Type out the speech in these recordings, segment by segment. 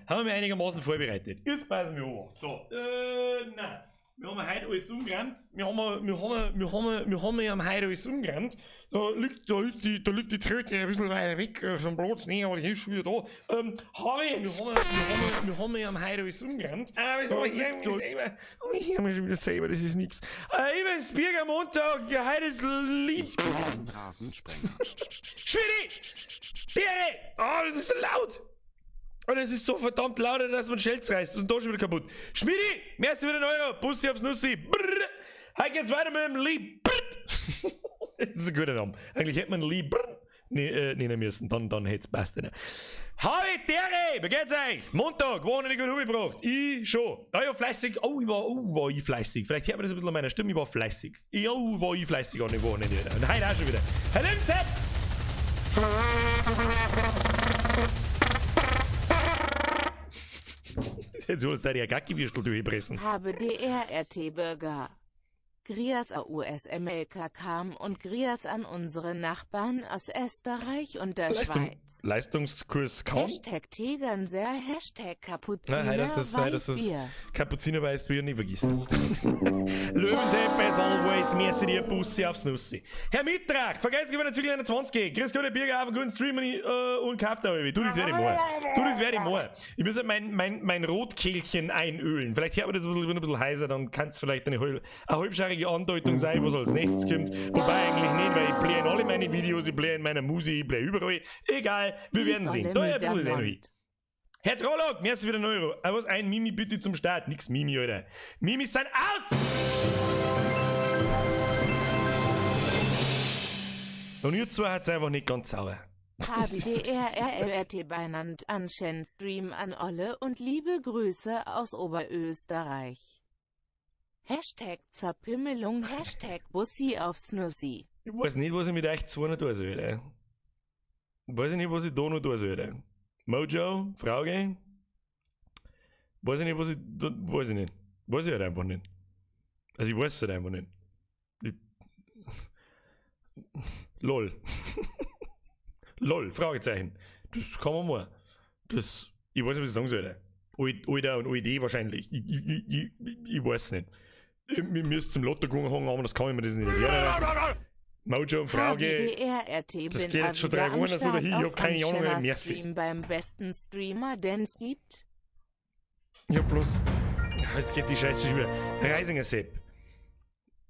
Haben wir einigermaßen vorbereitet. Jetzt passen wir an. So, nein. Wir haben heute alles umgerannt. Wir haben, wir haben, wir haben, wir haben ja heute alles umgerannt. Da liegt die Tröte ein bisschen weiter weg vom Platz. Nee, aber die ist schon wieder da. Harry, wir haben ja heute alles umgerannt. Ah, was war hier selber? Oh, ich hab mich schon wieder selber, das ist nix. Ich bin's, Birger Montag, ja, heute ist lieb. Rasensprenger. Schwede! Dere! Oh, das ist so laut! Oh, das ist so verdammt laut, dass man Schelz reißt. Was ist denn da schon wieder kaputt? Schmidi! Merci für den Euro! Bussi aufs Nussi! Brrr. Heute geht's weiter mit dem Lee Brrr. Das ist ein guter Name. Eigentlich hätte man Lee Brrr nennen müssen, dann hätt's passt. Ne? Habe Dere! Wie geht's euch? Montag, Wochenende gut umgebracht. Ich schon. Ah ja, fleißig. Oh, ich war, oh, war ich fleißig. Vielleicht hört man das ein bisschen an meiner Stimme. Ich war fleißig. Ja, oh, war ich fleißig an dem Wochenende. Und heute auch schon wieder. Herr Limzep! Jetzt holst du dir ja Gacki-Würstel durchpressen. Habe DRRT Bürger. Grias AUSMLK kam und Grias an unsere Nachbarn aus Österreich und der Schweiz. Leistungskurs kaum. Hashtag Tegernseer, Hashtag Kapuziner Nein, das ist, nein, das ist Weißbier. Kapuziner Weißbier nicht vergessen. Löwensepp as always, merci dir, Bussi aufs Nussi. Herr Mitrach, vergesst über den Zügel 21. Grüß Gott, Herr Birger, auf einen guten Stream und kauft da irgendwie. Du, das werde ich morgen. Du, das werde ich morgen. Ich muss halt mein Rotkehlchen einölen. Vielleicht hört man das ein bisschen, ich bin ein bisschen heiser, dann kann's vielleicht eine halbscharige Andeutung sein, was als nächstes kommt. Wobei eigentlich nicht, weil ich blähe in alle meine Videos, ich blähe in meiner Musik, ich blähe überall. Egal, wir werden sehen. Da ist ein bisschen Energie. Herr Trollock, merci für den Euro. Aber was, ein Mimi bitte zum Start. Nix Mimi, Alter. Mimis sind aus! Und ihr zwei hat's einfach nicht ganz sauber. H B D R R L R T Beinand an Shen Stream an Olle und liebe Grüße aus Oberösterreich. Hashtag Zerpimmelung, Hashtag Bussi aufs Nussi. Ich weiß nicht, was ich mit euch zwei noch tun soll, ey. Weiß ich nicht, was ich da noch tun soll, ey. Mojo, Frage. Weiß ich nicht, was ich da, weiß ich nicht. Weiß ich halt einfach nicht. Also ich weiß es halt einfach nicht. Ich Lol. Lol, Fragezeichen. Das kann man mal. Das, ich weiß nicht, was ich sagen soll, ey. Alter und Alte wahrscheinlich. Ich weiß es nicht. Wir müssen zum Lotto gegangen haben, aber das kann ich mir das nicht erklären. Mojo und Frauke. H B D R R T Das bin geht jetzt schon 3 wieder am Wochen so dahin. Ich hab Start keine auf Ahnung, wer Anschella merci. Stream beim besten Streamer, den's gibt. Ja, bloß. Ja, jetzt geht die Scheiße schon wieder. Reisinger Sepp.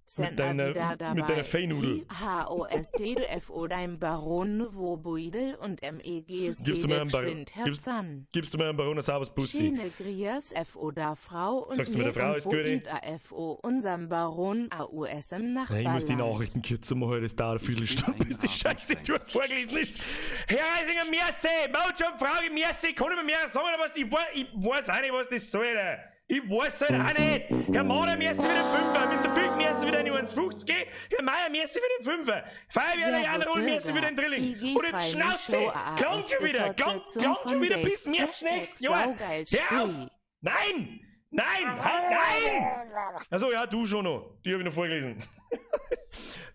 Sen Mit wieder dabei. deiner Feinudel. H O S T D F O dein Baron Wobuidel und M E G S Gibst du G mir einen Bar- Geschwind gibst- Herzan. Gibst du mir einen Baron ein sauberes Bussi? Schöne Grias F O da Frau und Sagst du mir, der mir Frau und ist gut, ey? Boid A F O unserem Baron A U S im Nein, ich muss die Nachbarland. Nachrichten kürzer machen, das dauert eine Viertelstunde, Ich bin bis die ein Scheiße Rasensprenger. durch vorgelesen ist. Herr Reisinger, merci! Mojo, Frage, merci! Kann ich mir mehr sagen, oder was? Ich weiß auch nicht, was das soll, Alter. Ich weiß halt auch nicht. Herr Mader, merci für den Fünfer. Mister Fink, merci für den 1,50. Herr Meier, merci für den Fünfer. Feuerwehr, Servus, Jan Roll, merci für den Bürger. Drilling. IG Und jetzt Freie Schnauze! Show A A Klang schon wieder! Fortsetzung Klang schon von wieder Days. bis März Hashtag nächstes Jahr! Saugeil Hör auf! Stui. Nein! Nein! Halt, nein! Also ja, du schon noch. Die hab ich noch vorgelesen.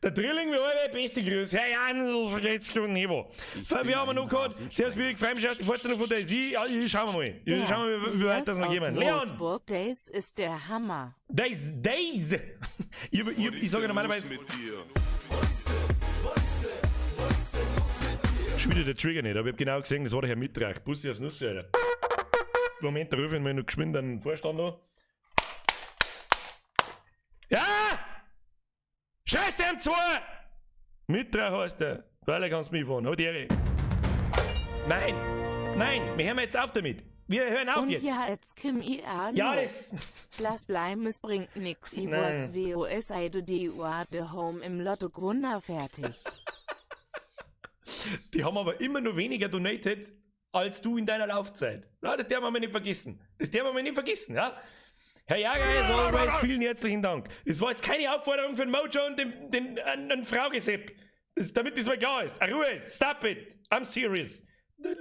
Der Drilling, wir alle, beste Grüße. Herr Jan, vergesst schon Nebo. Ich Wir bin haben ein noch gehabt. Rasensprenger. Servus, Birg, freue mich auf die Fortsetzung von der Sie. Ja, ich, schauen wir mal. Der Schauen wir mal, wie weit das noch Elias gehen. aus Leon! Moosburg Days ist der Hammer. Days, Days! Ich sage normalerweise. Mit dir? Schon wieder der Trigger nicht, aber ich hab genau gesehen, das war der Herr Mitrach. Bussi aufs Nussi, Alter. Moment, da rufe ich mal noch geschwind einen Vorstand an. Ja! Scheiße, M2! Mitrach heißt der. Weil er kannst mich fahren. Halt die Ehre. Nein! Nein! Wir hören jetzt auf damit. Wir hören auf Und jetzt. ja, jetzt Kim I A Ja, no. das. Lass bleiben, es bringt nix. I Nein. was W O S I D D U A D Home im Lotto Grunner fertig. Die haben aber immer nur weniger donated als du in deiner Laufzeit. Ja, das darf man mal nicht vergessen. Das darf man mal nicht vergessen, ja? Herr Jager, as always, vielen herzlichen Dank. Es war jetzt keine Aufforderung für den Mojo und den Fraugesepp. Das, damit das mal klar ist. Ruhe, stop it. I'm serious.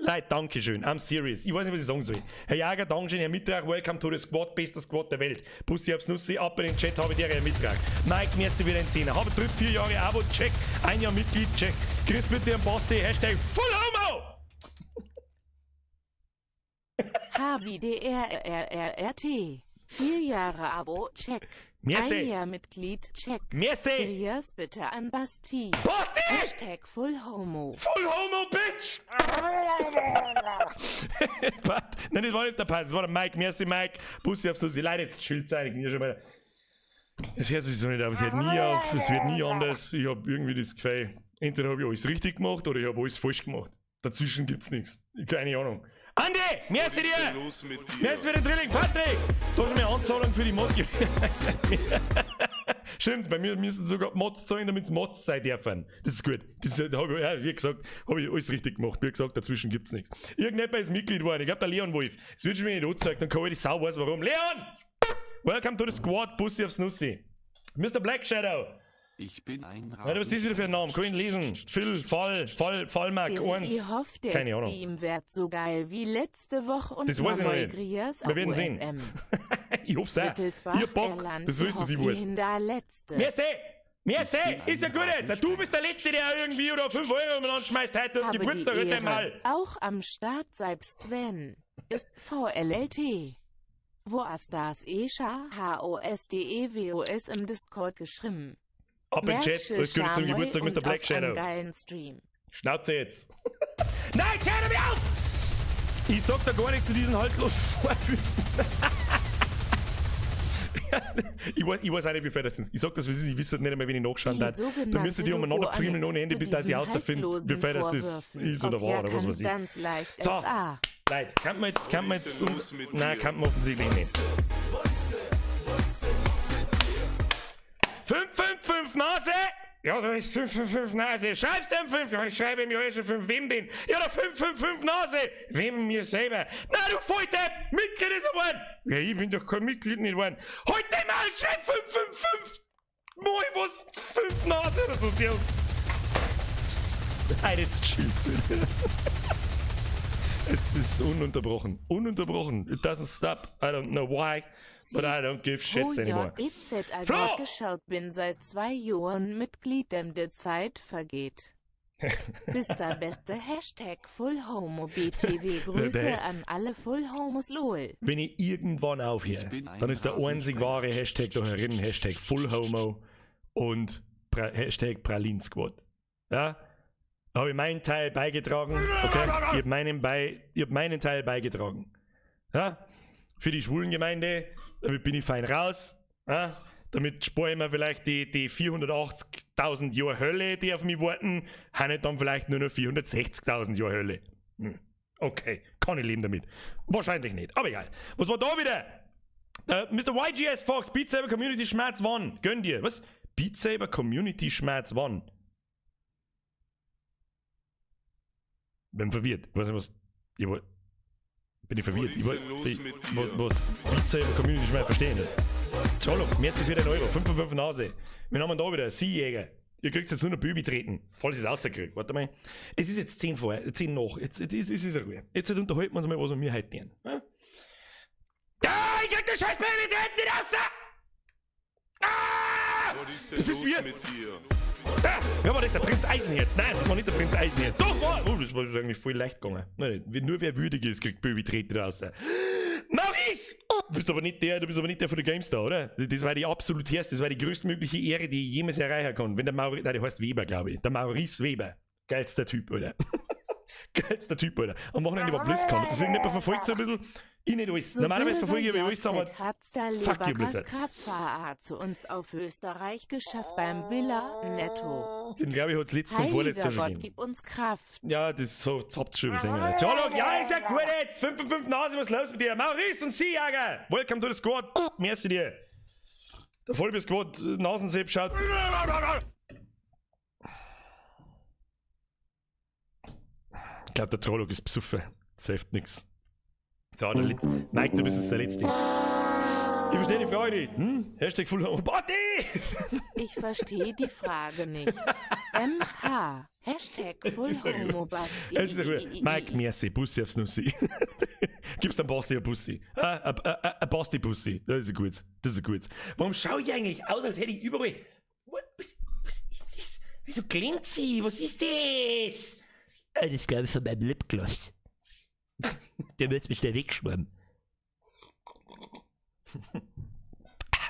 Leute, Dankeschön. I'm serious. Ich weiß nicht, was ich sagen soll. Herr Jager, Dankeschön. Herr Mitrach, welcome to the squad. Bester Squad der Welt. Bussi aufs Nussi, ab in den Chat, habe ich dir, Herr Mitrach. Mike, merci wieder ein Zehner. Habe drückt 4 Jahre Abo, check. 1 Jahr Mitglied, check. Chris, bitte am Basti, Hashtag Full Homo! H wie D R R R R T. 4 Jahre Abo, check. Merci. 1 Jahr Mitglied, check. Merci. Grias bitte an Basti. Basti! Hashtag Full Homo. Full Homo, Bitch! Pat, nein, das war nicht der Pat, das war der Mike. Merci, Mike. Bussi aufs Nussi. Leute, jetzt chillt sein. Ich bin ja schon bei. Es hört sowieso nicht auf, es hört nie auf, es wird nie anders. Ich hab irgendwie das Gefühl, entweder hab ich alles richtig gemacht oder ich hab alles falsch gemacht. Dazwischen gibt's nichts. Keine Ahnung. Andi, merci dir! Los mit dir? Merci für den Drilling, Patrick! Da ist mir Anzahlung für die Mod. Stimmt, bei mir müssen sogar Mods zahlen, damit sie Mods sein dürfen. Das ist gut. Das, da hab ich, ja, wie gesagt, habe ich alles richtig gemacht. Wie gesagt, dazwischen gibt's nichts. Irgendjemand ist Mitglied geworden. Ich glaube, der Leon Wolf. Das wird schon mir nicht angezeigt, dann kann ich die Sau weiß warum. Leon! Welcome to the squad, Bussi aufs Nussi. Mr. Black Shadow. Ich bin ein Alter, was ist das wieder für ein Name? Kann ich ihn lesen? Phil, Fall, Fall, Fallmark, 1. Ich hoffe, der Keine Ahnung. Stream wird so geil wie letzte Woche und Das weiß ich noch nicht. Grias Wir werden sehen. AUSM. Ich hoff's auch. Wittelsbach, Ich hab Bock. Erland, Das ist alles, was ich weiß. Hoffin, da letzte. Merci! Merci! Ich bin Ist ja ein gut jetzt! Du bist der Letzte, der irgendwie oder 5 Euro umeinander schmeißt heute. Du hast Habe Geburtstag die heute Ehre. einmal. Auch am Start selbst wenn. Ist VLLT. Wo ist das Esha H O S D E W O S im Discord geschrieben? Ab in den Chat. Alles Gute zum Schameu Geburtstag, und Mr. Black auf Shadow. einen geilen Stream. Schnauze jetzt. Nein, hör mir auf! Ich sag da gar nichts zu diesen haltlosen Vorwürfen. Ich weiß auch nicht, wie viel das sind. Ich sag das, wie es ist, ich weiß nicht einmal, wenn ich nachschauen Die darf. Da sogenannte müsst ihr die umeinander Logo pfriemeln ohne Annex Ende, zu bis dass ich diesen rausfinde, wie haltlosen viel das Vorwürfen. ist oder Ob war ja oder was kann weiß ich. Ganz leicht So. SA. Leute, kann man jetzt, kann man Was jetzt, ist denn los mit nein, dir? kann man offensichtlich nicht. 5, 5, 5 Nase! Ja, da ist 5, 5, 5 Nase. Schreibst du 5? Ja, ich schreibe ihm ja schon 5. Wem denn? Ja, da 5, 5, 5 Nase! Wem mir selber? Na, du Volldepp! Mitglied ist er geworden! Ja, ich bin doch kein Mitglied nicht geworden. Heute mal, schreib 5, 5, 5! Moi, was? 5 Nase oder so. Servus. Nein, jetzt chillt's wieder. Es ist ununterbrochen. Ununterbrochen. It doesn't stop. I don't know why, but I don't give shits anymore. H-J-E-Z Flo! A geschaut bin seit 2 Jahren Mitglied, dem der Zeit vergeht. Bist der beste Hashtag Full Homo BTW. Grüße Der- an alle Full Homos LOL. Wenn ich irgendwann aufhöre, Ich bin ein dann ist der einzig wahre Hashtag da herin Hashtag Full Homo und Hashtag Pralin Squad. Ja? Da habe ich meinen Teil beigetragen. Okay? Ich habe hab meinen Teil beigetragen. Ja? Für die Schwulengemeinde, damit bin ich fein raus. Ja? Damit spare ich mir vielleicht die 480.000 Jahre Hölle, die auf mich warten, habe ich dann vielleicht nur noch 460.000 Jahre Hölle. Okay, kann ich leben damit. Wahrscheinlich nicht, aber egal. Was war da wieder? Mr. YGS Fox, Beat Saber Community Schmerz One. Gönn dir. Was? Beat Saber Community Schmerz One. Bin verwirrt. Ich weiß nicht, was. Ich bin ich verwirrt. Was Ich ist denn los ich, mit was, dir? was Beat Saber Community Schmerz verstehen nicht. Entschuldigung, merci für den Euro. 5 von 5 Nase. Wir haben da wieder Seejäger. Ihr kriegt jetzt nur noch Bübi treten, falls ich es rauskriege. Warte mal. Es ist jetzt 10 vor, 10 nach. Jetzt ist es Ruhe. Jetzt unterhalten wir uns mal, was wir heute tun. Hm? Ah, ich krieg den scheiß Baby treten nicht raus! Ah! Was ist denn Das ist los wir. mit dir? Ah, wer war das? Der Prinz Eisenherz? Nein, das war nicht der Prinz Eisenherz. Doch, war! Oh, das war eigentlich voll leicht gegangen. Nein, nur wer würdig ist, kriegt Böbi treten raus. Maurice! Du bist aber nicht der, du bist aber nicht der von der GameStar, oder? Das war die absolut erste, das war die größtmögliche Ehre, die ich jemals erreichen kann. Wenn der Maurice, nein, der heißt Weber, glaube ich. Der Maurice Weber. Geilster Typ, Alter. Geilster Typ, Alter. Am Wochenende war BlizzCon. Das ist nicht mehr verfolgt so ein bisschen. Ich nicht alles. So Normalerweise verfolge ich aber alles, aber fuck you, Blizzard. Krapfer zu uns auf Österreich geschafft beim Villa Netto. Den glaube ich hat es letztes und vorletztes Heiliger schon Gott, gegeben. gib uns Kraft. Ja, das so, das habt ihr schon übersehen. Tscholok, ja, ist ja gut jetzt. 5 von 5 Nase, was ist los mit dir? Maurice und Seejäger. Welcome to the squad. Merci dir. Der Vollbier Squad, Nasensepp schaut. Ich glaube, der Trollok ist besoffen. Das hilft nix. So, der Letzte. Mike, du bist jetzt der Letzte. Ich verstehe die Frage nicht. Hm? Hashtag Full Homo Party! Ich verstehe die Frage nicht. MH. Hashtag Full ist ja gut. Homo Basti. Es ist ja gut. Mike, merci. Bussi aufs Nussi. Gibst einem Basti ein Bussi. Ah, ein Basti-Bussi. Das ist gut. Das ist gut. Warum schaue ich eigentlich aus, als hätte ich überall. Was ist das? Wieso glänzt sie? Was ist das? Das glaube ich von meinem Lipgloss. Der wird mich schnell wegschwimmen.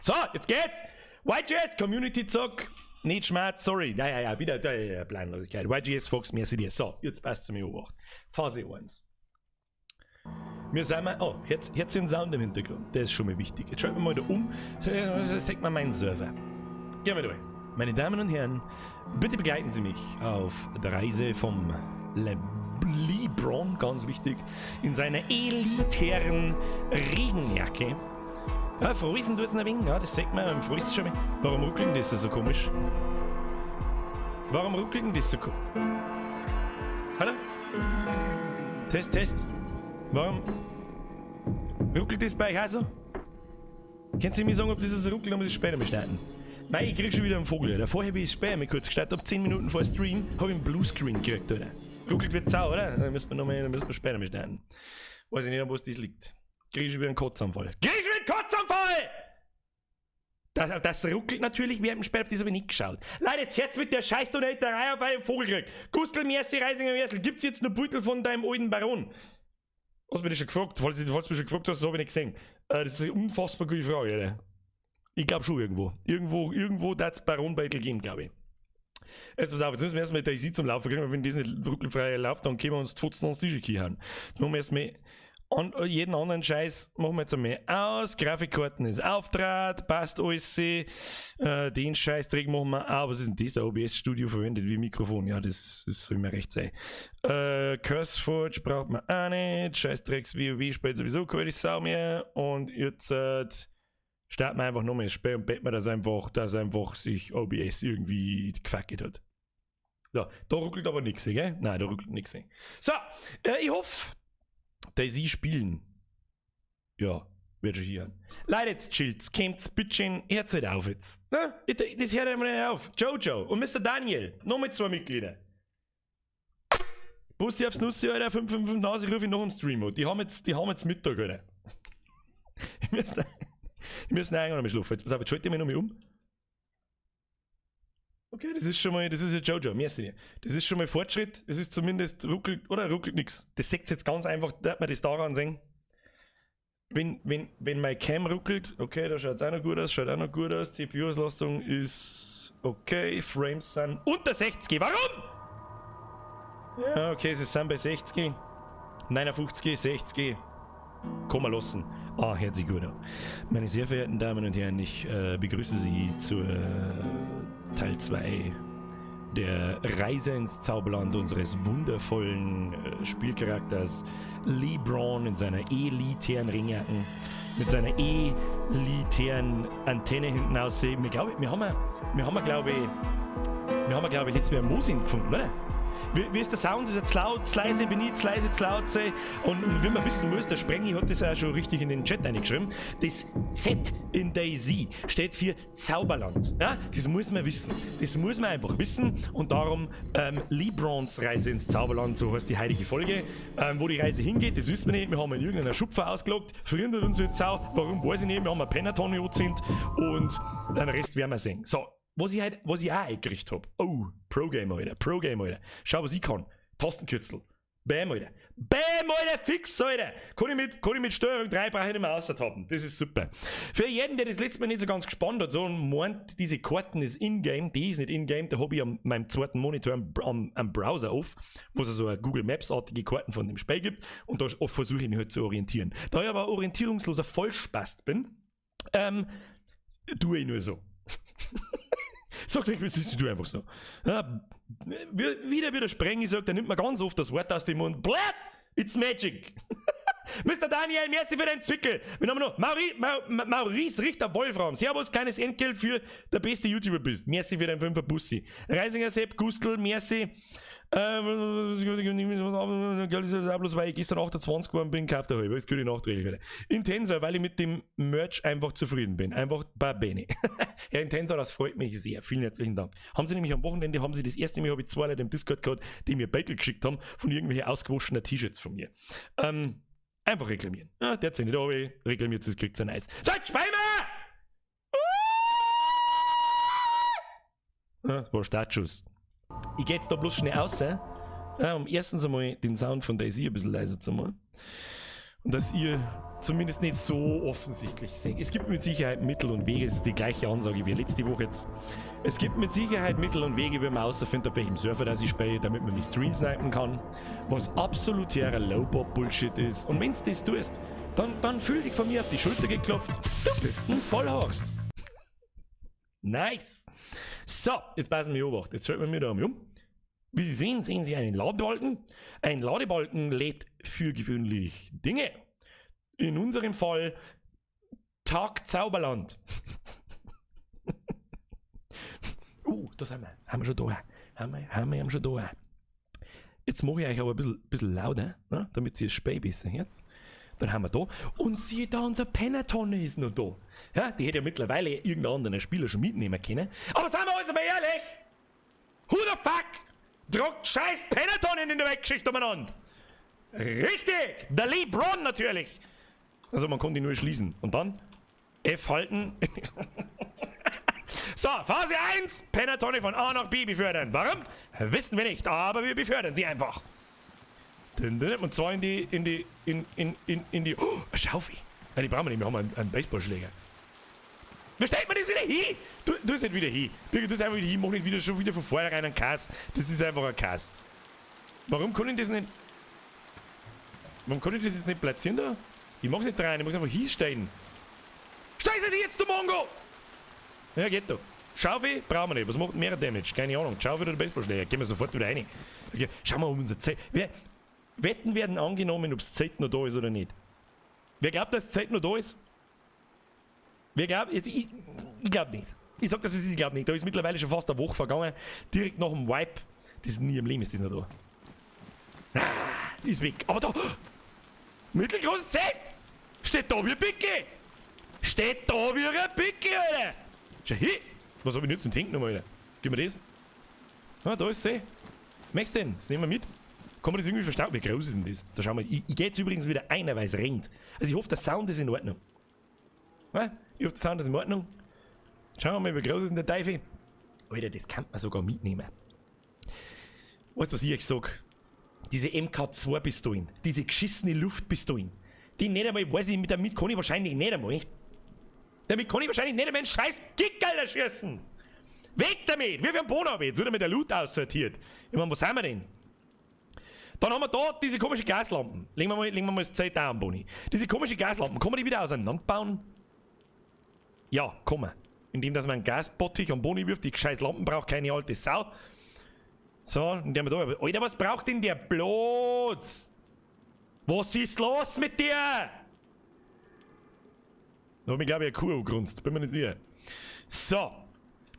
So, jetzt geht's! YGS Community Zock, nicht Schmerz, sorry. Ja, ja, ja, wieder, ja, ja, ja, Planlosigkeit. YGS Fox, merci dir. So, jetzt passt es mir obacht. Phase 1. Wir sind mal, oh, jetzt, jetzt den Sound im Hintergrund. Der ist schon mal wichtig. Jetzt schalten wir mal da um. So, sagt man meinen Server. Gehen wir durch. Meine Damen und Herren, bitte begleiten Sie mich auf der Reise vom Le LeBron, ganz wichtig, in seiner elitären Regenjacke. Ja, Froisen tut's noch ein wenig, ja, das sagt man, Froisen schon mal. Warum ruckelt denn das so komisch? Warum ruckelt denn das so komisch? Hallo? Test, Test. Warum ruckelt das bei euch auch so? Könnt ihr mir sagen, ob das so ruckelt, dann muss ich später mal starten. Nein, ich krieg schon wieder einen Vogel, Alter. Vorher bin ich später mal kurz gestartet, ab 10 Minuten vor Stream hab ich einen Bluescreen gekriegt, Alter. Ruckelt wird sau, oder? Dann müssen wir noch mal, dann müssen wir später mal starten. Weiß ich nicht, an was das liegt. Krieg ich schon wieder einen Kotzanfall. Krieg ich wieder einen Kotzanfall! Das, das ruckelt natürlich während dem Spiel, auf das habe ich nicht geschaut. Leute, jetzt hört's mit der scheiß Donaterei auf, weil ich einen Vogel krieg. Gustl, Merci, Reisinger, Merci, gibt's jetzt noch Beutel von deinem alten Baron? Hast du mich das schon gefragt? Falls du mich schon gefragt hast, das habe ich nicht gesehen. Das ist eine unfassbar gute Frage, Alter. Ich glaube schon irgendwo. Irgendwo, irgendwo darf's Baronbeutel geben, glaube ich. Jetzt pass auf, jetzt müssen wir erstmal DayZ zum Laufen kriegen, weil wenn das nicht ruckelfrei läuft, dann können wir uns die Fotzen ans Tisch hauen. Jetzt machen wir erstmal an, jeden anderen Scheiß machen wir jetzt einmal aus. Grafikkarten ist Auftrat, passt alles. Den Scheißdreck machen wir auch. Was ist denn das? Der OBS Studio verwendet wie Mikrofon. Ja, das soll mir recht sein. CurseForge braucht man auch nicht. Scheißdrecks WoW spielt sowieso keine Sau mehr. Und jetzt starten wir einfach nochmal das Spiel und beten wir das einfach sich OBS irgendwie gefuckt hat. So, da ruckelt aber nichts, gell? Nein, da ruckelt nichts. So, ich hoffe, dass sie spielen. Ja, wird schon hier. Leute, jetzt chillt's, kommt's, bitteschön, hört's halt auf jetzt. Na, das hört einmal nicht auf. Jojo und Mr. Daniel, nochmal zwei Mitglieder. Bussi aufs Nussi, Alter, 555 Nase, ich rufe ich noch im Stream an. Die haben jetzt Mittag, Alter. Ich müssen eigentlich noch mal schlafen. Jetzt, pass auf, jetzt schalte ich mich nochmal um. Okay, das ist schon mal, das ist ja Jojo, merci dir. Das ist schon mal Fortschritt. Es ist zumindest ruckelt, oder ruckelt nix. Das seht jetzt ganz einfach, da man das daran sehen. Wenn mein Cam ruckelt, okay, da schaut es auch noch gut aus, schaut auch noch gut aus. CPU-Auslastung ist okay, Frames sind unter 60. Warum? Ja, okay, sie sind bei 60. 59, 60. Kann man lassen. Ah, herzlich gut an. Meine sehr verehrten Damen und Herren, ich begrüße Sie zur Teil 2 der Reise ins Zauberland unseres wundervollen Spielcharakters LeBron in seiner elitären Ringjacke mit seiner elitären Antenne hinten aussehen. Wir, glaub, wir haben, glaube ich, wir haben, glaube ich, letztes Mal Mosin gefunden, oder? Wie ist der Sound? Ist er zu laut, zu leise? Bin ich zu leise, zu laut? Und wie man wissen muss, der Sprengi hat das auch schon richtig in den Chat reingeschrieben. Das Z in DayZ steht für Zauberland. Ja, das muss man wissen. Das muss man einfach wissen. Und darum LeBrons Reise ins Zauberland, so heißt die heutige Folge. Wo die Reise hingeht, das wissen wir nicht. Wir haben in irgendeiner Schupfer ausgelockt. Verhindert uns jetzt auch. Warum, weiß ich nicht. Wir haben eine Penaton angezündet und den Rest werden wir sehen. So. Was ich, halt, was ich auch eingerichtet hab. Oh, Pro-Gamer, Alter. Pro-Gamer, Alter. Schau, was ich kann. Tastenkürzel. Bam, Alter. Bam, Alter, fix, Alter. Kann ich mit Steuerung 3 brauche ich nicht mehr austappen. Das ist super. Für jeden, der das letzte Mal nicht so ganz gespannt hat, so und meint, diese Karten ist in-game, die ist nicht in-game, da habe ich an meinem zweiten Monitor am Browser auf, wo es so eine Google Maps-artige Karten von dem Spiel gibt und da versuche ich mich halt zu orientieren. Da ich aber orientierungsloser Vollspast bin, tue ich nur so. Sag's euch, wie du einfach so. Ja, wieder wieder Sprengi sagt, der nimmt mir ganz oft das Wort aus dem Mund. Blätt! It's magic! Mr. Daniel, merci für deinen Zwickel. Wir haben noch Maurice Richter Wolfram. Servus, kleines Entgelt für der beste YouTuber bist. Merci für deinen 5er Bussi. Reisinger Sepp, Gustl, merci. Bloß weil ich gestern 28 geworden bin, kauft er halb. Das gute nachträglich. Intenser, weil ich mit dem Merch einfach zufrieden bin. Einfach bei Bene. Herr Intenser, das freut mich sehr. Vielen herzlichen Dank. Haben Sie nämlich am Wochenende, haben Sie das erste Mal, habe ich zwei Leute im Discord gehabt, die mir Beutel geschickt haben von irgendwelchen ausgewaschenen T-Shirts von mir. Einfach reklamieren. Ja, der hat nicht aber reklamiert, das kriegt sein Eis. So, jetzt spielen wir! Ja, das war Startschuss. Ich geh jetzt da bloß schnell raus, ja, um erstens einmal den Sound von DayZ ein bisschen leiser zu machen. Und dass ihr zumindest nicht so offensichtlich seht. Es gibt mit Sicherheit Mittel und Wege, es ist die gleiche Ansage wie letzte Woche jetzt. Es gibt mit Sicherheit Mittel und Wege, wie man herausfindet, auf welchem Server das ich spiele, damit man mich Stream snipen kann. Was absoluter Low-Bob-Bullshit ist. Und wenn du das tust, dann fühl dich von mir auf die Schulter geklopft. Du bist ein Vollhorst. Nice. So, jetzt passen wir Obacht. Jetzt schalten wir mir da um. Wie Sie sehen, sehen Sie einen Ladebalken. Ein Ladebalken lädt für gewöhnlich Dinge. In unserem Fall Tag Zauberland. Da sind wir. Haben wir schon da. Haben wir ihn schon da. Jetzt mache ich euch aber ein bisschen lauter, ne, damit ihr das Spiel besser hört. Dann haben wir da. Und siehe da, unsere Pennertonne ist noch da. Ja, die hätte ja mittlerweile irgendein anderer Spieler schon mitnehmen können. Aber seien wir uns mal ehrlich! Who the fuck druckt scheiß Pennertonnen in der Weltgeschichte umeinander? Richtig! Der LeBron natürlich! Also man konnte ihn nur schließen. Und dann F halten. So, Phase 1, Pennertonne von A nach B befördern. Warum? Wissen wir nicht, aber wir befördern sie einfach. Und zwar in die, in die, in, in, in, in die, oh, eine Schaufel. Ja, die brauchen wir nicht, wir haben einen Baseballschläger. Wie stellt man das wieder hin? Du es nicht wieder hin. Du es einfach wieder hin, mach nicht wieder schon wieder von vornherein einen Kass. Das ist einfach ein Kass. Warum kann ich das nicht? Warum kann ich das jetzt nicht platzieren da? Ich mach's nicht rein, ich muss einfach hinstellen. Stell sie dir jetzt, du Mongo! Ja, geht doch. Schaufel brauchen wir nicht. Was macht mehr Damage? Keine Ahnung. Schaufel oder Baseballschläger? Gehen wir sofort wieder rein. Okay. Schauen wir um unser Zelt. Wetten werden angenommen, ob's Zelt noch da ist oder nicht. Wer glaubt, dass das Zelt noch da ist? Wer glaubt? Ich glaub nicht. Ich sag das, wie es ist, ich glaub nicht. Da ist mittlerweile schon fast eine Woche vergangen. Direkt nach dem Wipe. Das ist nie im Leben, ist das noch da. Ah, ist weg. Aber da! Mittelgroßes Zelt! Steht da wie ein Picke! Steht da wie ein Picke, Alter! Schau hin! Was hab ich denn jetzt zum Trinken nochmal, Alter? Gib mir das. Ah, da ist sie. Möchtest du denn? Das nehmen wir mit. Kann man das irgendwie verstauen? Wie groß ist denn das? Da schauen wir. Ich geh jetzt übrigens wieder einer, weil es rennt. Also ich hoffe, der Sound ist in Ordnung. Ja? Ich hoffe, der Sound ist in Ordnung. Schauen wir mal, wie groß ist denn der Teufel? Alter, das kann man sogar mitnehmen. Weißt du, was ich euch sag? Diese MK2-Pistolen, diese geschissene Luftpistolen, die nicht einmal, weiß ich nicht, damit kann ich wahrscheinlich nicht einmal. Damit kann ich wahrscheinlich nicht einmal einen scheiß Gickerl erschießen. Weg damit! Wirf einen Boden ab jetzt, wird mit der Loot aussortiert. Ich meine, was haben wir denn? Dann haben wir da diese komische Gaslampen. Legen wir mal das Zelt da an, Boni. Diese komische Gaslampen, kann man die wieder auseinanderbauen? Ja, kann man. Indem, dass man einen Gasbottich am Boni wirft. Die scheiß Lampen braucht keine alte Sau. So, und die haben wir da. Alter, was braucht denn der Platz? Was ist los mit dir? Da hat mich, glaube ich, eine Kuh angegrunzt. Bin mir nicht sicher. So.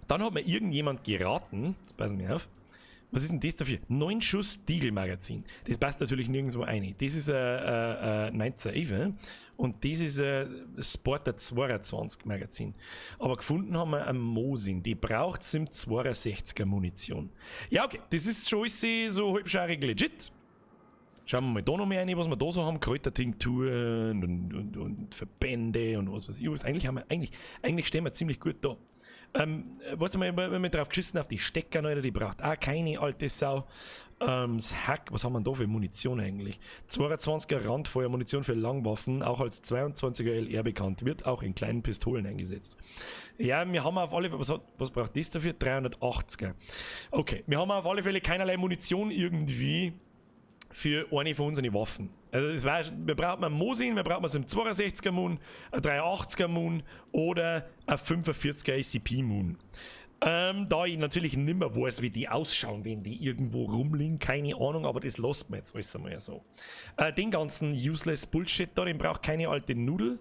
Dann hat mir irgendjemand geraten. Jetzt passen wir auf. Was ist denn das dafür? 9 Schuss Deagle-Magazin. Das passt natürlich nirgendwo rein. Das ist ein 1911 und das ist ein Sporter 22 Magazin. Aber gefunden haben wir einen Mosin. Die braucht im 62er Munition. Ja, okay. Das ist schon so halbscharig legit. Schauen wir mal da noch mehr rein, was wir da so haben. Kräutertinkturen und Verbände und was weiß ich was. Eigentlich stehen wir ziemlich gut da. Weißt du mal, wenn wir drauf geschissen auf die Stecker, Alter, die braucht auch keine alte Sau. Das Hack, was haben wir denn da für Munition eigentlich? 22er Randfeuer-Munition für Langwaffen, auch als 22er LR bekannt, wird auch in kleinen Pistolen eingesetzt. Ja, wir haben auf alle Fälle, was braucht das dafür? 380er. Okay, wir haben auf alle Fälle keinerlei Munition irgendwie für eine von unseren Waffen. Also es war, wir brauchen einen Mosin, wir brauchen einen 62er Moon, ein 380er Moon oder ein 45er ACP Moon. Da ich natürlich nimmer weiß, wie die ausschauen, wenn die irgendwo rumliegen, keine Ahnung, aber das lässt man jetzt alles einmal so. Den ganzen useless Bullshit da, den braucht keine alte Nudel.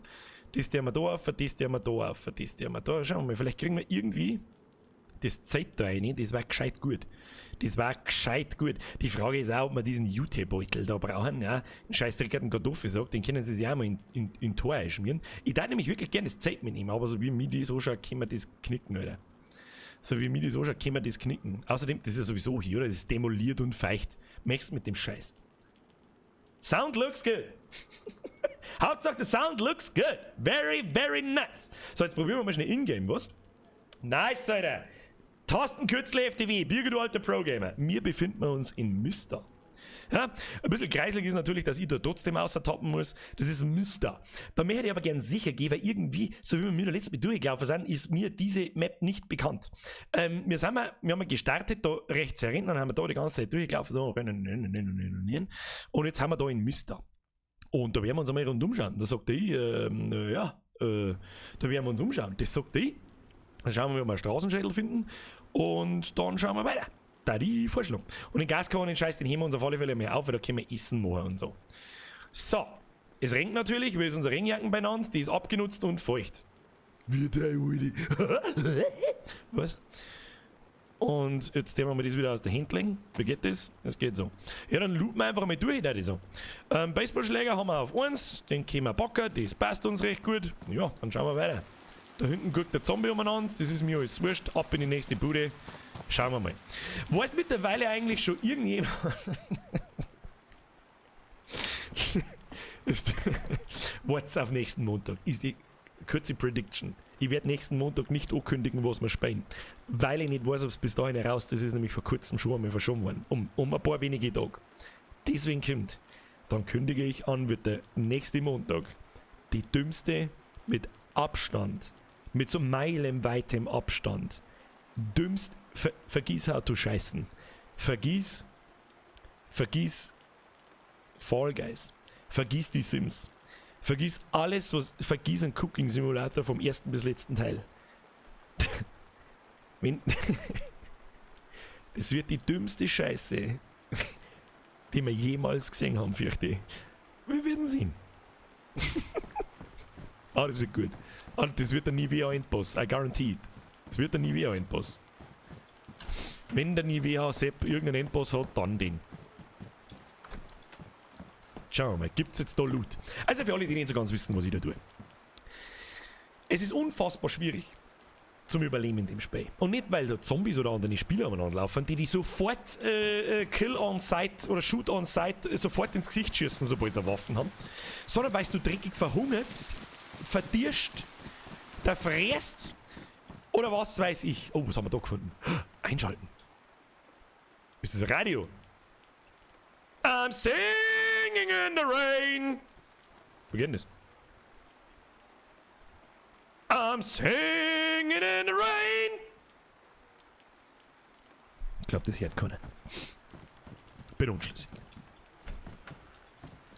Das der wir da auf, das der wir da auf, das der wir da. Schauen wir mal, vielleicht kriegen wir irgendwie das Zelt da rein, das war gescheit gut. Das war gescheit gut. Die Frage ist auch, ob wir diesen Jute-Beutel da brauchen. Ja, einen scheiß dreckigen Kartoffelsack, den können sie sich auch mal in Tor einschmieren. Ich darf nämlich wirklich gerne das Zelt mitnehmen, aber so wie mir das anschaut, können wir das knicken, Alter. So wie mir das anschaut, können wir das knicken. Außerdem, das ist ja sowieso hier, oder? Das ist demoliert und feucht. Möchtest mit dem Scheiß. Sound looks good. Hauptsache, the sound looks good. Very, very nice. So, jetzt probieren wir mal schnell Ingame, was? Nice, Alter. Tastenkürzel FTW, Birger, du alter Pro-Gamer. Wir befinden uns in Mysta. Ja, ein bisschen kreislig ist natürlich, dass ich da trotzdem außertappen muss. Das ist ein Mister. Da möchte ich aber gern sicher gehen, weil irgendwie, so wie wir mir da letztes Mal durchgelaufen sind, ist mir diese Map nicht bekannt. Wir haben gestartet, da rechts herin, dann haben wir da die ganze Zeit durchgelaufen, so, rennen, rennen, rennen, rennen, rennen. Und jetzt haben wir da in Mister. Und da werden wir uns einmal rundum schauen. Da sagt ich, ja, da werden wir uns umschauen. Das sagt ich. Dann schauen wir, ob wir einen Straßenschädel finden. Und dann schauen wir weiter. Da die Vorstellung. Und den Gaskocher und den Scheiß, den heben wir uns auf alle Fälle mehr auf, weil da können wir Essen machen und so. So. Es regnet natürlich, weil es unsere Regenjacken beieinander, die ist abgenutzt und feucht. Wie der Uli. Was? Und jetzt nehmen wir das wieder aus der Hand legen. Wie geht das? Das geht so. Ja, dann looten wir einfach mal durch, würde ich sagen. Baseballschläger haben wir auf 1, den können wir packen, das passt uns recht gut. Ja, dann schauen wir weiter. Da hinten guckt der Zombie umeinander, das ist mir alles wurscht. Ab in die nächste Bude. Schauen wir mal. Weiß mittlerweile eigentlich schon irgendjemand... Wart's auf nächsten Montag. Ist die kurze Prediction. Ich werde nächsten Montag nicht ankündigen, was wir spielen. Weil ich nicht weiß, ob's bis dahin heraus, das ist nämlich vor kurzem schon einmal verschoben worden. Um ein paar wenige Tage. Deswegen kommt, dann kündige ich an, wird der nächste Montag die dümmste mit Abstand, mit so meilenweitem Abstand, dümmst, vergiss how to scheißen. Vergiss Fall Guys. Vergiss die Sims. Vergiss alles, was. Vergiss einen Cooking Simulator vom ersten bis letzten Teil. Wenn, das wird die dümmste Scheiße, die wir jemals gesehen haben, fürchte ich. Wir werden sehen. Ah, das wird gut. Ah, das wird der Nivea Endboss, I guarantee it. Das wird der Nivea Endboss. Wenn der Nivea Sepp irgendeinen Endboss hat, dann den. Schauen wir mal, gibt's jetzt da Loot? Also für alle, die nicht so ganz wissen, was ich da tue. Es ist unfassbar schwierig zum Überleben in dem Spiel. Und nicht, weil da Zombies oder andere Spieler umeinander laufen, die sofort Kill on Sight oder Shoot on Sight sofort ins Gesicht schießen, sobald sie Waffen haben, sondern weil du dreckig verhungerst, verdirst, da fräst oder was weiß ich. Oh, was haben wir da gefunden? Einschalten. Ist das Radio? I'm singing in the rain. Wo geht denn das? I'm singing in the rain. Ich glaub, das hört keiner. Bin unschlüssig.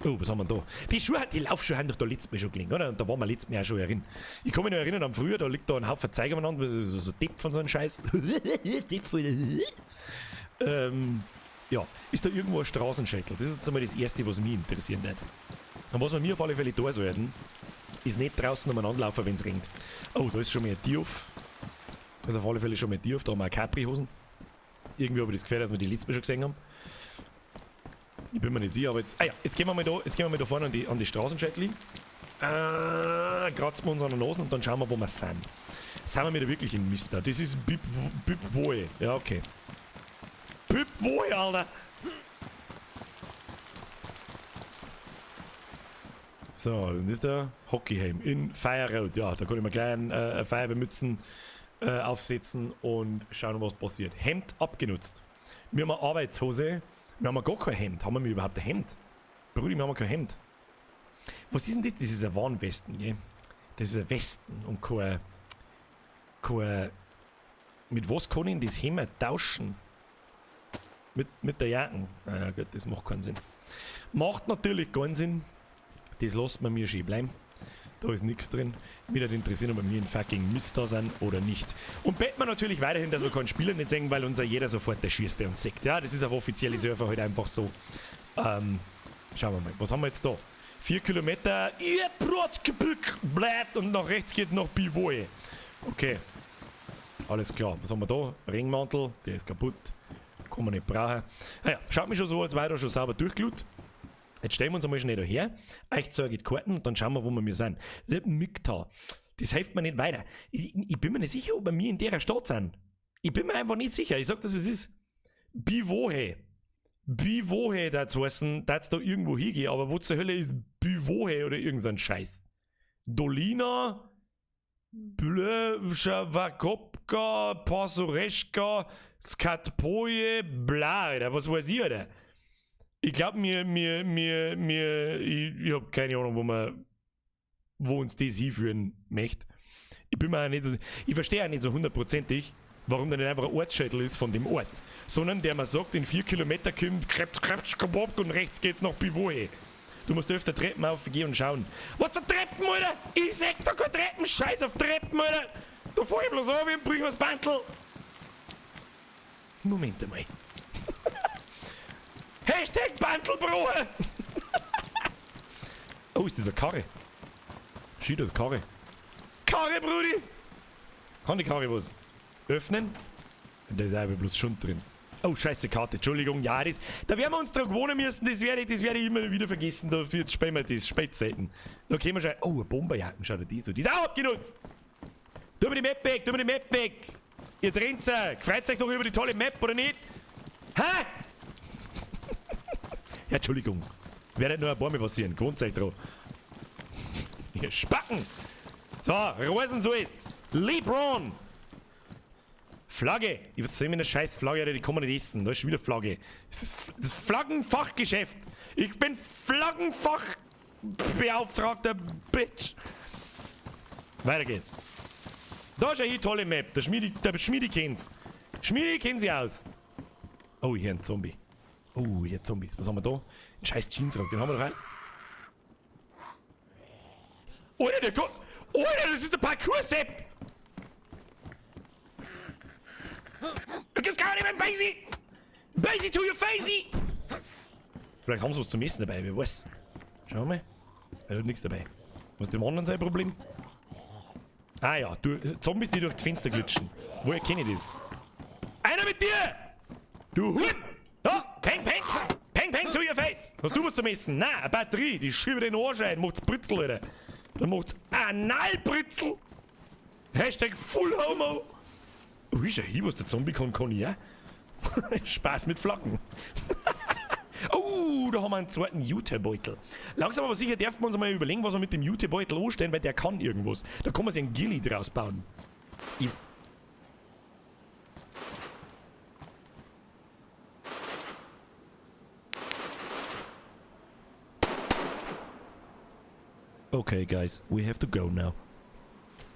Oh, was haben wir da? Die Schuhe, die Laufschuhe haben doch da letztes Mal schon gelegen, oder? Und da waren wir letztes Mal auch schon herin. Ich kann mich noch erinnern, am Frühjahr, da liegt da ein Haufen Zeug umeinander, so Depp von so einem Scheiß. Depp voll. Ja, ist da irgendwo ein Straßenschädel? Das ist jetzt einmal das Erste, was mich interessieren wird. Und was wir mir auf alle Fälle da sollten, ist nicht draußen umeinander laufen, wenn's regnet. Oh, da ist schon mal ein Tier auf. Da ist auf alle Fälle schon mal ein Tier auf. Da haben wir auch Capri-Hosen. Irgendwie habe ich das Gefühl, dass wir die letztes Mal schon gesehen haben. Ich bin mir nicht sicher, aber jetzt. Ah ja, jetzt gehen wir mal da, jetzt gehen wir mal da vorne an die Straßenschädel. Kratzen wir uns an der Nase und dann schauen wir, wo wir sind. Sind wir wieder wirklich in Mister? Das ist Bibwoe. Ja, okay. Bibwoe, Alter! So, das ist der Hockeyhelm in Fire Road. Ja, da kann ich mir gleich eine Feuerwehrmützen aufsetzen und schauen, was passiert. Hemd abgenutzt. Wir haben eine Arbeitshose. Wir haben gar kein Hemd. Haben wir überhaupt ein Hemd? Brudi, wir haben kein Hemd. Was ist denn das? Das ist ein Warnwesten, gell? Das ist ein Westen und kein... Mit was kann ich denn das Hemd tauschen? Mit der Jacken. Ah, ja, gut, das macht keinen Sinn. Macht natürlich keinen Sinn. Das lässt man mir schön bleiben. Da ist nichts drin. Mich würde interessieren, ob wir ein fucking Mist da sind oder nicht. Und beten wir natürlich weiterhin, dass wir keinen Spieler nicht sehen, weil unser jeder sofort der schießt, der uns sagt. Ja, das ist auf offizielle Server halt einfach so. Schauen wir mal. Was haben wir jetzt da? 4 Kilometer. Ihr Brotgebück bleibt und nach rechts geht's nach Bivoe. Okay. Alles klar. Was haben wir da? Regenmantel. Der ist kaputt. Kann man nicht brauchen. Naja, schaut mich schon so, als wäre da schon sauber durchgelut. Jetzt stellen wir uns einmal schnell da her. Euch zeige ich die Karten und dann schauen wir, wo wir sind. Das ist Mykta. Das hilft mir nicht weiter. Ich bin mir nicht sicher, ob wir in der Stadt sind. Ich bin mir einfach nicht sicher. Ich sag das, wie es ist. Bivohe. Bivohe, das heißen, dass da irgendwo hingehe. Aber wo zur Hölle ist Bivohe oder irgend so ein Scheiß? Dolina, Blöschawakopka, Pasoreschka, Skatpoje, bla, Alter. Was weiß ich, Alter? Ich glaube, mir, mir, mir, mir, ich, ich habe keine Ahnung, wo man, wo uns das hinführen möchte. Ich bin mir auch nicht so, ich verstehe auch nicht so hundertprozentig, warum da nicht einfach ein Ortsschädel ist von dem Ort, sondern der mir sagt, in 4 Kilometer kommt Krebs, Krebs, Kebab und rechts geht's nach Pivoe. Du musst öfter Treppen aufgehen und schauen. Was für Treppen, Alter? Ich seh da keine Treppen, scheiß auf Treppen, Alter! Da fahr ich bloß auf und brich mir das Bandel. Moment einmal. #Bandelbrohe! Oh, ist das eine Karre? Schied, das Karre. Karre, Brudi! Kann die Karre was öffnen? Da ist einfach bloß Schund drin. Oh, scheiße Karte. Entschuldigung, ja, das, da werden wir uns dran gewöhnen müssen. Das werde ich immer wieder vergessen. Da wird spielen wir das Spätzeiten. Da können wir schon. Oh, eine Bomberjacken, schaut die so. Die ist auch abgenutzt. Tu mir die Map weg, tu mir die Map weg. Ihr Trenzer, freut euch doch über die tolle Map, oder nicht? Hä? Ja, Entschuldigung. Wird nicht nur ein paar Mal passieren. Gewohnt euch dran. Ihr Spacken. So, Rosen so ist. LeBron. Flagge. Ich was soll mit einer scheiß Flagge, Alter, die kann man nicht essen. Da ist schon wieder Flagge. Das ist das Flaggenfachgeschäft. Ich bin Flaggenfachbeauftragter, Bitch. Weiter geht's. Da ist eine tolle Map. Der Schmiedi kennt's. Schmiedi kennt sie aus. Oh, hier ein Zombie. Oh, hier Zombies. Was haben wir da? Ein scheiß Jeansrock. Den haben wir doch rein. Alter, der kommt. Alter, das ist der Parkour-Sepp! Du gibst gar nicht mehr Basie! Basie to your facey! Vielleicht haben sie was zum Essen dabei, wer weiß. Schauen wir mal. Er hat nichts dabei. Was ist dem anderen sein Problem? Ah ja, du, Zombies, die durch die Fenster glitschen. Woher kenne ich das? Einer mit dir! Du Hund! Da! Peng, peng! Peng, peng to your face! Hast du was zum Essen? Nein, eine Batterie, die schiebt den Arsch ein, macht's Britzel, Alter. Dann macht's Analbritzel! #FullHomo! Ui, ist ja hier, was der Zombie kann, kann ich auch. Spaß mit Flaggen. Oh, da haben wir einen zweiten Jutebeutel. Langsam aber sicher dürfen wir uns mal überlegen, was wir mit dem Jutebeutel anstellen, weil der kann irgendwas. Da kann man sich ein Ghillie draus bauen. Ich Okay, guys, we have to go now.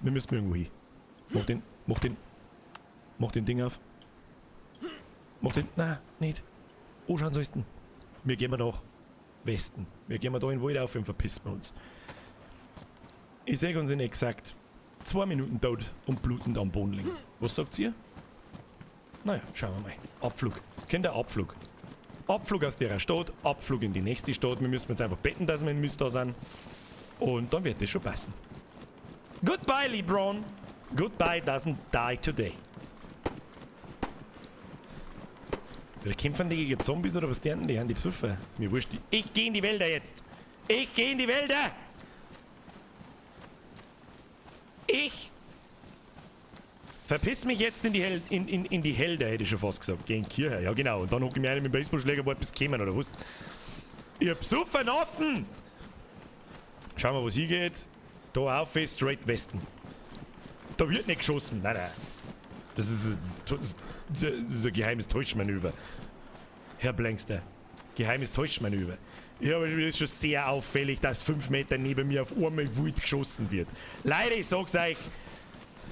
Wir müssen irgendwo hin. Mach den Ding auf. Mach den, na, nicht. Oh, schauen sollst. Wir gehen nach Westen. Wir gehen da in den Wald auf und verpissen wir uns. Ich sehe uns in exakt 2 Minuten tot und blutend am Boden liegen. Was sagt ihr? Naja, schauen wir mal. Abflug. Kennt ihr Abflug? Abflug aus der Stadt, Abflug in die nächste Stadt. Wir müssen jetzt einfach beten, dass wir in Münster sind. Und dann wird das schon passen. Goodbye, LeBron. Goodbye doesn't die today. Oder kämpfen die gegen Zombies oder was die haben? Die haben die besoffen. Ist mir wurscht. Ich gehe in die Wälder jetzt. Ich gehe in die Wälder. Ich verpiss mich jetzt in die, Hel in die Hälder, hätte ich schon fast gesagt. Geh in die Kirche, ja genau. Und dann hocke ich mir einen mit dem Baseballschläger, wo etwas kämen, oder was? Ihr besoffen Affen! Schauen wir, wo es hingeht. Da auf, straight Westen. Da wird nicht geschossen. Nein, nein. Das ist ein geheimes Täuschmanöver. Herr Blankster. Geheimes Täuschmanöver. Ja, aber es ist schon sehr auffällig, dass 5 Meter neben mir auf einmal wild geschossen wird. Leute, ich sag's euch,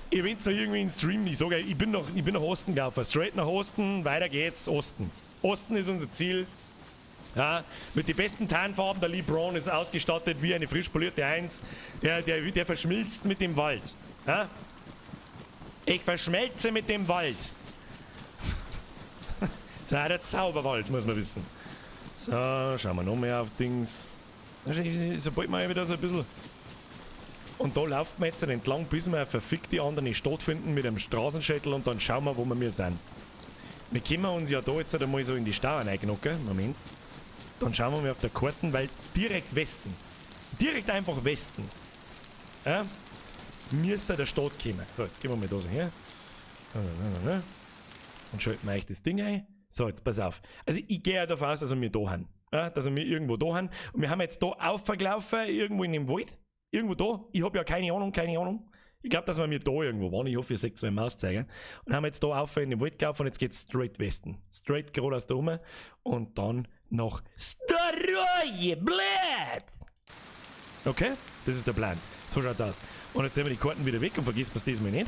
ich bin so irgendwie in Stream, ich sag euch, ich bin nach Osten gelaufen. Straight nach Osten, weiter geht's, Osten. Osten ist unser Ziel. Ja, mit den besten Tarnfarben, der LeBron ist ausgestattet wie eine frisch polierte Eins. Der verschmilzt mit dem Wald. Ja? Ich verschmelze mit dem Wald. Das ist auch der Zauberwald, muss man wissen. So, schauen wir noch mehr auf Dings. Sobald man wieder so ein bisschen. Und da laufen wir jetzt entlang, bis wir eine verfickte andere Stadt finden mit einem Straßenschädel und dann schauen wir, wo wir sind. Wir können uns ja da jetzt einmal so in die Stau reinknocken. Moment. Dann schauen wir mal auf der Karten, weil direkt Westen. Direkt einfach Westen. Ja? Müsste der Stadt kommen. So, jetzt gehen wir mal da so her. Und schalten wir euch das Ding ein. So, jetzt pass auf. Also ich gehe ja davon aus, dass wir da haben. Ja, dass wir irgendwo da haben. Und wir haben jetzt da aufgelaufen, irgendwo in dem Wald. Irgendwo da. Ich habe ja keine Ahnung, keine Ahnung. Ich glaube, dass wir mir da irgendwo waren. Ich hoffe, ihr seht meinen Mauszeiger. Und haben jetzt da auf in den Wald gelaufen und jetzt geht's straight Westen. Straight geradeaus da rum. Und dann Nach Staroye, blöd! Okay, das ist der Plan. So schaut's aus. Und jetzt nehmen wir die Karten wieder weg und vergessen wir es diesmal nicht.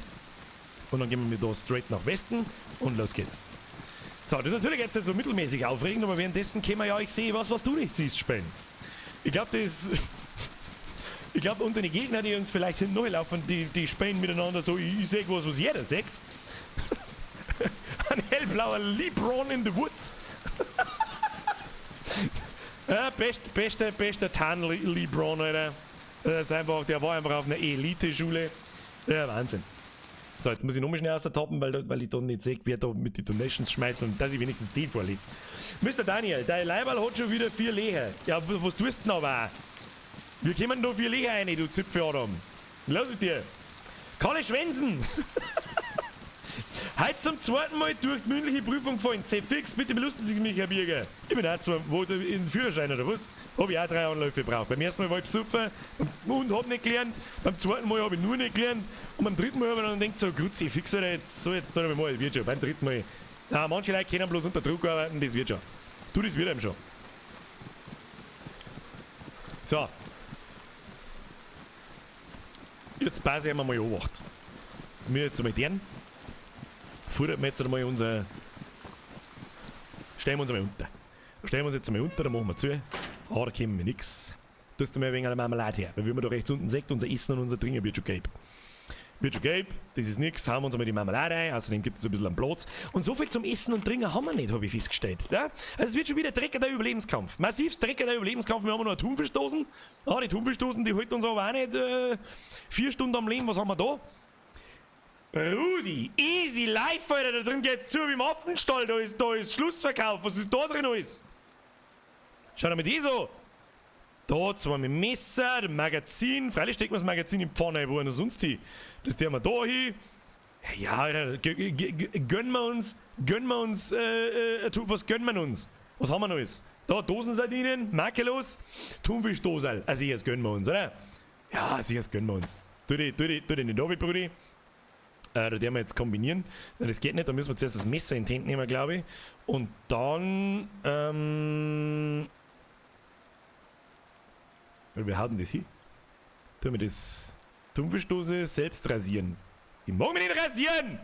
Und dann gehen wir da straight nach Westen und los geht's. So, das ist natürlich jetzt so mittelmäßig aufregend, aber währenddessen können wir ja, ich sehe was, was du nicht siehst, spielen. Ich glaube, das. Ich glaube, unsere Gegner, die uns vielleicht hinten laufen, die spielen miteinander so, ich sehe was, was jeder sagt. Ein hellblauer LeBron in the Woods. Ja, bester Tan LeBron, Alter. Das ist einfach, der war einfach auf einer Elite-Schule. Ja, Wahnsinn. So, jetzt muss ich nochmal schnell austappen, weil ich da nicht sehe, wer da mit den Donations schmeißt und dass ich wenigstens den vorlese. Mr. Daniel, dein Leiberl hat schon wieder 4 Löcher. Ja, was tust du denn aber? Wir kommen da 4 Löcher rein, du Zipfeladam. Los mit dir. Kalle Schwänzen. Heute zum zweiten Mal durch die mündliche Prüfung gefallen. C-Fix, bitte belustigen Sie mich, Herr Birger. Ich bin auch zwar wo, in den Führerschein oder was? Hab ich auch 3 Anläufe gebraucht. Beim ersten Mal war ich besoffen und hab nicht gelernt. Beim zweiten Mal hab ich nur nicht gelernt. Und beim dritten Mal hab ich dann gedacht, so, Kruzifix, Alter, jetzt, so, jetzt tun wir mal, das wird schon. Beim dritten Mal. Na, manche Leute können bloß unter Druck arbeiten, das wird schon. Du, das wird einem schon. So. Jetzt passe ich mal Obacht. Wir jetzt mal den. Futtert wir jetzt einmal unser. Stellen wir uns einmal unter. Stellen wir uns jetzt einmal unter, dann machen wir zu. Ah, da kommen wir nix. Tust du mir ein wenig eine Marmelade her. Weil wie man da rechts unten sieht, unser Essen und unser Trinken wird schon gelb. Wird schon gelb, das ist nix, hauen wir uns einmal die Marmelade ein, außerdem gibt es ein bisschen einen Platz. Und so viel zum Essen und Trinken haben wir nicht, habe ich festgestellt. Ja? Also es wird schon wieder dreckiger Überlebenskampf. Massivst dreckiger Überlebenskampf, wir haben noch eine Thunfischdosen. Ah, die Thunfischdosen, die halten uns aber auch nicht 4 Stunden am Leben. Was haben wir da? Brudi, easy life, Alter, da drin geht's zu wie im Affenstall, da ist Schlussverkauf, was ist da drin alles? Schau dir mal die so. Da zwar mit Messer, dem Magazin, freilich steckt man das Magazin in die Pfanne, wo denn sonst hin? Das tun wir da hin. Ja, Alter, gönnen wir uns, gönnen wir uns, was gönnen wir uns? Was haben wir noch alles? Da, Dosensardinen, makellos, Thunfischdosal, also das gönnen wir uns, oder? Ja, sicher, das gönnen wir uns. Tu die nicht runter, Brudi. Da werden wir jetzt kombinieren. Na, das geht nicht, da müssen wir zuerst das Messer in die Hände nehmen, glaube ich. Und dann, wir hauen das hin. Tun wir das Thunfischdose selbst rasieren. Ich mag mich nicht rasieren!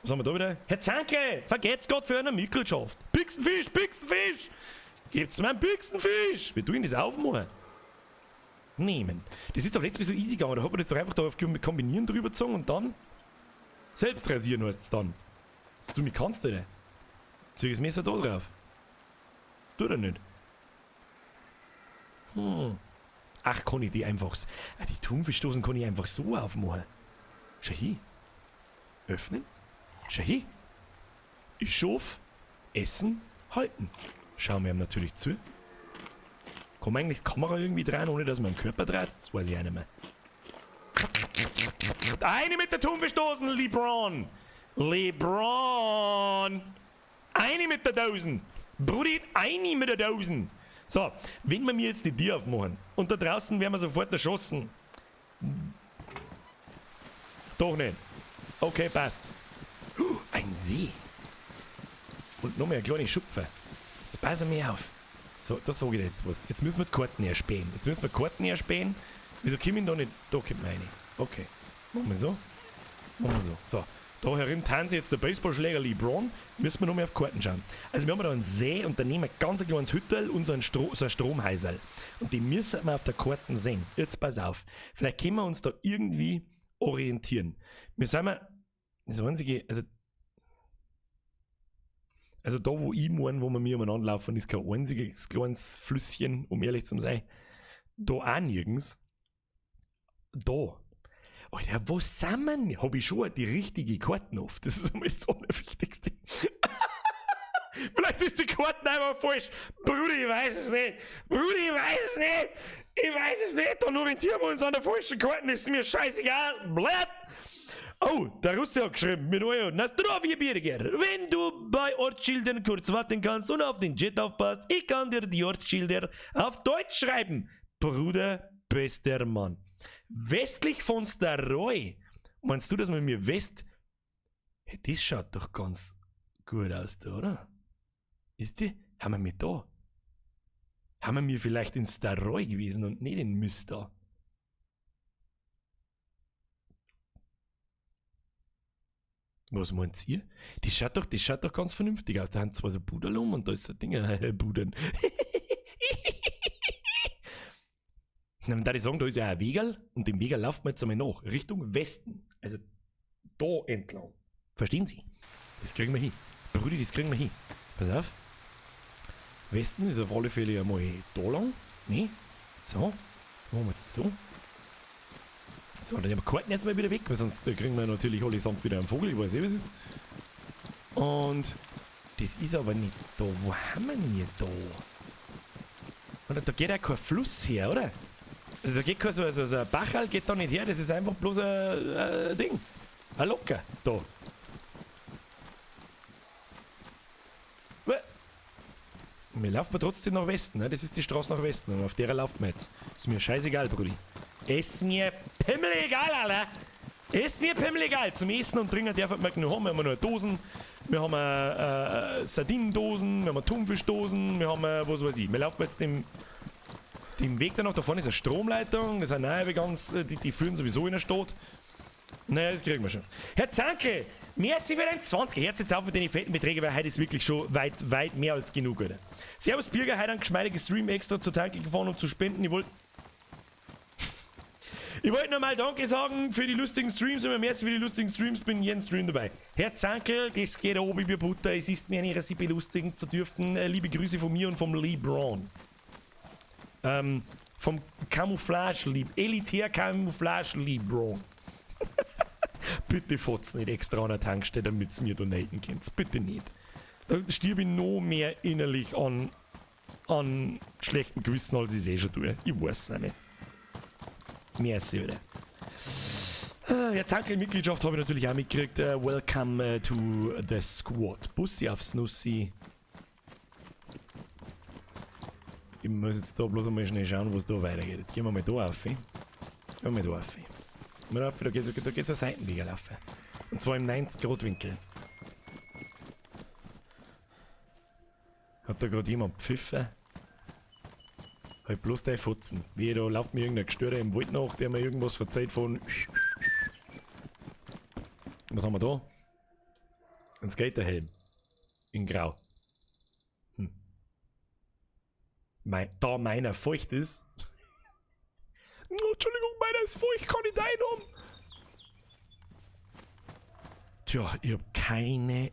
Was haben wir da wieder? Herr Zanke, vergeht's Gott für eine Mitgliedschaft. Pixenfisch, Pixenfisch! Gebt's mir einen Pixenfisch! Wir tun das aufmachen. Nehmen. Das ist doch letztes Mal so easy gegangen. Da hat man das doch einfach da auf Kombinieren drüber gezogen und dann selbst rasieren heißt es dann. Das du mich kannst, oder? Zeig das Messer da drauf. Tut er nicht. Ach, kann ich die einfach ah, die Thunfischdosen kann ich einfach so aufmachen. Schau hin. Öffnen. Schau hin. Ich schaff. Essen. Halten. Schauen wir ihm natürlich zu. Kann man eigentlich die Kamera irgendwie drehen, ohne dass man den Körper dreht? Das weiß ich auch nicht mehr. Eine mit der Thunfischdosen, LeBron! LeBron! Eine mit der Dosen! Brudi, eine mit der Dosen! So, wenn wir mir jetzt die Tür aufmachen und da draußen werden wir sofort erschossen. Doch nicht. Okay, passt. Ein See. Und noch mehr eine kleine Schupfe. Jetzt passen wir auf. So, da sag ich dir jetzt was. Jetzt müssen wir die Karten erspähen. Jetzt müssen wir die Karten erspähen. Wieso kommen da nicht? Da kommt man rein. Okay. Machen wir so. Machen wir so. So. Da herin tanzt jetzt der Baseballschläger LeBron. Müssen wir noch mehr auf Karten schauen. Also wir haben da einen See und da nehmen wir ganz ein kleines Hüttel und so ein, so ein Stromhäuserl. Und die müssen wir auf der Karten sehen. Jetzt pass auf. Vielleicht können wir uns da irgendwie orientieren. Wir sind mal, das einzige, also da, wo ich meine, wo wir mir umeinander laufen, ist kein einziges kleines Flüsschen, um ehrlich zu sein. Da auch nirgends. Da. Alter, wo sind wir denn? Hab ich schon die richtige Karten auf? Das ist einmal das Allerwichtigste. Vielleicht ist die Karten einfach falsch. Bruder, ich weiß es nicht. Bruder, ich weiß es nicht. Ich weiß es nicht. Dann orientieren wir uns an der falschen Karten. Ist mir scheißegal. Blöd. Oh, der Russe hat geschrieben mit Euro. Na zdrowie, Birger. Wenn du bei Ortsschildern kurz warten kannst und auf den Jet aufpasst, ich kann dir die Ortsschilder auf Deutsch schreiben. Bruder, bester Mann. Westlich von Staroy. Meinst du, dass man mir West... Hey, das schaut doch ganz gut aus da, oder? Ist die? Haben wir mit da? Haben wir vielleicht in Staroy gewesen und nicht in Mista? Was meint ihr? Die schaut doch, die schaut doch ganz vernünftig aus. Da haben zwar so Puderl um und da ist so Dinge, Pudern. Dann würde ich sagen, da ist ja ein Wegerl und dem Wegerl laufen wir jetzt einmal nach, Richtung Westen. Also da entlang. Verstehen Sie? Das kriegen wir hin. Brudi, das kriegen wir hin. Pass auf. Westen ist auf alle Fälle einmal da lang. Ne? So. Machen wir jetzt so. So, dann nehmen wir Karten jetzt mal wieder weg, weil sonst kriegen wir natürlich allesamt wieder einen Vogel. Ich weiß eh, was ist. Und das ist aber nicht da. Wo haben wir denn hier da? Oder da geht ja kein Fluss her, oder? Also da geht kein so ein Bachal geht da nicht her, das ist einfach bloß ein Ding. Ein Locker da. Wir laufen trotzdem nach Westen, ne? Das ist die Straße nach Westen und auf der laufen wir jetzt. Ist mir scheißegal, Brudi. Ist mir pimmelegal, Alter! Ist mir pimmelegal! Zum Essen und Trinken darf man genug haben. Wir haben nur Dosen, wir haben Sardinendosen, wir haben Thunfischdosen, wir haben was weiß ich. Wir laufen jetzt dem Weg danach. Da vorne ist eine Stromleitung, das sind nahe ganz, die führen sowieso in der Stadt. Naja, das kriegen wir schon. Herr Zankel, merci für den 20. Herz jetzt auf mit den fetten Beträgen, weil heute ist wirklich schon weit, weit mehr als genug, Alter. Servus Birger, heute einen geschmeidigen Stream extra zur Tanke gefahren, um zu spenden. Ich wollte nur mal Danke sagen für die lustigen Streams. Immer merci für die lustigen Streams, bin jeden Stream dabei. Herr Zankel, das geht oben wie Butter. Es ist mir eine Ehre, Sie belustigen zu dürfen. Liebe Grüße von mir und vom LeBron. Vom Camouflage Lieb, Elitär Camouflage LeBron. Bitte fotz nicht extra an der Tankstelle, damit ihr mir donaten könnt. Bitte nicht. Da stirb ich noch mehr innerlich an schlechtem Gewissen, als ich es eh schon tue. Ich weiß es auch nicht. Merci, oder? Ja, Zankel, Mitgliedschaft habe ich natürlich auch mitgekriegt. Welcome to the squad. Bussi aufs Nussi. Ich muss jetzt da bloß einmal schnell schauen, wo es da weitergeht. Jetzt gehen wir mal da auf. Gehen wir mal da auf. Da geht es ein Seitenweg laufen. Und zwar im 90-Grad-Winkel. Hat da gerade jemand pfiffen? Halt bloß der Fotzen. Wie, da läuft mir irgendein Gestörter im Wald nach, der mir irgendwas verzeiht von. Was haben wir da? Ein Skaterhelm. In Grau. Hm. Da meiner feucht ist. Entschuldigung, meiner ist feucht, kann ich deinen haben? Tja, ich hab keine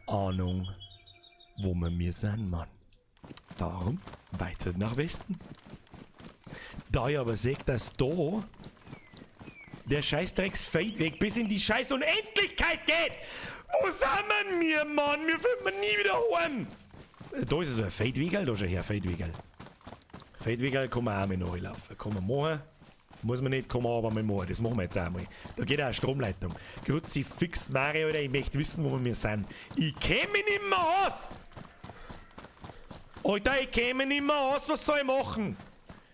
Ahnung, wo wir mir sind, Mann. Darum weiter nach Westen. Da ich aber sehe, dass da der Scheißdrecks-Feldweg bis in die Scheiß Unendlichkeit geht! Wo sind wir, Mann? Wir finden nie wieder heim! Da ist so ein Feldwegerl, da schau her, Feldwegerl. Feldwegerl kann man auch mal nachlaufen. Kann man machen. Muss man nicht, kann man aber mal machen. Das machen wir jetzt auch mal. Da geht auch eine Stromleitung. Kruzifix Mario, Alter, ich möchte wissen, wo wir sind. Ich kenn mich nicht mehr aus! Alter, ich kenn mich nicht mehr aus, was soll ich machen?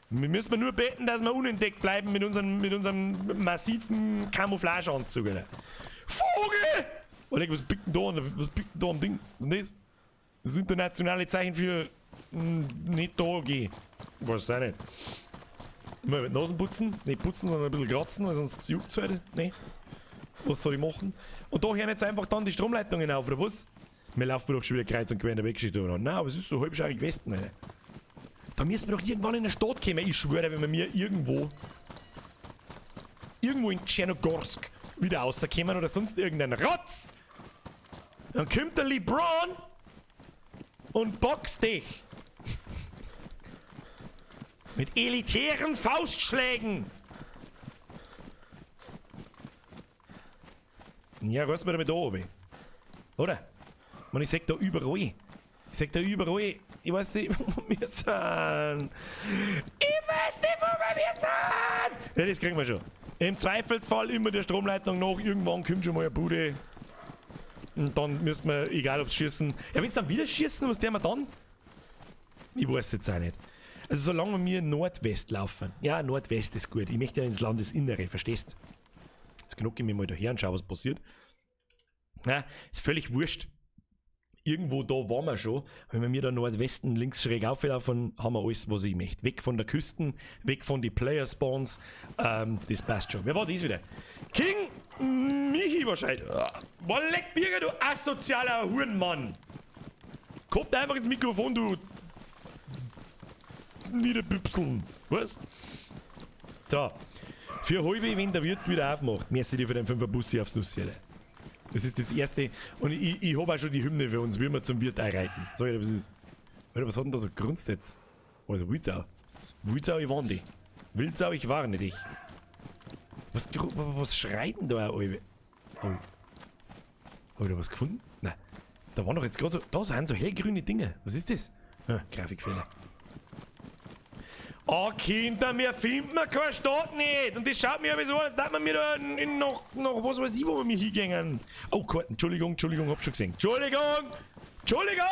Wir müssen nur beten, dass wir unentdeckt bleiben mit unserem massiven Camouflageanzug, Alter. Vogel! Alter, was biegt denn da an? Was biegt denn da am Ding? Was ist das? Das internationale Zeichen für nicht da gehen. Weiß auch nicht. Mal mit Nasen putzen. Nicht putzen, sondern ein bisschen kratzen, weil sonst juckt es halt. Nee. Was soll ich machen? Und da hören jetzt einfach dann die Stromleitungen auf, oder was? Wir laufen doch schon wieder kreuz und quer in der Weggeschichte. Nein, aber es ist so halbschaurig Westen, Alter. Da müssen wir doch irgendwann in der Stadt kommen. Ich schwöre, wenn wir mir irgendwo in Tschernogorsk wieder rauskommen oder sonst irgendein Rotz, dann kommt der LeBron und boxt dich. Mit elitären Faustschlägen. Ja, reiß mir damit da oben. Oder? Man, ich sag da überall. Ich sag da überall. Ich weiß nicht, wo wir sind. Ich weiß nicht, wo wir sind. Ja, das kriegen wir schon. Im Zweifelsfall immer der Stromleitung nach. Irgendwann kommt schon mal eine Bude. Und dann müssen wir, egal ob's schießen. Ja, wenn's dann wieder schießen, was tun wir dann? Ich weiß jetzt auch nicht. Also solange wir Nordwest laufen. Ja, Nordwest ist gut. Ich möchte ja ins Landesinnere, verstehst? Jetzt knucke ich mich mal daher und schau, was passiert. Ja, ist völlig wurscht. Irgendwo da waren wir schon. Wenn wir da Nordwesten links schräg auflaufen, haben wir alles, was ich möchte. Weg von der Küsten, weg von den Player Spawns. Das passt schon. Wer war das wieder? King Michi wahrscheinlich. Boah, leck Birger, du asozialer Hurenmann. Kommt einfach ins Mikrofon, du Niederbüpseln. Was? Da. Für halbe, wenn der Wirt wieder aufmacht, merci dir für den 5er Bussi aufs Nussi, Alter. Das ist das erste. Und ich hab auch schon die Hymne für uns, wie wir zum Wirt einreiten. Sag ich dir, was ist. Alter, was hat denn da so grunzt jetzt? Also, Wildsau. Wildsau, ich warne dich. Wildsau, ich warne dich. Was schreit denn da auch alle? Hab ich da was gefunden? Nein. Da waren doch jetzt gerade so. Da sind so hellgrüne Dinge. Was ist das? Ah, Grafikfehler. Oh, Kinder, mir findet man keine Stadt nicht. Und das schaut mir aber so an, als darf man mir da in noch was weiß ich, wo wir mir hingehen. Oh Gott, Entschuldigung, Entschuldigung, hab schon gesehen. Entschuldigung! Entschuldigung!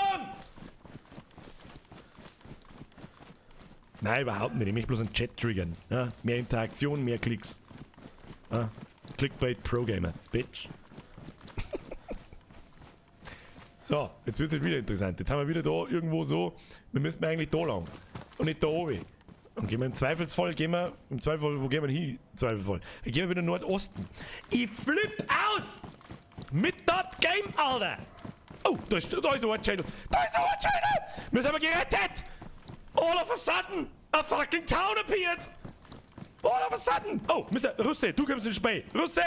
Nein, überhaupt nicht. Ich möchte bloß einen Chat triggern. Ja, mehr Interaktion, mehr Klicks. Ja, Clickbait Pro Gamer, Bitch. So, jetzt wird's wieder interessant. Jetzt haben wir wieder da irgendwo so, wir müssen eigentlich da lang. Und nicht da oben. Und gehen wir im Zweifelsfall, wo gehen wir hin? Im Zweifelsfall. Dann gehen wir wieder Nordosten. Ich flipp aus! Mit dat Game, Alter! Oh, da ist ein Ortschädel. Da ist ein Ortschädel! Wir sind aber gerettet! All of a sudden, a fucking town appeared! All of a sudden! Oh, Mr. Russe, du kommst ins Spiel. Russe!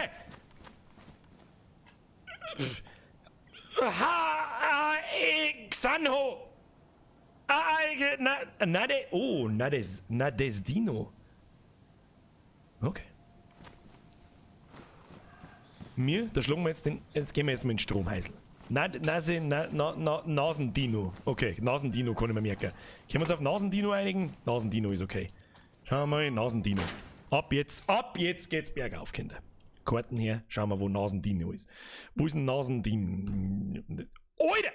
H-A-E Xanho! Nadesdino. Okay. Mir, da schlagen wir jetzt den. Jetzt gehen wir jetzt mit dem Stromhäusl. Nasendino. Okay, Nasendino kann ich mir merken. Können wir uns auf Nasendino einigen? Nasendino ist okay. Schauen wir mal, Nasendino. Ab jetzt geht's bergauf, Kinder. Karten her, schauen wir, wo Nasendino ist. Wo ist denn Nasendino? Alter!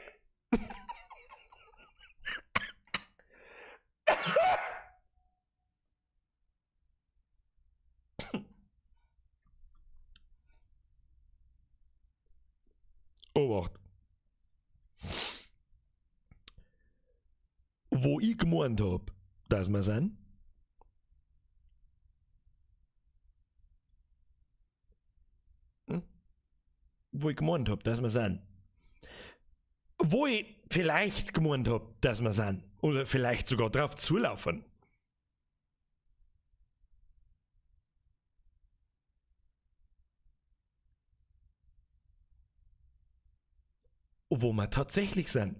Obacht. Wo ich gemeint hab, dass wir sind. Hm? Wo ich gemeint hab, dass wir sind. Wo ich vielleicht gemeint hab, dass wir sind. Oder vielleicht sogar drauf zulaufen. Wo wir tatsächlich sind.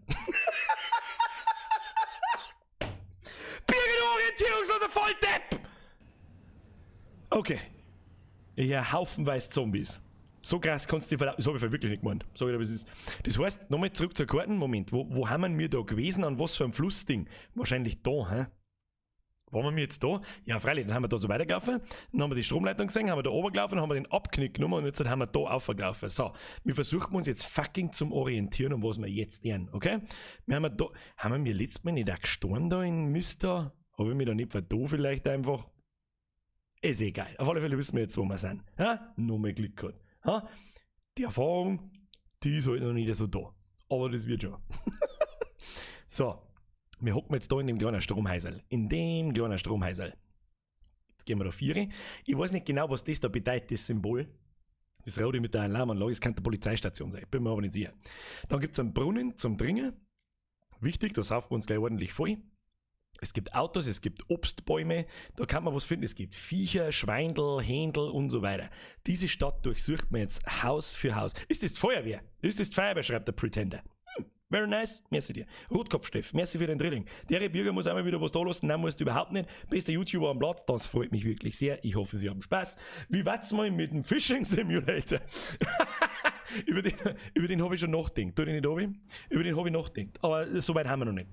Birgit, orientierungsloser Volldepp! Okay. Ja, haufenweise Zombies. So krass kannst du dich verlaufen. Das habe ich wirklich nicht gemeint. Sag ich dir, was ist. Das heißt, nochmal zurück zur Karten. Moment, wo haben wir da gewesen? An was für einem Flussding? Wahrscheinlich da, hä? Waren wir jetzt da? Ja, freilich, dann haben wir da so weitergelaufen, dann haben wir die Stromleitung gesehen, haben wir da oben gelaufen, haben wir den Abknick genommen und jetzt haben wir da aufgelaufen. So, wir versuchen uns jetzt fucking zum Orientieren, um was wir jetzt lernen, okay? Wir haben da, haben wir letztes Mal nicht auch gestorben da in Münster? Habe ich mich da nicht vertan vielleicht einfach? Ist egal. Auf alle Fälle wissen wir jetzt, wo wir sind. Ha? Noch mehr Glück gehabt. Ha? Die Erfahrung, die ist halt noch nicht so da. Aber das wird schon. So. Wir hocken jetzt da in dem kleinen Stromhäuserl. In dem kleinen Stromhäuserl. Jetzt gehen wir da 4. Ich weiß nicht genau, was das da bedeutet, das Symbol. Das Rote mit der Alarmanlage, das kann die Polizeistation sein. Bin mir aber nicht sicher. Dann gibt es einen Brunnen zum Trinken. Wichtig, da saufen wir uns gleich ordentlich voll. Es gibt Autos, es gibt Obstbäume, da kann man was finden. Es gibt Viecher, Schweindel, Händel und so weiter. Diese Stadt durchsucht man jetzt Haus für Haus. Ist das die Feuerwehr? Ist das die Feuerwehr, schreibt der Pretender. Very nice, merci dir. Rotkopfsteff, merci für den Drilling. Der Bürger muss einmal wieder was da lassen, nein, musst du überhaupt nicht. Bester YouTuber am Platz, das freut mich wirklich sehr. Ich hoffe, Sie haben Spaß. Wie war's mal mit dem Fishing Simulator? Über den habe ich schon nachgedacht. Tu den nicht runter? Über den habe ich nachgedacht. Aber so weit haben wir noch nicht.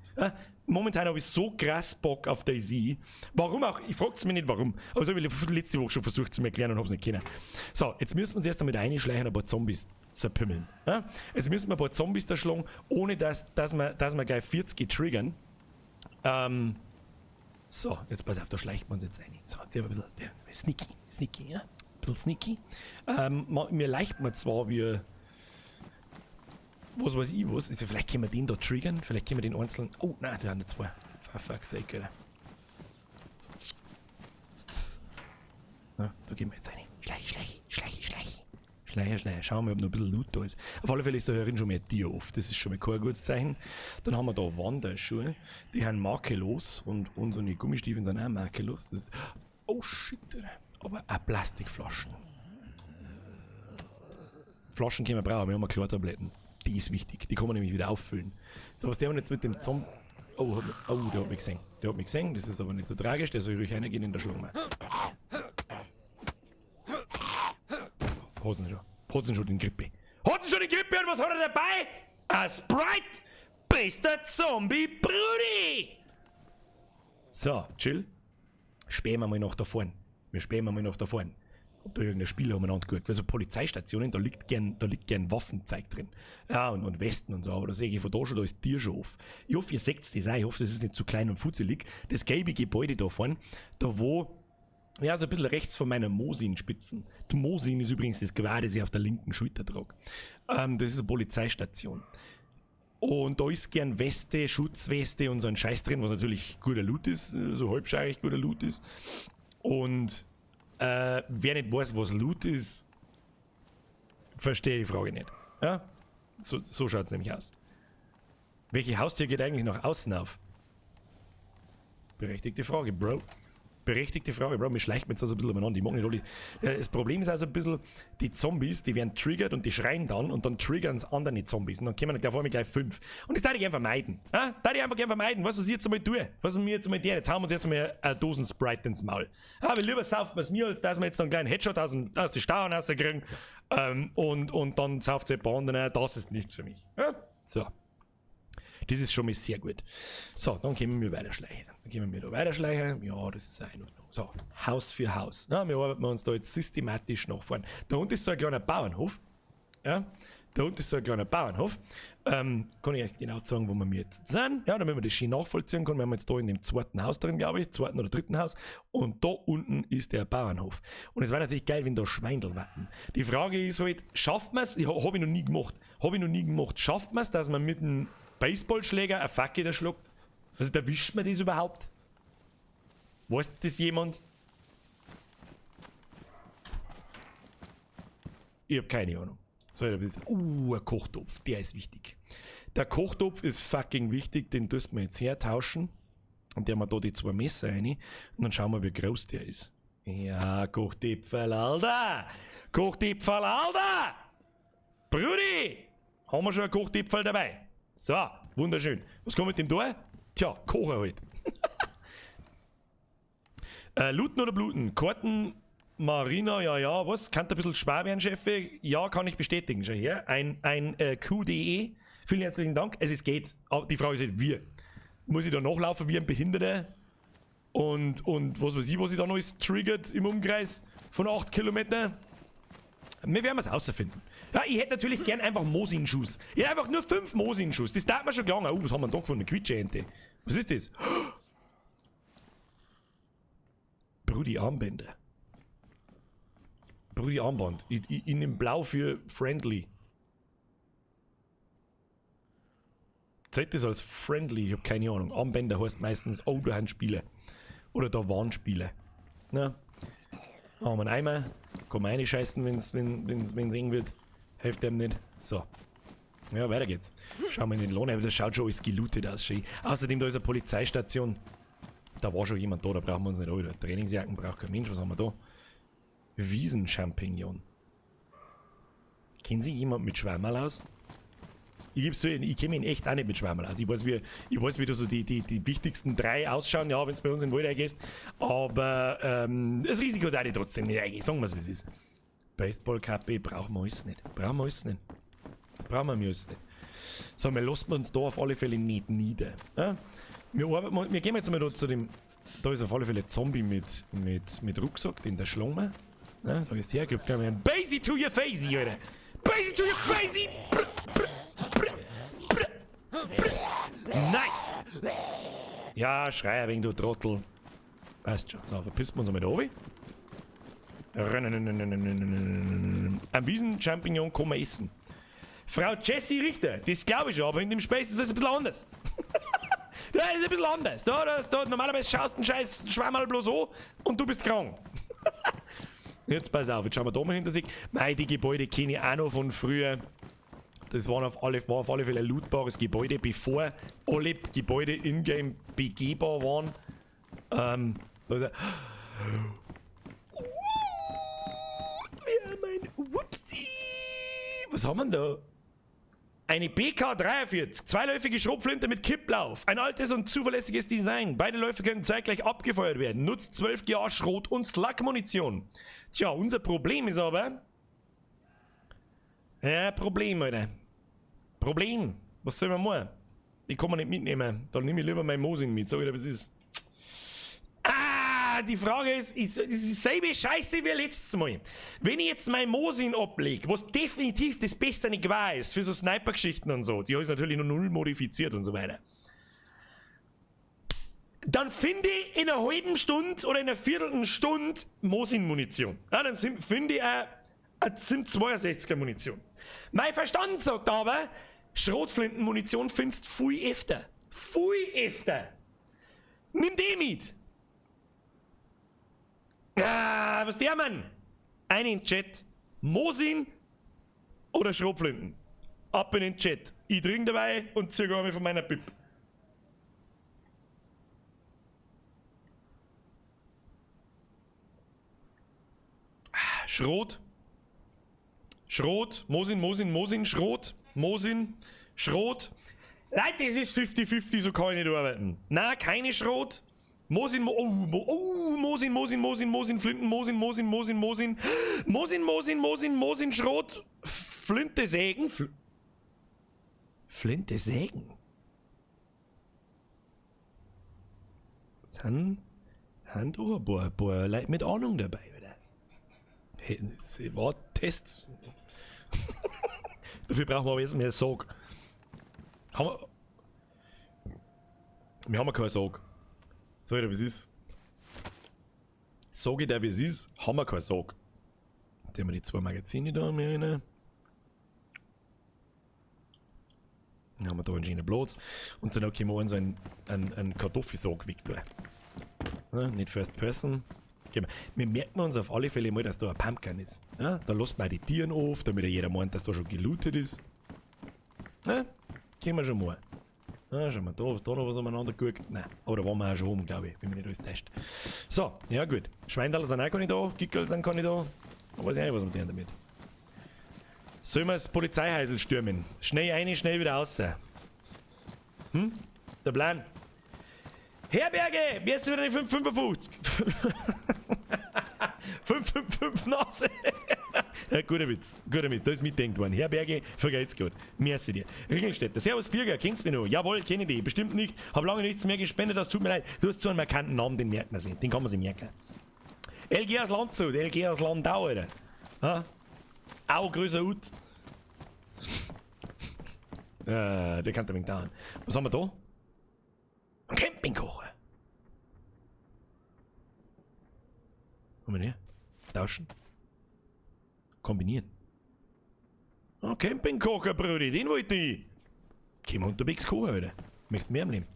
Momentan habe ich so krass Bock auf DayZ. Warum auch? Ich frage es mich nicht warum. Aber das habe ich letzte Woche schon versucht zu erklären und habe es nicht können. So, jetzt müssen wir uns erst einmal reinschleichen und ein paar Zombies zerpümmeln. Jetzt müssen wir ein paar Zombies da schlagen, ohne dass wir gleich 40 triggern. So, jetzt pass auf, da schleicht man uns jetzt rein. So, der ein bisschen der, sneaky, sneaky, ja? Ein bisschen sneaky. Mir leicht man zwar wie was weiß ich was. Also vielleicht können wir den da triggern, vielleicht können wir den einzelnen. Oh, nein, da haben zwei. For fuck's sake, Alter. Na, da gehen wir jetzt rein. Schleich, schleich, schleich, schleich. Schleicher, schleicher. Schauen wir mal, ob noch ein bisschen Loot da ist. Auf alle Fälle ist da herin schon mehr Tier oft. Das ist schon mal kein gutes Zeichen. Dann haben wir da Wanderschuhe. Die haben makellos und unsere Gummistiefel sind auch makellos. Das ist, oh shit, Alter. Aber auch Plastikflaschen. Flaschen können wir brauchen. Wir haben Chlortabletten. Die ist wichtig. Die kann man nämlich wieder auffüllen. So, was der jetzt mit dem Zombie. Oh, oh, der hat mich gesehen. Der hat mich gesehen. Das ist aber nicht so tragisch. Der soll ruhig reingehen in der Schlange. Hosen schon. Hosen schon den Grippe. Hosen schon den Grippe und was hat er dabei? A Sprite! Bester Zombie Brudi! So, chill. Spähen wir mal nach da vorn. Wir spähen mal nach da vorn. Ob da irgendein Spieler umeinander guckt. Weil so Polizeistationen, da liegt gern Waffenzeug drin. Ja, und Westen und so. Aber da sehe ich von da schon, da ist Tier schon auf. Ich hoffe, ihr seht das auch. Ich hoffe, das ist nicht zu klein und futzelig. Das gelbe Gebäude da vorn, da wo. Ja, so ein bisschen rechts von meiner Mosin-Spitzen. Die Mosin ist übrigens das Gewehr, das ich auf der linken Schulter trage. Das ist eine Polizeistation. Und da ist gern Weste, Schutzweste und so ein Scheiß drin, was natürlich guter Loot ist, so halbscheirig guter Loot ist. Und wer nicht weiß, was Loot ist, verstehe die Frage nicht. Ja? So schaut es nämlich aus. Welche Haustür geht eigentlich nach außen auf? Berechtigte Frage, Bro. Berechtigte Frage, Bro, mir schleicht mir jetzt also ein bisschen umeinander. Ich mag nicht alle. Das Problem ist also ein bisschen, die Zombies, die werden triggert und die schreien dann und dann triggern es andere Zombies. Und dann kommen da vor mir gleich 5. Und das darf ich gern vermeiden. Ja? Darf ich einfach gern vermeiden. Weißt du, was ich jetzt einmal tue? Was wir jetzt einmal tun? Jetzt hauen wir uns erst einmal eine Dosen Sprite ins Maul. Aber lieber saufen wir es mir, als dass wir jetzt einen kleinen Headshot aus den Stauern rauskriegen. Und dann sauft es ein paar andere. Das ist nichts für mich. Ja? So. Das ist schon mal sehr gut. So, dann können wir weiterschleichen. Dann können wir da weiterschleichen. Ja, das ist auch in Ordnung. So, Haus für Haus. Na, wir arbeiten uns da jetzt systematisch nach vorne. Da unten ist so ein kleiner Bauernhof. Ja, da unten ist so ein kleiner Bauernhof. Kann ich euch genau sagen, wo wir jetzt sind. Ja, damit wir das schön nachvollziehen können. Wir haben jetzt da in dem zweiten Haus drin, glaube ich. Zweiten oder dritten Haus. Und da unten ist der Bauernhof. Und es wäre natürlich geil, wenn da Schweindel warten. Die Frage ist halt, schafft man es? Habe ich noch nie gemacht. Habe ich noch nie gemacht. Schafft man es, dass man mit einem Baseballschläger eine Fackel da schluckt? Also, da wischt man das überhaupt? Weiß das jemand? Ich hab keine Ahnung. So, ein Kochtopf, der ist wichtig. Der Kochtopf ist fucking wichtig, den dürfen wir jetzt hertauschen. Und der haben wir da die 2 Messer rein. Und dann schauen wir, wie groß der ist. Ja, Kochtipfel, Alter! Kochtipfel, Alter! Brudi! Haben wir schon einen Kochtipfel dabei? So, wunderschön. Was kommt mit dem da? Tja, kochen halt. Looten oder bluten? Karten, Marina, ja, ja, was? Kann da ein bisschen schwer werden, Chefe? Ja, kann ich bestätigen. Schau her. Ein QDE. Vielen herzlichen Dank. Es ist geht. Aber die Frage ist halt, wie? Muss ich da nachlaufen wie ein Behinderter? Und was weiß ich, was ich da noch ist, triggert im Umkreis von 8 Kilometern? Wir werden es rausfinden. Ja, ich hätte natürlich gern einfach Mosin-Schuss. Ich hätte einfach nur 5 Mosin-Schuss. Das darf man schon gelangen. Oh, was haben wir denn da gefunden? Quietscheente. Was ist das? Brudi Armbänder. Brudi Armband. Ich nehme blau für friendly. Zeigt das als friendly? Ich habe keine Ahnung. Armbänder heißt meistens, oh, da haben Spiele. Oder da waren Spiele. Na? Haben wir einen Eimer. Kann man reinscheißen, wenn's eng wird. Hilft dem nicht. So. Ja, weiter geht's. Schauen wir in den Lohn. Das schaut schon alles gelootet aus. Schön. Außerdem, da ist eine Polizeistation. Da war schon jemand da, da brauchen wir uns nicht alle. Trainingsjacken braucht kein Mensch. Was haben wir da? Wiesenchampignon. Kennen Sie jemand mit Schwammerl aus? Ich gebe zu, ich kenne mich echt auch nicht mit Schwammerl aus. Ich weiß, wie da so die wichtigsten 3 ausschauen, ja, wenn es bei uns in den Wald eingehst. Aber das Risiko da ich trotzdem nicht eingehen. Sagen wir es, wie es ist. Baseball-Kappe brauchen wir alles nicht. Brauchen wir alles nicht. Brauchen wir alles nicht. So, wir lassen uns da auf alle Fälle nicht nieder. Ja? Wir gehen jetzt mal da zu dem. Da ist auf alle Fälle Zombie mit Rucksack, den der schlagen wir. Ja, da ist her, gibt's gleich mal ein Basie to your facey, Alter! Basie to your facey! Brr, brr, brr, brr, brr. Nice! Ja, schrei ein wenig, du Trottel. Weißt schon. So, verpissen wir uns einmal da oben. Ein Wiesenchampignon kann man essen. Frau Jessie Richter, das glaube ich schon, aber in dem Space ist das ein bisschen anders. Das ist ein bisschen anders. Da, normalerweise schaust du einen scheiß Schwammerl bloß an und du bist krank. Jetzt pass auf, jetzt schauen wir da mal hinter sich. Mei, die Gebäude kenne ich auch noch von früher. Das war auf alle Fälle ein lootbares Gebäude, bevor alle Gebäude in-game begehbar waren. Da ist er. Ja, mein Whoopsie. Was haben wir denn da? Eine BK-43, zweiläufige Schrotflinte mit Kipplauf. Ein altes und zuverlässiges Design. Beide Läufe können zeitgleich abgefeuert werden. Nutzt 12 GA Schrot und Slug-Munition. Tja, unser Problem ist aber... Ja, Problem, Alter. Problem. Was soll man machen? Die kann man nicht mitnehmen. Da nehme ich lieber mein Mosin mit. Sag ich dir, was ist. Ah, die Frage ist dieselbe Scheiße wie letztes Mal. Wenn ich jetzt mein Mosin ablege, was definitiv das beste Gewehr ist für so Sniper-Geschichten und so, die habe ich natürlich noch null modifiziert und so weiter, dann finde ich in einer halben Stunde oder in einer Viertelstunde Mosin-Munition. Ja, dann finde ich eine ZIM 62er Munition. Mein Verstand sagt aber, Schrotflintenmunition findest du viel öfter. Viel öfter. Nimm die mit. Ah, was der Mann? Einen in den Chat. Mosin oder Schrotflinten? Ab in den Chat. Ich trinke dabei und ziehe einmal von meiner Bib. Schrot. Schrot. Mosin, Mosin, Mosin, Schrot. Mosin, Schrot. Leute, das ist 50-50, so kann ich nicht arbeiten. Na, keine Schrot. Mosin, oh, Mosin, Mosin, Mosin, Mosin, Flinten, Mosin, Mosin, Mosin, Mosin, Mosin, Mosin, Mosin, Mosin, Schrot, Flinte, Sägen, Flinte, Sägen. Sind auch ein paar Leute mit Ahnung dabei, oder? Hey, das war Test. Dafür brauchen wir aber jetzt mehr Sog. Wir haben ja keinen Sog. Sag ich dir, wie es ist. Sag ich dir, wie es ist, haben wir keinen Sog. Da haben wir die zwei Magazine da mehr rein. Dann haben wir da einen schönen Platz. Und dann können wir so einen Kartoffelsog weg da. Ja, nicht First Person. Wir merken uns auf alle Fälle mal, dass da ein Pumpkin ist. Ja, da lässt man auch die Tieren auf, damit ja jeder meint, dass da schon gelootet ist. Ja, können wir schon mal. Ja, schauen wir da, ob da noch was umeinander guckt. Nein, aber da waren wir auch schon oben, glaube ich, wenn mich nicht alles täuscht. So, ja gut. Schweindal sind auch keine da, Gickerl sind keine da. Da weiß ich auch nicht, was wir tun damit. Sollen wir das Polizeihäusl stürmen? Schnell rein, schnell wieder raus. Hm? Der Plan. Herberge! Wer ist wieder die 5,55? 5,55 Nase! Ja, guter Witz, guter Witz, da ist mitdenkt worden. Herberge, vergeht's gut. Merci dir. Ringelstädter, Servus Birger, kennst du mich noch? Jawohl, kenne ich dich. Bestimmt nicht. Hab lange nichts mehr gespendet, das tut mir leid. Du hast so einen markanten Namen, den merkt man sich. Den kann man sich merken. LG aus Landshut, LG aus Landau, Alter. Ha? Auch größer Hut. Der kann ein wenig dauern. Was haben wir da? Ein Campingkocher. Haben wir hier? Tauschen. Kombinieren. Oh, Campingkocher, Brudi, den wollte ich. Gehen wir unterwegs kochen, Alter. Möchtest du mehr im Leben?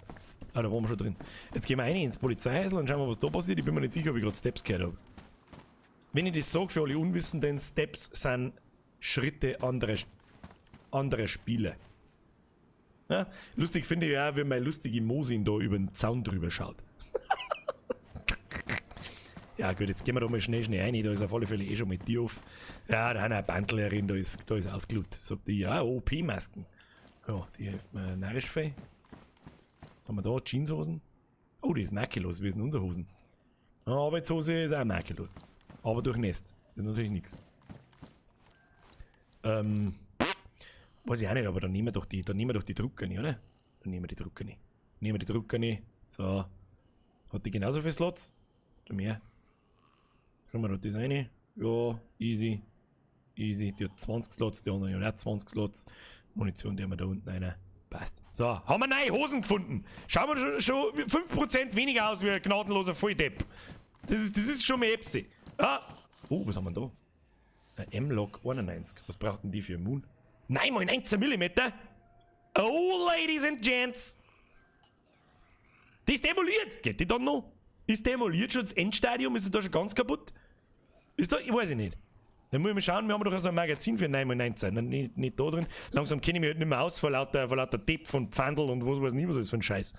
Ah, da waren wir schon drin. Jetzt gehen wir rein ins Polizeihäusl und schauen wir, was da passiert. Ich bin mir nicht sicher, ob ich gerade Steps gehört habe. Wenn ich das sage, für alle Unwissenden, Steps sind Schritte anderer Spiele. Ja? Lustig finde ich ja auch, wenn mein lustige Mosin da über den Zaun drüber schaut. Ja gut, jetzt gehen wir da mal schnell rein. Da ist auf alle Fälle eh schon mal die auf. Ja, da haben wir ein Bandel herin, da ist ausgelugt. Sagt die, ja, OP-Masken. Ja, die hilft mir narrisch viel. Was haben wir da? Jeanshosen? Oh, die ist makellos. Wie ist denn unsere Hosen? Ja, Arbeitshose ist auch makellos. Aber durchnässt. Das ist natürlich nichts. Weiß ich auch nicht, aber dann nehmen wir doch die, Drucker nicht, oder? Dann nehmen wir die Drucker nicht. Nehmen wir die Drucker nicht. So. Hat die genauso viele Slots? Oder mehr? Schauen wir da das rein. Ja, easy. Easy. Die hat 20 Slots, die anderen hat auch 20 Slots. Munition, die haben wir da unten rein. Passt. So, haben wir neue Hosen gefunden. Schauen wir schon 5% weniger aus wie ein gnadenloser Volldepp. Das ist schon mehr Epsi. Ah. Oh, was haben wir denn da? Ein M-Log 91. Was braucht denn die für Moon? 9 mal 19 mm. Oh, Ladies and Gents. Die ist demoliert. Geht die dann noch? Ist demoliert schon das Endstadium? Ist die da schon ganz kaputt? Ist da? Ich weiß ich nicht. Dann muss ich mal schauen, wir haben doch so ein Magazin für 9 mal 19. Nein, nicht da drin. Langsam kenne ich mich halt nicht mehr aus vor lauter Depp und Pfandl und was weiß ich nicht, was ist für ein Scheiß.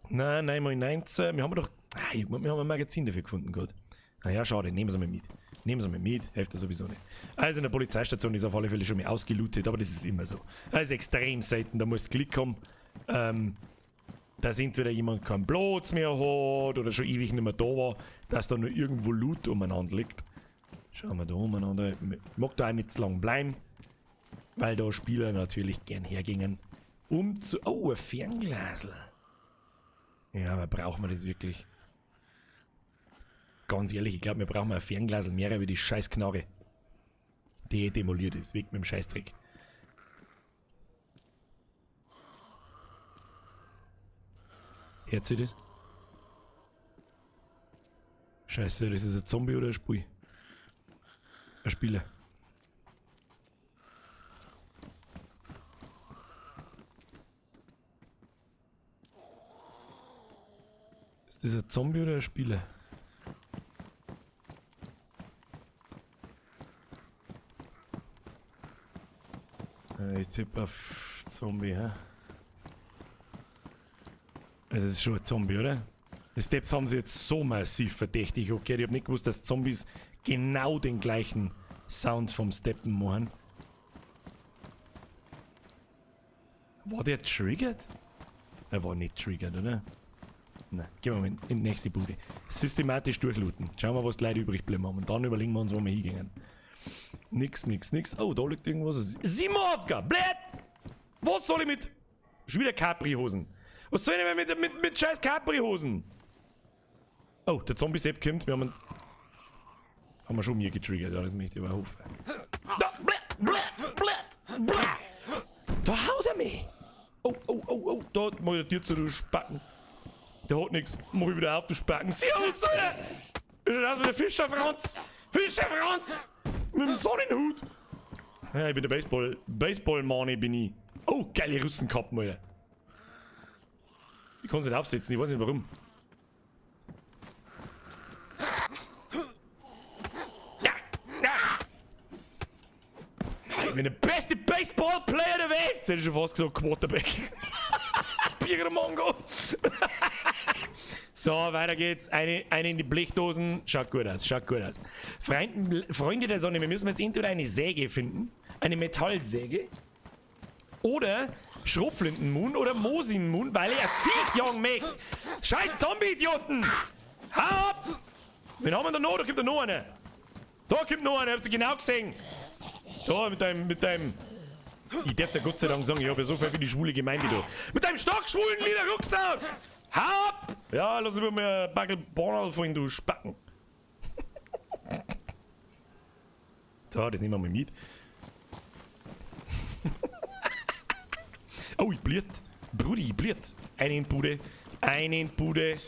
Nein, 9 mal 19. Wir haben doch. Ah, wir haben ein Magazin dafür gefunden, gut. Naja, schade, nehmen wir es mal mit. Nehmen wir es mal mit, hilft das sowieso nicht. Also in der Polizeistation ist auf alle Fälle schon mal ausgelootet, aber das ist immer so. Das ist extrem selten, da musst du Glück haben, dass entweder jemand keinen Platz mehr hat oder schon ewig nicht mehr da war, dass da nur irgendwo Loot umeinander liegt. Schauen wir da umeinander. Ich mag da auch nicht zu lang bleiben, weil da Spieler natürlich gern hergingen, um zu... Oh, ein Fernglasl. Ja, aber brauchen wir das wirklich? Ganz ehrlich, ich glaub, wir brauchen ein Fernglasl mehr wie die scheiß Knarre. Die demoliert ist, weg mit dem Scheißdreck. Hört sich das? Scheiße, das ist ein Zombie oder ein Spiel? Ein Spieler. Ist das ein Zombie oder ein Spieler? Ich tippe auf Zombie, hä? Das ist schon ein Zombie, oder? Die Steps haben sie jetzt so massiv verdächtig. Okay, ich hab nicht gewusst, dass Zombies genau den gleichen Sound vom Steppen machen. War der triggered? Er war nicht triggered, oder? Nein, gehen wir mal in die nächste Bude. Systematisch durchlooten. Schauen wir, was die Leute übrig bleiben haben. Und dann überlegen wir uns, wo wir hingehen. Nix, nix, nix. Oh, da liegt irgendwas. Simovka! Blöd! Was soll ich mit... Schon wieder Capri-Hosen. Was soll ich denn mit scheiß Capri-Hosen? Oh, der Zombie-Sepp kommt. Wir haben einen... Haben wir schon mir getriggert. Ja, das möchte ich aber hoffen. Da, blöd, blöd, blöd, blöd. Da haut er mich. Oh, oh, oh, oh. Da mach ich dir zu, du Spacken. Der hat nix. Mach ich wieder auf, du Spacken. Servus, Alter! Ist das mit der Fischer Franz? Fischer Franz! Mit dem Sonnenhut! Ja, ich bin der Baseball-Mani bin ich. Oh, geile Russenkappen, Alter. Ich kann's nicht aufsetzen, ich weiß nicht warum. Ja, ja. Ich bin der beste Baseball-Player der Welt! Das hätte ich schon fast gesagt, Quarterback. Bierger Mongo! So, weiter geht's. Eine in die Blechdosen. Schaut gut aus, schaut gut aus. Freunde der Sonne, wir müssen jetzt entweder eine Säge finden. Eine Metallsäge. Oder Schrotflintenmoon oder Mosinmoon, weil er Viech jagen möchte. Scheiß Zombie-Idioten! Hau ab! Wen haben wir da noch? Da kommt da noch einer. Da kommt noch einer, hab's du genau gesehen. Da, mit deinem... Ich darf's ja Gott sei Dank sagen, ich hab ja so viel für die schwule Gemeinde da. Mit deinem stockschwulen lila Rucksack! Hau ab! Ja, lass lieber mal ein Backel Bornal fallen, du Spacken. So, das nehmen wir mal mit. Oh, ich bliert. Brudi, ich bliert. Eine in Bude. Eine in Bude.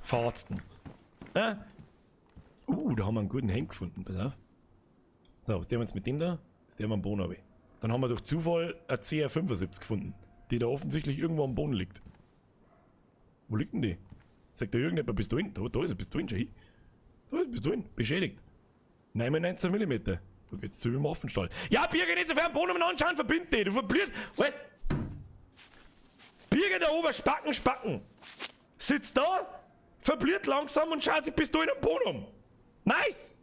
Fahrtsten. Ah. Da haben wir einen guten Helm gefunden. Pass auf. So, was tun wir jetzt mit dem da? Das tun wir am Boden runter. Dann haben wir durch Zufall eine CR75 gefunden, die da offensichtlich irgendwo am Boden liegt. Wo liegt denn die? Sagt da irgendjemand, bist du hin? Da, da ist er, bist du hin, schau hin. Da ist, bist du hin, beschädigt. 9 mal 19 Millimeter. Da geht's zu im Waffenstall. Ja, Birger, nicht so fern Boden umeinander schauen, verbind dich. Du verblühst. Weißt Birger da oben, Spacken, Spacken. Sitzt da, verblüht langsam und schaut sich bis du in den Boden um. Nice!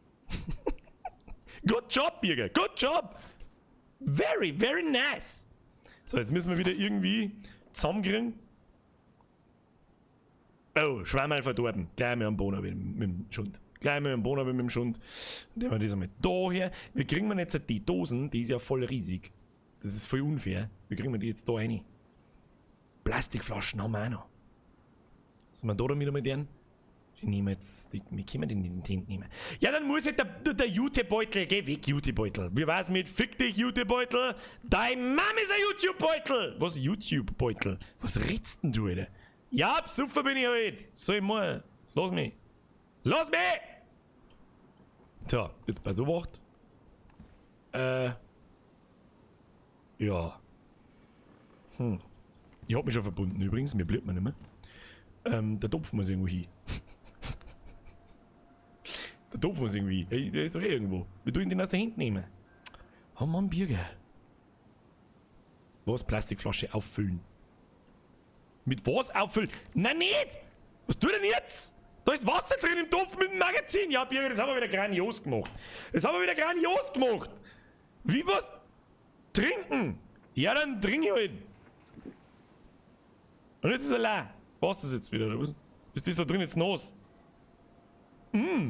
Good job, Birger, good job! Very, very nice! So, jetzt müssen wir wieder irgendwie zusammenkriegen. Oh, Schwammerl verdorben. Gleich mal am Boden mit dem Schund. Gleich mal am Boden mit dem Schund. Und dann haben wir das einmal da her. Wir kriegen jetzt die Dosen, die ist ja voll riesig. Das ist voll unfair. Wir kriegen die jetzt da rein. Plastikflaschen haben wir auch noch. Sollen wir da damit einmal deren? Die nehmen jetzt, die, wir können den in den Tent nehmen. Ja, dann muss halt der Jutebeutel, geh weg, Jutebeutel. Wie war's mit Fick dich, Jutebeutel? Dein Mann ist ein YouTube-Beutel! Was, YouTube-Beutel? Was redst denn du, Alter? Ja, Psuffer bin ich halt. Soll ich mal? Lass mich. Lass mich! So, jetzt bei so Wacht. Ja. Ich hab mich schon verbunden übrigens, mir bleibt man nicht mehr. Der Topf muss irgendwo hin. Der Topf muss irgendwie. Hey, der ist doch eh irgendwo. Wir tun den aus der Hand nehmen. Oh Mann, Birger. Was? Plastikflasche auffüllen. Mit was auffüllen? Nein, nicht! Was tut denn jetzt? Da ist Wasser drin im Topf mit dem Magazin. Ja, Birger, das haben wir wieder grandios gemacht. Das haben wir wieder grandios gemacht. Wie was? Trinken! Ja, dann trink ich halt. Und jetzt ist er leer. Was ist das jetzt wieder, oder was? Ist das da drin jetzt nass?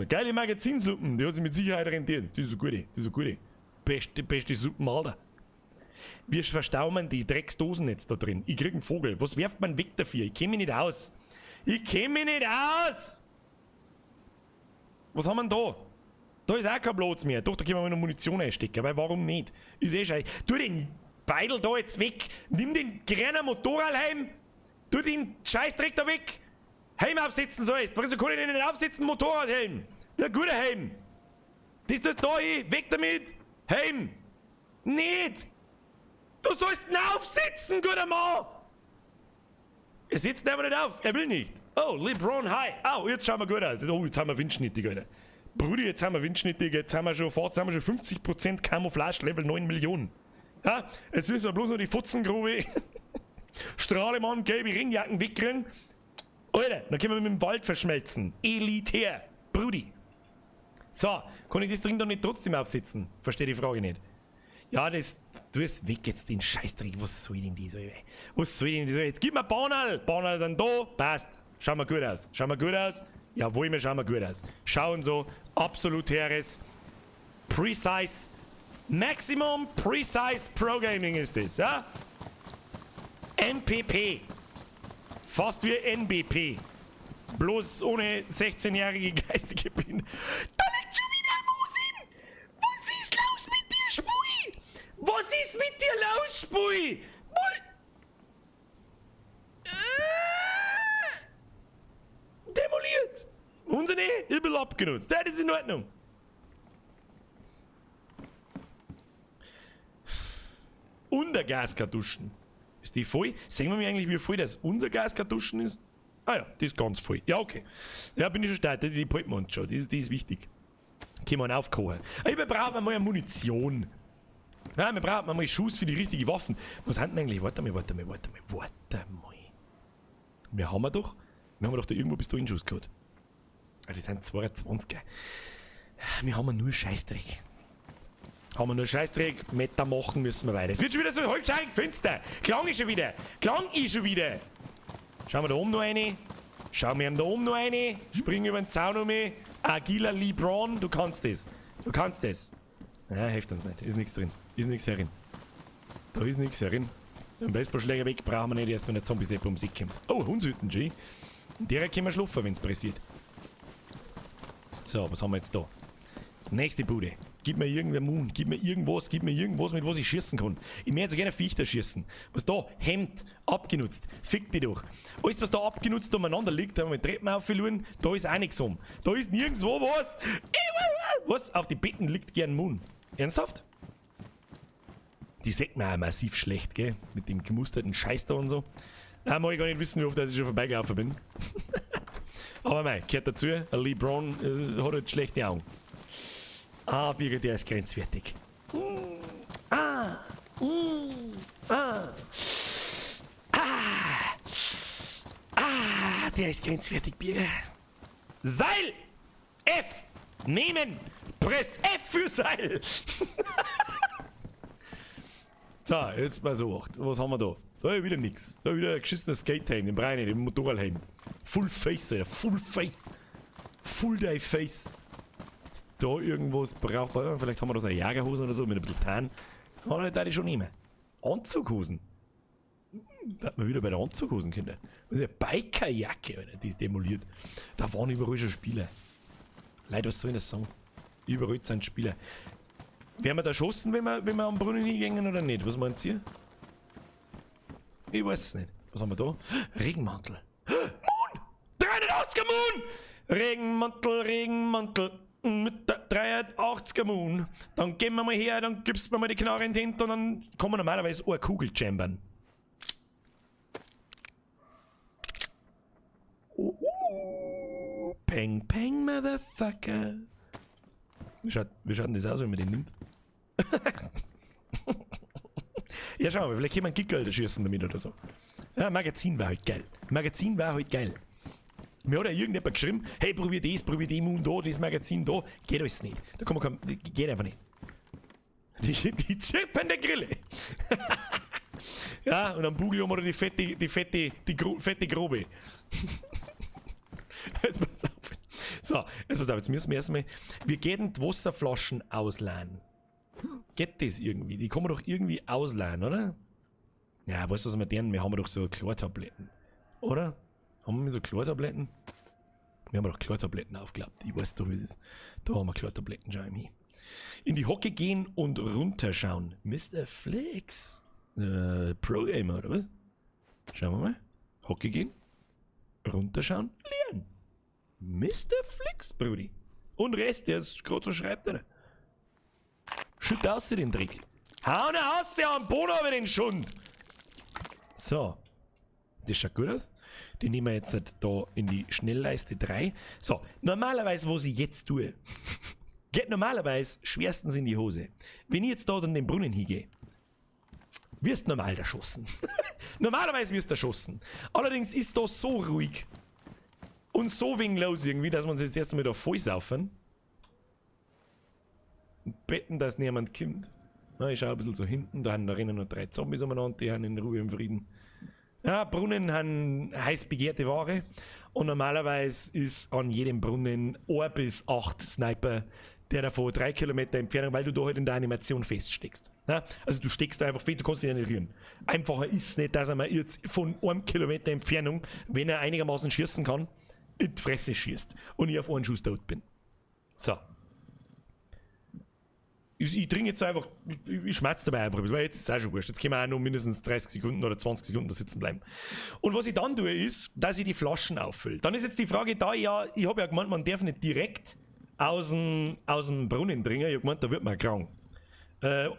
Geile Magazinsuppen, die hat sich mit Sicherheit rentiert. Die ist so gute, die ist so gute. Beste, beste Suppen, Alter. Wir verstauen die Drecksdosen jetzt da drin. Ich krieg einen Vogel. Was werft man weg dafür? Ich kenn mich nicht aus. Ich kenn mich nicht aus! Was haben wir denn da? Da ist auch kein Platz mehr. Doch, da können wir noch Munition einstecken. Aber warum nicht? Ist eh scheiße. Tu den Beidel da jetzt weg. Nimm den kleinen Motorradhelm. Tu den Scheißdreck da weg. Helm aufsetzen sollst. Wieso kann ich den nicht aufsetzen, Motorradhelm? Ja, guter Helm. Das ist da hin. Weg damit. Helm. Nicht. Du sollst ihn aufsetzen, guter Mann. Er setzt ihn einfach nicht auf. Er will nicht. Oh, LeBron High. Oh, jetzt schauen wir gut aus. Oh, jetzt haben wir windschnittig, Alter. Brudi, jetzt haben wir windschnittig. Jetzt haben wir schon fast, haben wir schon 50% Camouflage Level 9 Millionen. Ja, jetzt müssen wir bloß noch die Fotzengrube, Strahlemann, gelbe Regenjacken wegkriegen. Alter, dann können wir mit dem Wald verschmelzen. Elitär. Brudi. So, kann ich das Ding doch nicht trotzdem aufsetzen? Verstehe die Frage nicht. Ja, das, du hast weg jetzt den Scheißdreck. Was soll denn die so? Was soll denn die so? Jetzt gib mir Bahnal. Bahnal sind da. Passt. Schauen wir gut aus. Schauen wir gut aus. Jawohl, wir schauen wir gut aus. Schauen so. Absolut heres. Precise. Maximum Precise Pro Gaming ist das, ja? MPP. Fast wie NBP. Bloß ohne 16-jährige geistige Blinde. Da liegt schon wieder ein Musin! Was ist los mit dir, Spui? Was ist mit dir los, Spui? Demoliert! Unsere ich bin abgenutzt. Das ist in Ordnung. Unter Gaskartuschen. Ist die voll? Sehen wir mir eigentlich, wie voll das unser Gaskartuschen ist? Ah ja, die ist ganz voll. Ja, okay. Ja, bin ich schon stark. Die halten wir uns schon. Die ist wichtig. Können wir aufkochen. Aber wir brauchen mal Munition. Ja, wir brauchen mal Schuss für die richtige Waffen. Was haben denn eigentlich? Warte mal, warte mal, warte mal, warte mal. Wir haben doch. Wir haben doch da irgendwo bis dahin Schuss gehabt. Ah, die sind 22. Wir haben nur Scheißdreck. Haben wir nur Scheißdreck. Meta machen müssen wir weiter. Es wird schon wieder so halbscheinig finster. Klang ist schon wieder. Klang ist schon wieder. Schauen wir da oben noch eine. Schauen wir da oben noch eine. Springen über den Zaun um mich. Agiler LeBron, du kannst das. Du kannst das. Ja, hilft uns nicht. Ist nichts drin. Ist nichts herin. Da ist nichts herin. Den Baseballschläger weg brauchen wir nicht, erst wenn der Zombie-Sepp um sich kommt. Oh, Hundshütten, G. Und der können wir schlafen, wenn's pressiert. So, was haben wir jetzt da? Nächste Bude. Gib mir irgendeinen Moon, gib mir irgendwas, mit was ich schießen kann. Ich möchte so gerne Viecher schießen. Was da? Hemd, abgenutzt. Fick dich doch. Alles, was da abgenutzt umeinander liegt, da haben wir Treppen aufverloren, da ist auch nichts um. Da ist nirgendwo was. Was? Auf die Betten liegt gern Moon. Ernsthaft? Die sieht man auch massiv schlecht, gell? Mit dem gemusterten Scheiß da und so. Da mag ich gar nicht wissen, wie oft ich schon vorbeigelaufen bin. Aber mei, gehört dazu. LeBron hat halt schlechte Augen. Ah, Birgit, der ist grenzwertig. Ah, ah, ah, ah, der ist grenzwertig, Birgit. Seil! F! Nehmen! Press F für Seil! So, jetzt mal so. Was haben wir da? Da ist wieder nix. Da ist wieder ein geschissener Skate-Helm, den brauche ich nicht, den Motorradhelm. Full Face, Alter. Full Face. Full Day Face. Ist da irgendwas brauchbar? Vielleicht haben wir da so eine Jagerhosen oder so mit ein bisschen Tarn. Kann ich die schon nehmen. Anzughosen. Da hat man wieder bei der Anzughosen, Kinder. Das ist eine Bikerjacke, Alter, die ist demoliert. Da waren überall schon Spieler. Leute, was soll ich das sagen? Überall sind Spieler. Werden wir da erschossen, wenn wir am Brunnen hingehen oder nicht? Was meint ihr? Ich weiß es nicht. Was haben wir da? Regenmantel. Moon! 380er Moon! Regenmantel, Regenmantel. Mit der 83er Moon. Dann gehen wir mal her, dann gibst du mir mal die Knarre in die Hände und dann kann man normalerweise auch eine Kugel chambern. Oh, peng, peng, Motherfucker. Wie schaut denn das aus, wenn man den nimmt? Ja, schau mal, vielleicht kann man Gickel schießen damit oder so. Ja, Magazin war halt geil. Magazin war halt geil. Mir hat ja irgendjemand geschrieben, hey, probier das, probier die Moon da, das Magazin da. Geht alles nicht. Da kann man kein, geht einfach nicht. Die zirpende Grille. Ja, und am Bugel haben wir die fette Grobe. Jetzt pass auf. So, jetzt pass auf, jetzt müssen wir erstmal. Wir gehen die Wasserflaschen ausleihen. Geht das irgendwie? Die kann man doch irgendwie ausleihen, oder? Ja, weißt du, was wir deren? Wir haben doch so Chlortabletten. Oder? Haben wir so Chlortabletten? Wir haben doch Chlortabletten aufgeklappt. Ich weiß doch, wie es ist. Da haben wir Chlortabletten, schau ich mich. In die Hocke gehen und runterschauen. Mr. Flix. Pro-Gamer, oder was? Schauen wir mal. Hocke gehen. Runterschauen. Lernen. Mr. Flix, Brudi. Und Rest, der ist gerade so schreibt, oder? Schütt aus den Dreck. Hau ne aus, am Boden aber den Schund. So. Das schaut gut aus. Die nehmen wir jetzt halt da in die Schnellleiste 3. So, normalerweise, was ich jetzt tue, geht normalerweise schwerstens in die Hose. Wenn ich jetzt da an den Brunnen hingehe, wirst normal erschossen. Normalerweise wirst du erschossen. Allerdings ist das so ruhig und so wenig los irgendwie, dass wir uns jetzt erst einmal da voll saufen. Und betten, dass niemand kommt. Na, ich schaue ein bisschen so hinten, da rennen noch 3 Zombies umeinander, die haben in Ruhe und Frieden. Ja, Brunnen haben heiß begehrte Ware und normalerweise ist an jedem Brunnen 1 bis 8 Sniper, der da vor 3 Kilometer Entfernung, weil du da halt in der Animation feststeckst. Ja, also du steckst da einfach fest, du kannst dich ja nicht rühren. Einfacher ist es nicht, dass er mal jetzt von 1 Kilometer Entfernung, wenn er einigermaßen schießen kann, in die Fresse schießt und ich auf einen Schuss tot bin. So. Ich trinke jetzt einfach, ich schmerze dabei einfach, weil jetzt ist es auch schon wurscht. Jetzt können wir auch noch mindestens 30 Sekunden oder 20 Sekunden da sitzen bleiben. Und was ich dann tue, ist, dass ich die Flaschen auffülle. Dann ist jetzt die Frage da, ja, ich habe ja gemeint, man darf nicht direkt aus dem Brunnen trinken. Ich habe gemeint, da wird man krank.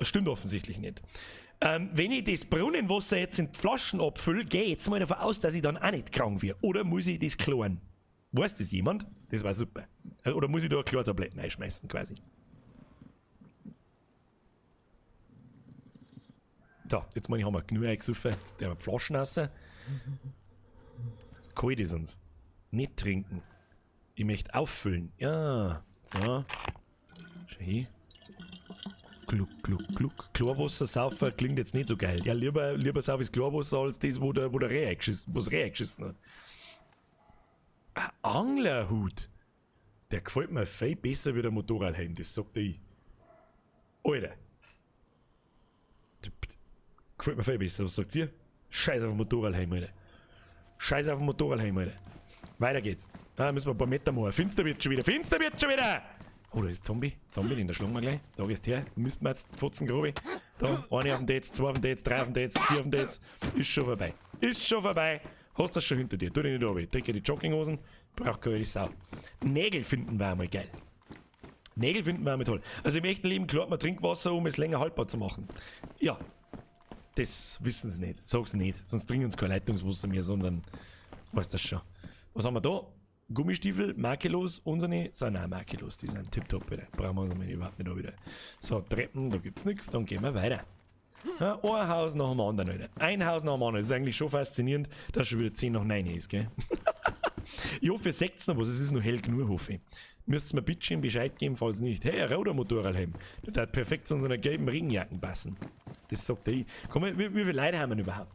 Stimmt offensichtlich nicht. Wenn ich das Brunnenwasser jetzt in die Flaschen abfülle, gehe ich jetzt mal davon aus, dass ich dann auch nicht krank werde. Oder muss ich das kloren? Weiß das jemand? Das war super. Oder muss ich da Chlortabletten einschmeißen quasi? So, jetzt meine ich, haben wir genug eingesoffen. Jetzt haben wir Flaschen raus. Kalt ist uns. Nicht trinken. Ich möchte auffüllen. Ja. So. Schau hin. Gluck, gluck, gluck. Chlorwasser saufen klingt jetzt nicht so geil. Ja, lieber sauf ich Chlorwasser als das, wo der Reh eingeschissen, wo's Reh eingeschissen hat. Ein Anglerhut. Der gefällt mir viel besser wie der Motorradhelm, das sagt ich. Alter. Gefällt mir viel besser, was sagt ihr? Scheiß auf den Motorradhelm, Alter. Scheiß auf den Motorradhelm, Alter. Weiter geht's. Da müssen wir ein paar Meter machen. Finster wird schon wieder, finster wird schon wieder! Oh, da ist Zombie. Zombie, den erschlagen wir gleich. Da gehst du her. Müssten wir jetzt Fotzengrube. Da, eine auf dem Dates, 2 auf dem Dates, 3 auf dem Dates, 4 auf dem Dates. Ist schon vorbei. Ist schon vorbei. Hast das schon hinter dir. Tu dich nicht runter. Trinke die Jogginghosen. Braucht keine Sau. Nägel finden wir einmal geil. Nägel finden wir einmal toll. Also im echten Leben klort man Trinkwasser, um es länger haltbar zu machen. Ja. Das wissen sie nicht. Sag's nicht. Sonst trinken sie kein Leitungswasser mehr, sondern weißt das schon. Was haben wir da? Gummistiefel, makellos, unsere sind auch makellos, die sind tipptopp wieder. Brauchen wir uns überhaupt nicht wieder. So, Treppen, da gibt's nichts, dann gehen wir weiter. Ja, ein Haus nach dem anderen, Alter. Ein Haus nach dem anderen. Das ist eigentlich schon faszinierend, dass schon wieder 10 nach 9 ist, gell? Ich hoffe, ihr seht's noch was, es ist noch hell genug, hoffe ich. Müsst ihr mir bitte schön Bescheid geben, falls nicht. Hey, ein roter Motorradhelm. Der hat perfekt zu unseren gelben Regenjacken passen. Das sagt er. Komm, wie viele Leute haben wir denn überhaupt?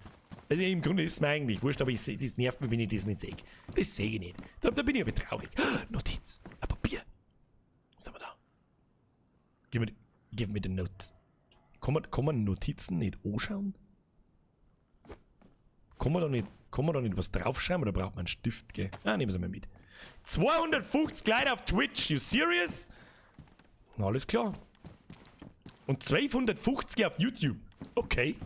Also im Grunde ist es mir eigentlich wurscht, aber das nervt mich, wenn ich das nicht sehe. Das sehe ich nicht. Da bin ich aber traurig. Notiz. Ein Papier. Was haben wir da? Gib mir den Note. Kann man Notizen nicht anschauen? Kann man da nicht was draufschreiben oder braucht man einen Stift, gell? Ah, nehmen Sie mal mit. 250 Leute auf Twitch, you serious? Na, alles klar. Und 250 auf YouTube. Okay.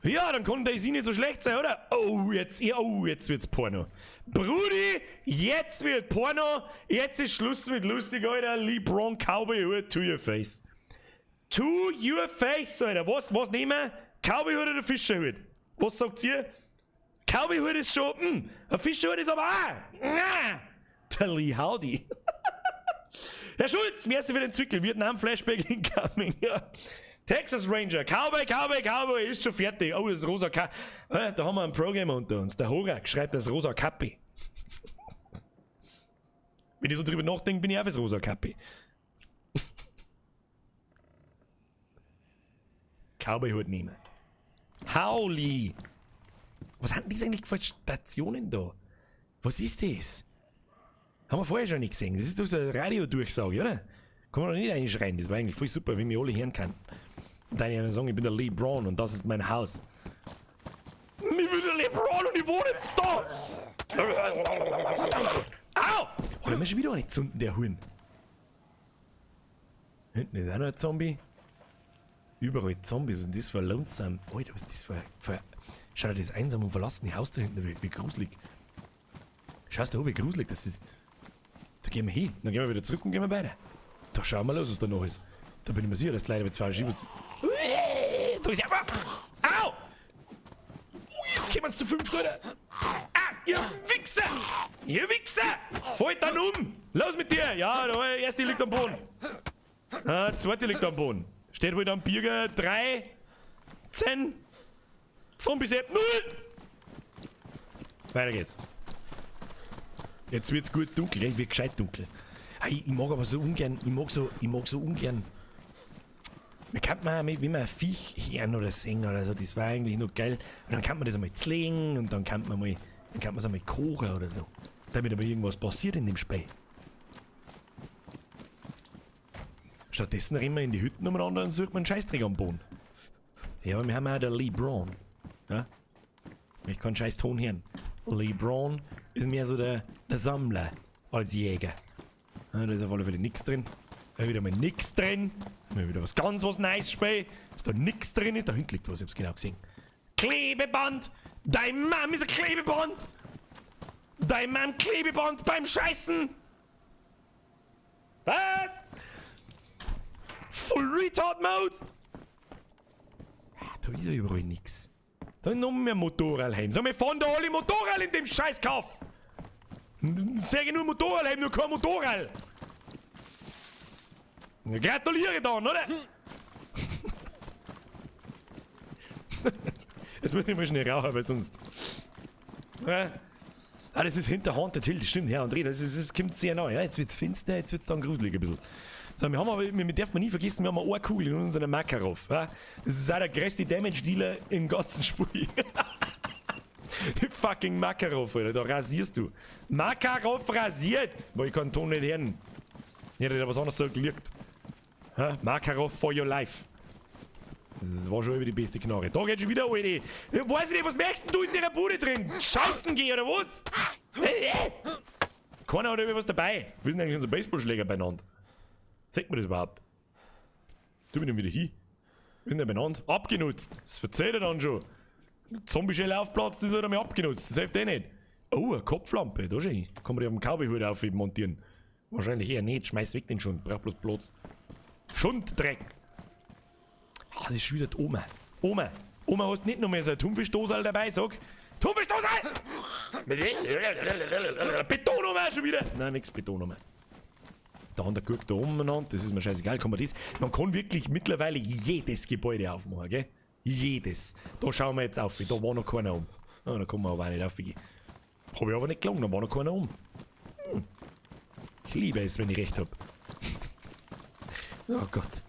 Ja, dann kann DayZ nicht so schlecht sein, oder? Oh, jetzt, ja, oh, jetzt wird's Porno. Brudi, jetzt wird Porno. Jetzt ist Schluss mit lustig, Alter. LeBron Cowboy Hut to your face. To your face, Alter. Was nehmen wir? Cowboy Hut oder Fischerhut? Was sagt ihr? Cowboy Hut ist schon, ein Fischerhut ist aber auch. Na, der Lee Howdy. Herr Schulz, merci für den Zwickel. Vietnam-Flashback incoming. Ja. Texas Ranger, Cowboy, Cowboy, Cowboy, ist schon fertig. Oh, das rosa Ka. Da haben wir einen Programmer unter uns. Der Horak schreibt das rosa Kappi. Wenn ich so drüber nachdenke, bin ich auch fürs rosa Kappi. Cowboy-Hut nehmen. Howly! Was haben die eigentlich für Stationen da? Was ist das? Haben wir vorher schon nicht gesehen. Das ist doch so eine Radiodurchsage, oder? Kann man doch nicht einschreien. Das war eigentlich voll super, wenn mich alle hören kann. Und dann einer sagen, ich bin der LeBron und das ist mein Haus. Ich bin der LeBron und ich wohne jetzt da! Au! Oh, da ist schon wieder eine zünden, der Huhn. Hinten ist auch noch ein Zombie. Überall Zombies. Was ist denn das für ein Lonesome? Alter, was ist das für ein... Schau dir das einsam und verlassene Haus da hinten, wie gruselig. Schaust du, wie gruselig das ist. Da gehen wir hin, dann gehen wir wieder zurück und gehen wir weiter. Da schauen wir los, was da noch ist. Da bin ich mir sicher, dass die Leute mit zwei Schiebes. Da ist ja. Au! Ui, jetzt kommen wir zu 5, Alter. Ah, ihr Wichser! Ihr Wichser! Fällt dann um! Los mit dir! Ja, der erste liegt am Boden. Ah, zweite liegt am Boden. Steht wohl am Birger 3, 10, Zombies 0! Weiter geht's. Jetzt wird's gut dunkel, gell? Wird gescheit dunkel. Hey, ich mag aber so ungern, ich mag so ungern. Man kann man auch mit, wenn man ein Viech hören oder singen oder so, das war eigentlich noch geil. Und dann kann man das einmal zlegen und dann kann man mal, dann kann man's einmal kochen oder so. Damit aber irgendwas passiert in dem Spiel. Stattdessen rennen wir in die Hütten umeinander und suchen einen Scheißdreck am Boden. Ja, aber wir haben auch den LeBron. Ja? Ich kann scheiß Ton hören. LeBron ist mehr so der Sammler als Jäger. Ja, da ist auf alle Fälle nix drin. Da ist wieder mal nix drin. Da ist wieder was ganz was Nice Spiel. Dass da nix drin ist. Da hinten liegt was, ich hab's genau gesehen. Klebeband! Dein Mann ist ein Klebeband! Dein Mann Klebeband beim Scheißen! Was? Full Retard Mode! Ah, da ist ja überall nix. Da ist noch mehr Motorradhelm. So, wir fahren da alle Motorrad in dem Scheißkauf! Sehr nur Motorradhelm, nur kein Motorrad! Gratuliere dann, oder? Jetzt muss ich mal schnell rauchen, weil sonst. Ja. Ah, das ist hinter Haunted Hill, das stimmt, Herr André, das kommt sehr neu. Ja, jetzt wird's finster, jetzt wird's dann gruselig ein bisschen. So, wir haben aber, wir dürfen nie vergessen, wir haben eine Kugel in unserem Makarov. Ja? Das ist auch der größte Damage-Dealer im ganzen Spiel. Die fucking Makarov, Alter, da rasierst du. Makarov rasiert! Boah, ich kann den Ton nicht hören. Ich hätte da was anderes so gelirkt. Ja? Makarov for your life. Das war schon über die beste Knarre. Da geht schon wieder, Alter. Ich weiß nicht, was merkst denn du in der Bude drin? Scheißen geh oder was? Keiner hat irgendwie was dabei. Wir sind eigentlich unser Baseballschläger beieinander. Sieht man das überhaupt? Du bin wieder hin. Wir sind ja beieinander. Abgenutzt. Das verzählt er dann schon. Zombie-Shell aufplatzt, das hat er mir abgenutzt. Das hilft eh nicht. Oh, eine Kopflampe. Da schon. Kann man die auf dem Cowboy-Hut auf montieren. Wahrscheinlich eher nicht. Schmeiß weg den Schund. Braucht bloß Platz. Schunddreck. Ah, das ist schon wieder die Oma. Oma. Oma, hast nicht noch mehr so eine Thunfischdose dabei, sag. Thunfischdose! Beton Oma schon wieder! Nein, nix Beton Oma. Da haben der Gurk da umeinander, das ist mir scheißegal, kann man das. Man kann wirklich mittlerweile jedes Gebäude aufmachen, gell? Jedes. Da schauen wir jetzt auf, da war noch keiner um. Ah, da kommen wir aber auch nicht auf. Hab ich aber nicht gelogen, da war noch keiner um. Ich liebe es, wenn ich recht hab. Oh Gott.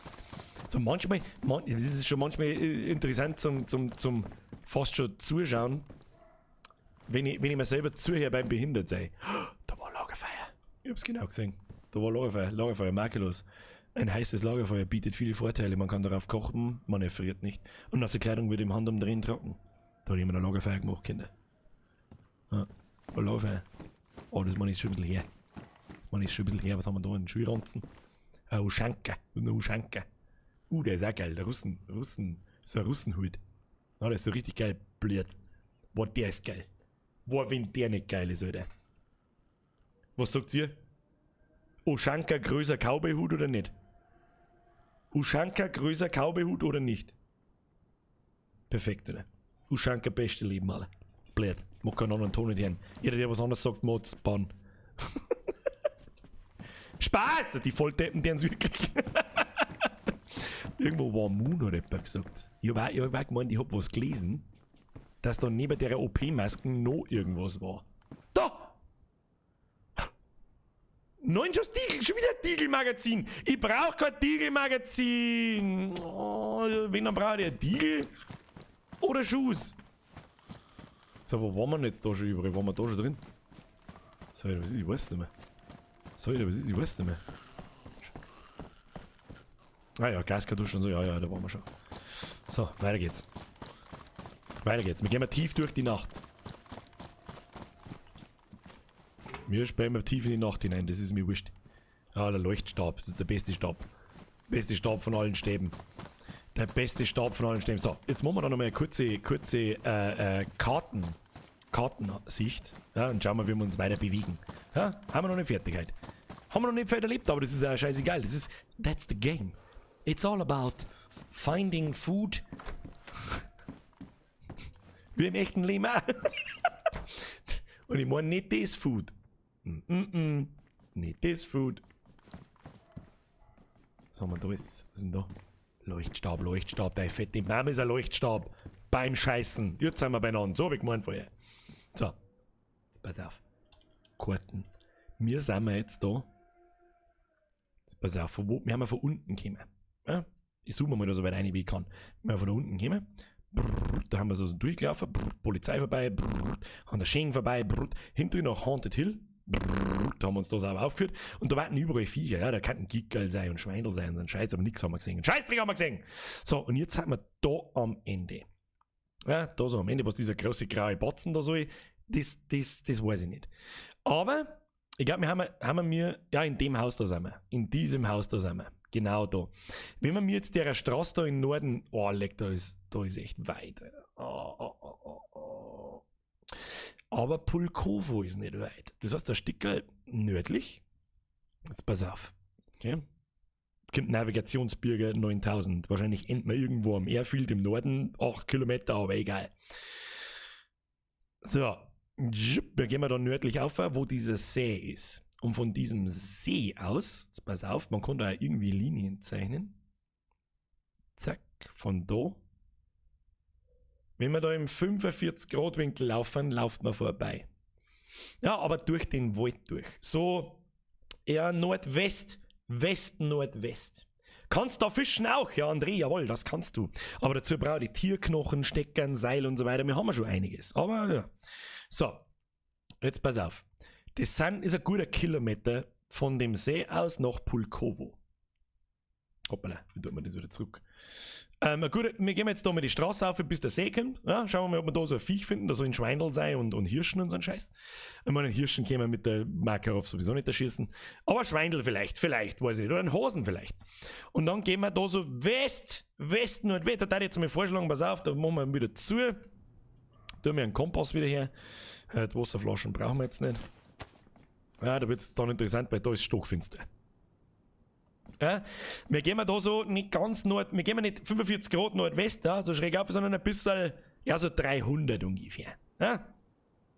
So manchmal, man, das ist schon manchmal interessant zum fast schon zuschauen, wenn ich mir selber zuhöre beim Behindertsein. Da war Lagerfeuer. Ich hab's genau gesehen. Da war Lagerfeuer, Lagerfeuer, makellos. Ein heißes Lagerfeuer bietet viele Vorteile. Man kann darauf kochen, man erfriert nicht. Und nasse Kleidung wird im Handumdrehen trocken. Da hat jemand ein Lagerfeuer gemacht, Kinder. Ja, ein Lagerfeuer. Oh, das meine ich schon ein bisschen her. Das meine ich schon ein bisschen her. Was haben wir da? Einen Schulranzen? Ein Uschanka. Ein Uschanka. Der ist auch geil. Der Russen, Russen, so ein Russenhut. Ja, der ist so richtig geil bliert. Boah, der ist geil. Boah, wenn der nicht geil ist, Alter. Was sagt ihr? Ushanka größer Cowboy-Hut oder nicht? Ushanka größer Cowboy-Hut oder nicht? Perfekt, oder? Ushanka beste Leben, alle. Blöd. Mag keinen anderen Ton nicht hören. Jeder, der was anderes sagt, macht's Bann. Spaß! Die Volldeppen, die wirklich. Irgendwo war Moon hat jemand gesagt. Ich hab auch gemeint, ich hab was gelesen, dass da neben der OP-Masken noch irgendwas war. Da! 9 Schuss Deagle, schon wieder Deagle-Magazin. Ich brauch kein Deagle-Magazin. Oh, wenn, dann brauche ich ein Deagle oder Schuss. So, wo waren wir denn jetzt da schon überall? Waren wir da schon drin? So, was ist? Ich weiß nicht mehr. So, was ist? Ich weiß nicht mehr. Ah ja, Gaskartusche und so, ja, ja, da waren wir schon. So, weiter geht's. Weiter geht's. Wir gehen mal tief durch die Nacht. Wir springen mal tief in die Nacht hinein, das ist mir wurscht. Ah, der Leuchtstab, das ist der beste Stab. Beste Stab von allen Stäben. Der beste Stab von allen Stäben. So, jetzt machen wir da nochmal eine kurze Kartensicht. Ja, und schauen wir, wie wir uns weiter bewegen. Ja, haben wir noch nicht fertig heute. Haben wir noch nicht fertig erlebt, aber das ist ja scheißegal. Das ist, that's the game. It's all about finding food. Wie im echten Leben auch. Und ich meine nicht das Food. Nicht das Food. Was haben wir da? Was ist denn da? Leuchtstab, Leuchtstab, dein fette Name ist ein Leuchtstab. Beim Scheißen. Jetzt sind wir beieinander. So hab ich gemeint vorher. So. Jetzt pass auf. Karten. Wir sind wir jetzt da. Jetzt pass auf, von wo? Wir haben ja von unten gekommen. Ja? Ich zoome mal da so weit rein, wie ich kann. Wir haben von da unten gekommen. Brrr, da haben wir so durchgelaufen. Brrr, Polizei vorbei. Brrr, an der Schenk vorbei. Brrr, hinter noch Haunted Hill. Brrr, da haben wir uns da sauber aufgeführt. Und da waren überall Viecher. Ja? Da könnten Gickerl sein und Schweindel sein und so ein Scheiß, aber nichts haben wir gesehen. Scheißdreck haben wir gesehen. So, und jetzt sind wir da am Ende. Ja, da so am Ende, was dieser große graue Batzen da so ist, das weiß ich nicht. Aber ich glaube, wir haben wir, ja, in dem Haus da sind wir. In diesem Haus da sind wir. Genau da. Wenn man mir jetzt der Straße da im Norden, oh, leck, da ist echt weit. Alter. Oh, oh, oh, oh, oh. Aber Pulkovo ist nicht weit. Das heißt, der Stickerl nördlich. Jetzt pass auf. Okay. Jetzt kommt Navigationsbürger 9000. Wahrscheinlich endet man irgendwo am Airfield im Norden. 8 Kilometer, aber egal. So. Wir gehen mal da nördlich auf, wo dieser See ist. Und von diesem See aus, jetzt pass auf, man kann da irgendwie Linien zeichnen. Zack, von da. Wenn wir da im 45-Grad-Winkel laufen, lauft man vorbei. Ja, aber durch den Wald durch. So, eher Nordwest, West, Nordwest. Kannst da fischen auch? Ja, André, jawohl, das kannst du. Aber dazu brauche ich Tierknochen, Steckern, Seil und so weiter. Wir haben ja schon einiges. Aber ja. So, jetzt pass auf. Das ist ein guter Kilometer von dem See aus nach Pulkovo. Hoppala, wie tut man das wieder zurück? Wir gehen jetzt da mal die Straße auf, bis der See kommt. Ja, schauen wir mal, ob wir da so ein Viech finden, da soll ein Schweindel sein und Hirschen und so ein Scheiß. Ich meine, Hirschen können wir mit der Makarov sowieso nicht erschießen. Aber Schweindel vielleicht, weiß ich nicht. Oder ein Hosen vielleicht. Und dann gehen wir da so West, West, Nordwest. Da darf ich jetzt mal vorschlagen, pass auf, da machen wir wieder zu. Tun wir einen Kompass wieder her. Die Wasserflaschen brauchen wir jetzt nicht. Ja, da wird es dann interessant, weil da ist stockfinster. Ja, wir gehen da so nicht ganz nord, wir gehen nicht 45 Grad Nordwest, ja, so schräg auf, sondern ein bisschen, ja, so 300 ungefähr. Ja?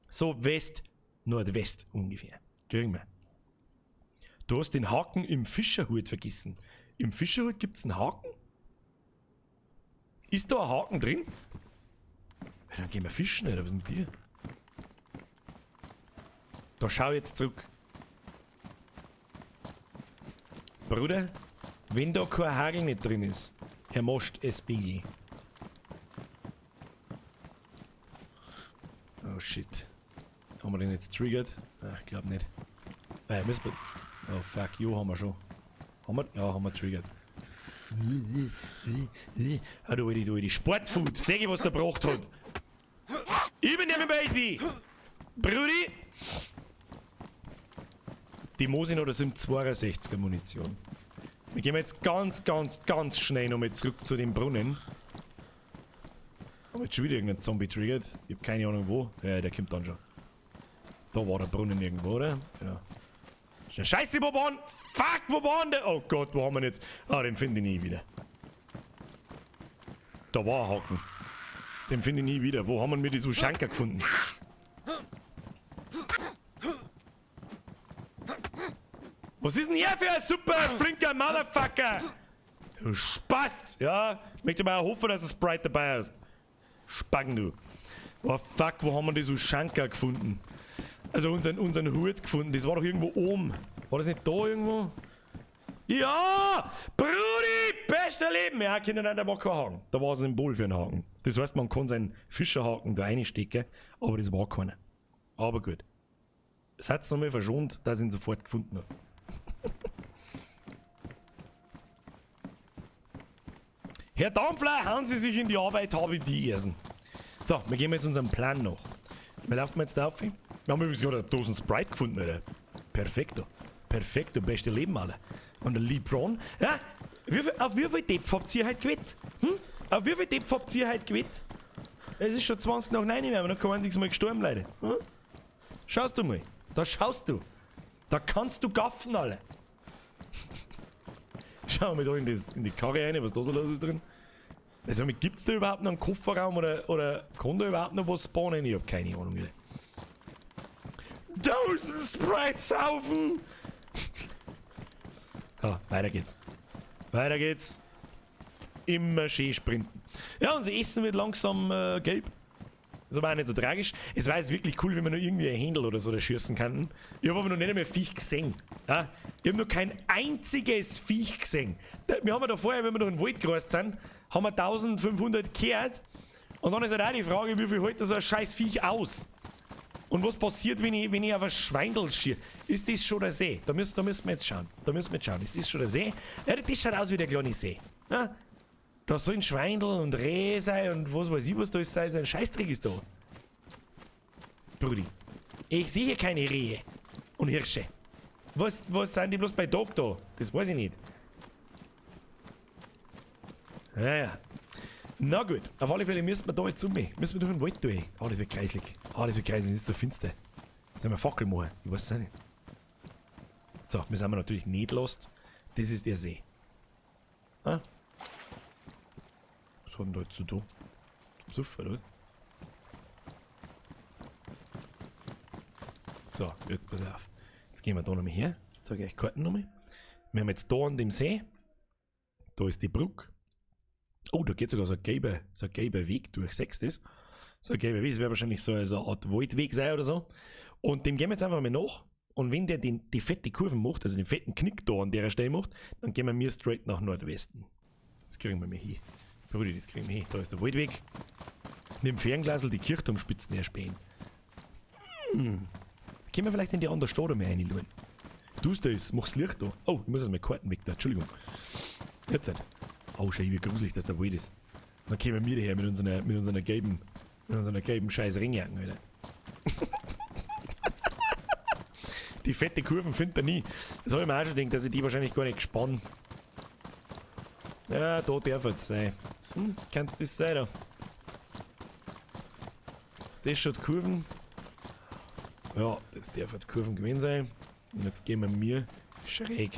So West, Nordwest ungefähr. Kriegen wir. Du hast den Haken im Fischerhut vergessen. Im Fischerhut gibt es einen Haken? Ist da ein Haken drin? Ja, dann gehen wir fischen, oder was ist mit dir? Da schau ich jetzt zurück. Bruder, wenn da kein Hagel nicht drin ist, Herr Most SBG. Oh shit. Haben wir den jetzt triggert? Ach, ich glaube nicht. Müssen wir. Oh fuck, jo, haben wir schon. Haben wir? Ja, haben wir triggert. Ah, du, du, Sportfood. Seh ich, was der gebracht hat. Ich bin nicht mehr bei sie. Brudi! Die Mosin oder sind 62er Munition. Wir gehen jetzt ganz, ganz, ganz schnell nochmal zurück zu dem Brunnen. Haben wir jetzt schon wieder irgendeinen Zombie triggert? Ich hab keine Ahnung wo. Ja, der kommt dann schon. Da war der Brunnen irgendwo, oder? Ja. Scheiße, wo waren? Fuck, wo waren der? Oh Gott, wo haben wir ihn jetzt? Ah, den finde ich nie wieder. Da war ein Haken. Den finde ich nie wieder. Wo haben wir die Suschanka gefunden? Was ist denn hier für ein super flinker Motherfucker? Du Spast! Ja, ich möchte mal hoffen, dass du Sprite dabei hast. Spacken, du. Oh fuck, wo haben wir die Suschanka gefunden? Also unseren Hut gefunden. Das war doch irgendwo oben. War das nicht da irgendwo? Ja! Brudi! Bester Leben! Ja, Kinder, nein, da war kein Haken. Da war ein Symbol für einen Haken. Das heißt, man kann seinen Fischerhaken da reinstecken, aber das war keiner. Aber gut. Seid nochmal verschont, dass ich ihn sofort gefunden habe. Herr Dampfler, hauen Sie sich in die Arbeit, habe ich die Ersen. So, wir gehen jetzt unserem Plan nach. Wir laufen jetzt da auf. Wir haben übrigens gerade eine Dosen Sprite gefunden, Alter. Perfekto. Perfekto, beste Leben, Alter. Und der LeBron. Ja, auf wie viel Depf habt ihr heute gewettet? Hm? Auf wie viel Depf habt ihr heute gewettet? Es ist schon 20 nach 9, wir haben noch kein einziges Mal gestorben, Leute. Hm? Schaust du mal. Da schaust du. Da kannst du gaffen, Alter. Schauen wir mal da in die Karre rein, was da so los ist drin. Also, gibt's da überhaupt noch einen Kofferraum oder kann da überhaupt noch was spawnen? Ich hab keine Ahnung wieder. Dosen Sprites saufen! Ja, weiter geht's. Weiter geht's. Immer schön sprinten. Ja, unser Essen wird langsam gelb. Das war auch nicht so tragisch. Es war jetzt wirklich cool, wenn wir noch irgendwie ein Händel oder so da schießen könnten. Ich hab aber noch nicht einmal Viech gesehen. Ja? Ich hab noch kein einziges Viech gesehen. Wir haben ja da vorher, wenn wir durch den Wald gereist sind, haben wir 1500 gehört. Und dann ist halt auch die Frage, wie viel hält da so ein scheiß Viech aus? Und was passiert, wenn ich auf ein Schweindel schieße? Ist das schon der See? Da müssen wir jetzt schauen. Da müssen wir jetzt schauen. Ist das schon der See? Ja, das schaut aus wie der kleine See. Ja? Da sollen Schweindel und Rehe sein und was weiß ich, was da ist. Sein Scheißdreck ist da. Brudi, ich sehe hier keine Rehe und Hirsche. Was sind die bloß bei Dog da? Das weiß ich nicht. Naja. Na gut, auf alle Fälle müssen wir da jetzt um mich. Müssen wir durch den Wald durch. Ah, das wird kreislig. Ah, das wird kreislig, das ist so finster. Sollen wir Fackel machen? Ich weiß es auch nicht. So, wir sind natürlich nicht lost. Das ist der See. Ah? Was hat denn da jetzt zu tun? Suff, oder was? So, jetzt pass auf. Jetzt gehen wir da nochmal her. Ich zeige euch Karten nochmal. Wir haben jetzt da an dem See. Da ist die Brücke. Oh, da geht sogar so ein gelber Weg durch. Siehst du das? So ein gelber Weg. Das wäre wahrscheinlich so eine Art Waldweg sein oder so. Und dem gehen wir jetzt einfach mal nach. Und wenn der die fette Kurven macht, also den fetten Knick da an der Stelle macht, dann gehen wir mir straight nach Nordwesten. Das kriegen wir mal hin. Brudi, das kriegen wir hin. Da ist der Waldweg. Mit dem Fernglasl die Kirchturmspitzen erspähen. Hm. Können wir vielleicht in die andere Stadt mal reinschauen? Tust du das? Mach's Licht da. Oh, ich muss jetzt mal Karten weg da. Entschuldigung. Jetzt halt. Oh, schau, wie gruselig das der Wald ist. Dann kommen wir daher mit unserer gelben scheiß Ringjacken, Alter. Die fette Kurven findet er nie. Das habe ich mir auch schon gedacht, dass ich die wahrscheinlich gar nicht gespannt. Ja, da darf es sein. Hm, kannst das sein da? Ist das schon die Kurven? Ja, das darf halt Kurven gewesen sein. Und jetzt gehen wir mir schräg.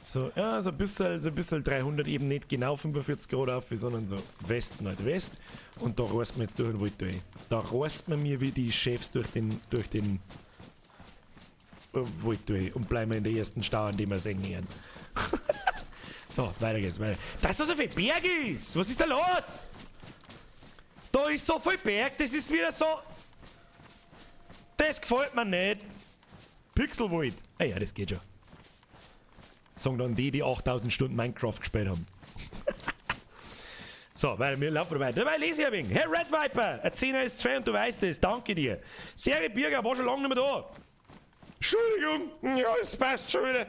So, ja, so ein bisschen 300 eben nicht genau 45 Grad auf, sondern so West, Nordwest. Und da reißt man jetzt durch den Wald durch. Da reißt man mir wie die Chefs durch den Wald durch und bleiben wir in der ersten Stau, an dem wir sehen werden. So, weiter geht's, weiter. Da ist doch so viel Berg ist! Was ist da los? Da ist so viel Berg, das ist wieder so... Das gefällt mir nicht. Pixelwald. Ah ja, das geht schon. Sagen dann die, die 8000 Stunden Minecraft gespielt haben. So, weil wir laufen weiter. Dabei lese ich ein wenig. Herr Red Viper, ein 10er ist 2 und du weißt es. Danke dir. Serie Birger war schon lange nicht mehr da. Entschuldigung. Ja, es passt schon wieder.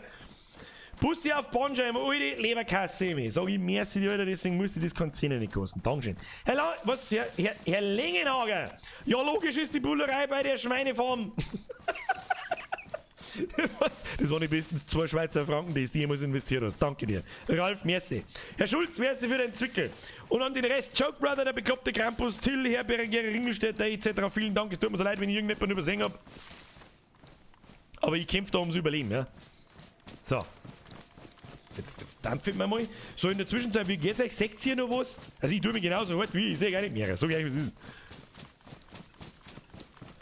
Bussi auf Bonjam, alte Leberkasse. Sag ich, merci dir, Alter, deswegen musste das kein Zehner nicht kosten. Dankeschön. Herr, was, Herr Lengenhager? Ja, logisch ist die Bullerei bei der Schweinefarm. Das waren die besten 2 Schweizer Franken, die du jemals investiert hast. Danke dir. Ralf, merci. Herr Schulz, merci für den Zwickel. Und an den Rest, Joke Brother, der bekloppte Krampus, Till, Herr Berenguer, Ringelstädter etc. Vielen Dank. Es tut mir so leid, wenn ich irgendjemanden übersehen hab. Aber ich kämpfe da ums Überleben, ja. So. Jetzt dampfe ich mir mal. So, in der Zwischenzeit, wie geht's euch? Seht ihr noch was? Also ich tue mich genauso hart wie ich, sehe gar nicht mehr. So gleich, wie es ist.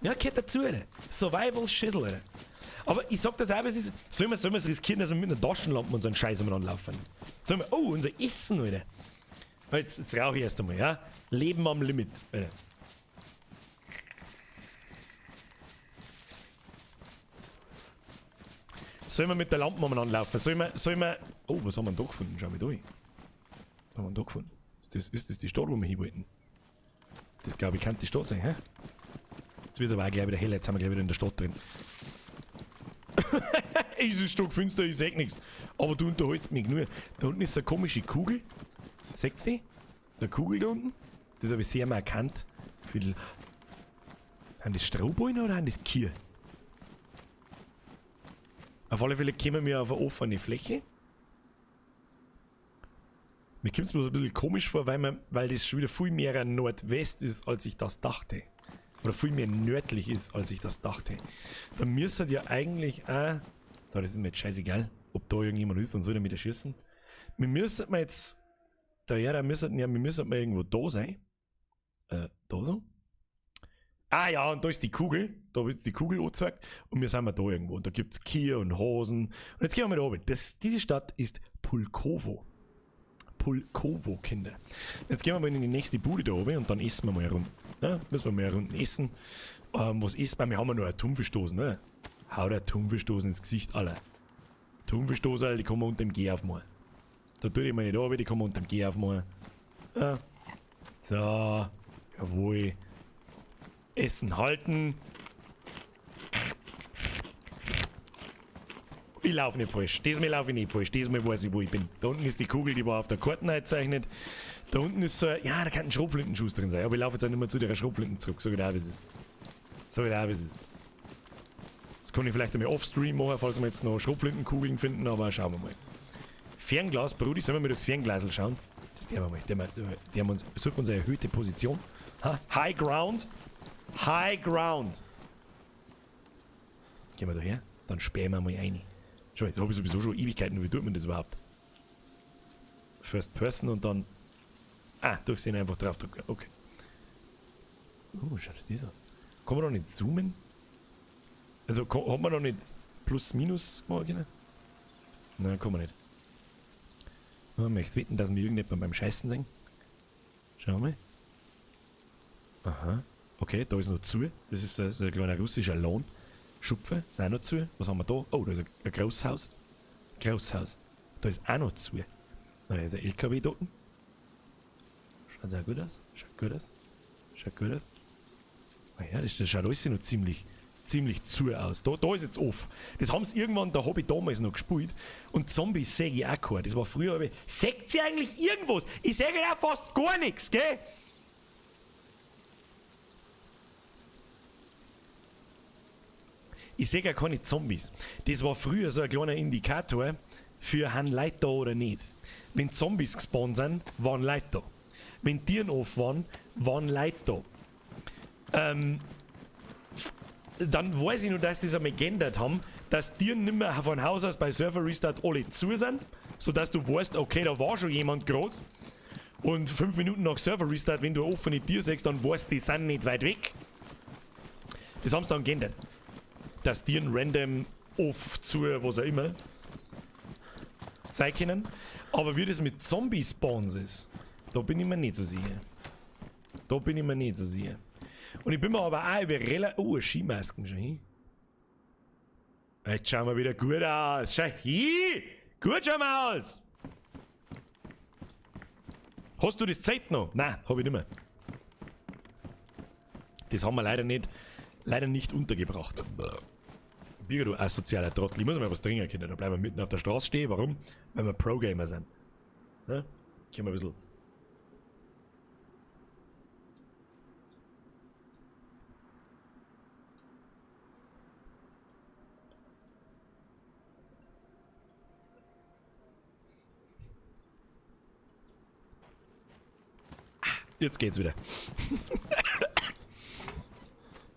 Ja, gehört dazu, Alter. Survival Shizzle, Alter. Aber ich sag das auch, es ist. Sollen wir es riskieren, dass wir mit einer Taschenlampe und so einen Scheiß umeinander laufen? Sollen wir. Oh, unser Essen, Alter. Jetzt rauche ich erst einmal, ja? Leben am Limit, Alter. Sollen wir mit der Lampe umeinander laufen? Sollen wir. Oh, was haben wir denn da gefunden? Schau mal da hin. Was haben wir denn da gefunden? Ist das die Stadt, wo wir hin wollten? Das glaube ich kann die Stadt sein, hä? Jetzt wird aber auch gleich wieder hell, jetzt sind wir gleich wieder in der Stadt drin. Es ist stockfinster, ich seh nix. Aber du unterhältst mich nur. Da unten ist so eine komische Kugel. Seht ihr die? So eine Kugel da unten. Das habe ich sehr markant. Sind das Strohballen oder sind das Kühe? Auf alle Fälle kommen wir auf eine offene Fläche. Mir kommt es bloß ein bisschen komisch vor, weil das schon wieder viel mehr Nordwest ist, als ich das dachte. Oder viel mehr nördlich ist, als ich das dachte. Da müsste ja eigentlich auch... So, das ist mir jetzt scheißegal, ob da irgendjemand ist, dann soll er mit erschießen. Wir müssen jetzt... Da, ja, da müssen ja, wir müssen mal irgendwo da sein. Da so. Ah ja, und da ist die Kugel. Da wird die Kugel angezeigt. Und wir sind mal da irgendwo. Und da gibt es Kühe und Hosen. Und jetzt gehen wir mal da oben. Diese Stadt ist Pulkovo. Pulkovo, Kinder. Jetzt gehen wir mal in die nächste Bude da oben und dann essen wir mal rund. Ja, müssen wir mal rund essen. Was essen wir? Wir haben ja noch eine Thunfischdosen, ne? Hau der Thunfischdosen ins Gesicht, alle. Thunfischdosen, die kommen unter dem G aufmachen. Da tue ich mal nicht runter, die kommen unter dem G aufmachen. Ja. So. Jawohl. Essen halten. Ich laufe nicht falsch. Diesmal laufe ich nicht falsch. Diesmal weiß ich, wo ich bin. Da unten ist die Kugel, die war auf der Karte eingezeichnet. Da unten ist so ein, ja, da kann ein Schrotflintenschuss drin sein. Aber ich laufe jetzt auch nicht mehr zu der Schrotflinten zurück. So genau, wie es ist. So genau, wie es ist. Das kann ich vielleicht einmal off-stream machen, falls wir jetzt noch Schrotflintenkugeln finden, aber schauen wir mal. Fernglas, Brudi, sollen wir mal durchs Fernglas schauen? Das der wir mal. Der haben uns, suchen uns eine erhöhte Position. Ha? High Ground. High Ground. Gehen wir da her, dann sperren wir mal rein. Schau mal, da habe ich sowieso schon Ewigkeiten. Wie tut man das überhaupt? First Person und dann... Ah, durchsehen, einfach draufdrücken. Okay. Oh, schau dir das an. Kann man da nicht zoomen? Also, hat man da nicht Plus, Minus gemacht? Nein, kann man nicht. Oh, möchtest wetten, dass wir irgendjemand beim Scheißen sehen? Schau mal. Aha. Okay, da ist noch zu. Das ist so ein kleiner russischer Lohn. Schupfe, ist auch noch zu. Was haben wir da? Oh, da ist ein Großhaus. Großhaus. Da ist auch noch zu. Da ist ein LKW dort. Schaut sehr gut aus. Schaut gut aus. Schaut gut aus. Ah ja, das schaut alles noch ziemlich, ziemlich zu aus. Da ist jetzt off. Das haben sie irgendwann, da habe ich damals noch gespielt. Und Zombies sehe ich auch keinen. Das war früher. Aber seht ihr eigentlich irgendwas? Ich sehe ja fast gar nichts, gell? Ich sehe gar keine Zombies. Das war früher so ein kleiner Indikator für haben Leute da oder nicht. Wenn Zombies gespawnt sind, waren Leute da. Wenn Tieren off waren, waren Leute da. Dann weiß ich nur, dass sie das einmal geändert haben, dass Tieren nicht mehr von Haus aus bei Server Restart alle zu sind, sodass du weißt, okay, da war schon jemand gerade. Und 5 Minuten nach Server Restart, wenn du eine offene Tür siehst, dann weißt du, die sind nicht weit weg. Das haben sie dann geändert. Dass Tieren random off zu, was auch immer, sein können. Aber wie das mit Zombie-Spawns ist, da bin ich mir nicht so sicher. Da bin ich mir nicht so sicher. Und ich bin mir aber auch über relativ... Oh, Skimasken schon hin. Jetzt schauen wir wieder gut aus. Schau hin! Gut schauen wir aus! Hast du das Zeit noch? Nein, hab ich nicht mehr. Das haben wir leider nicht untergebracht. Birger, du asozialer Trottel. Ich muss mal was trinken können. Da bleiben wir mitten auf der Straße stehen. Warum? Weil wir Pro-Gamer sind. Ja? Können wir ein bisschen... Jetzt geht's wieder.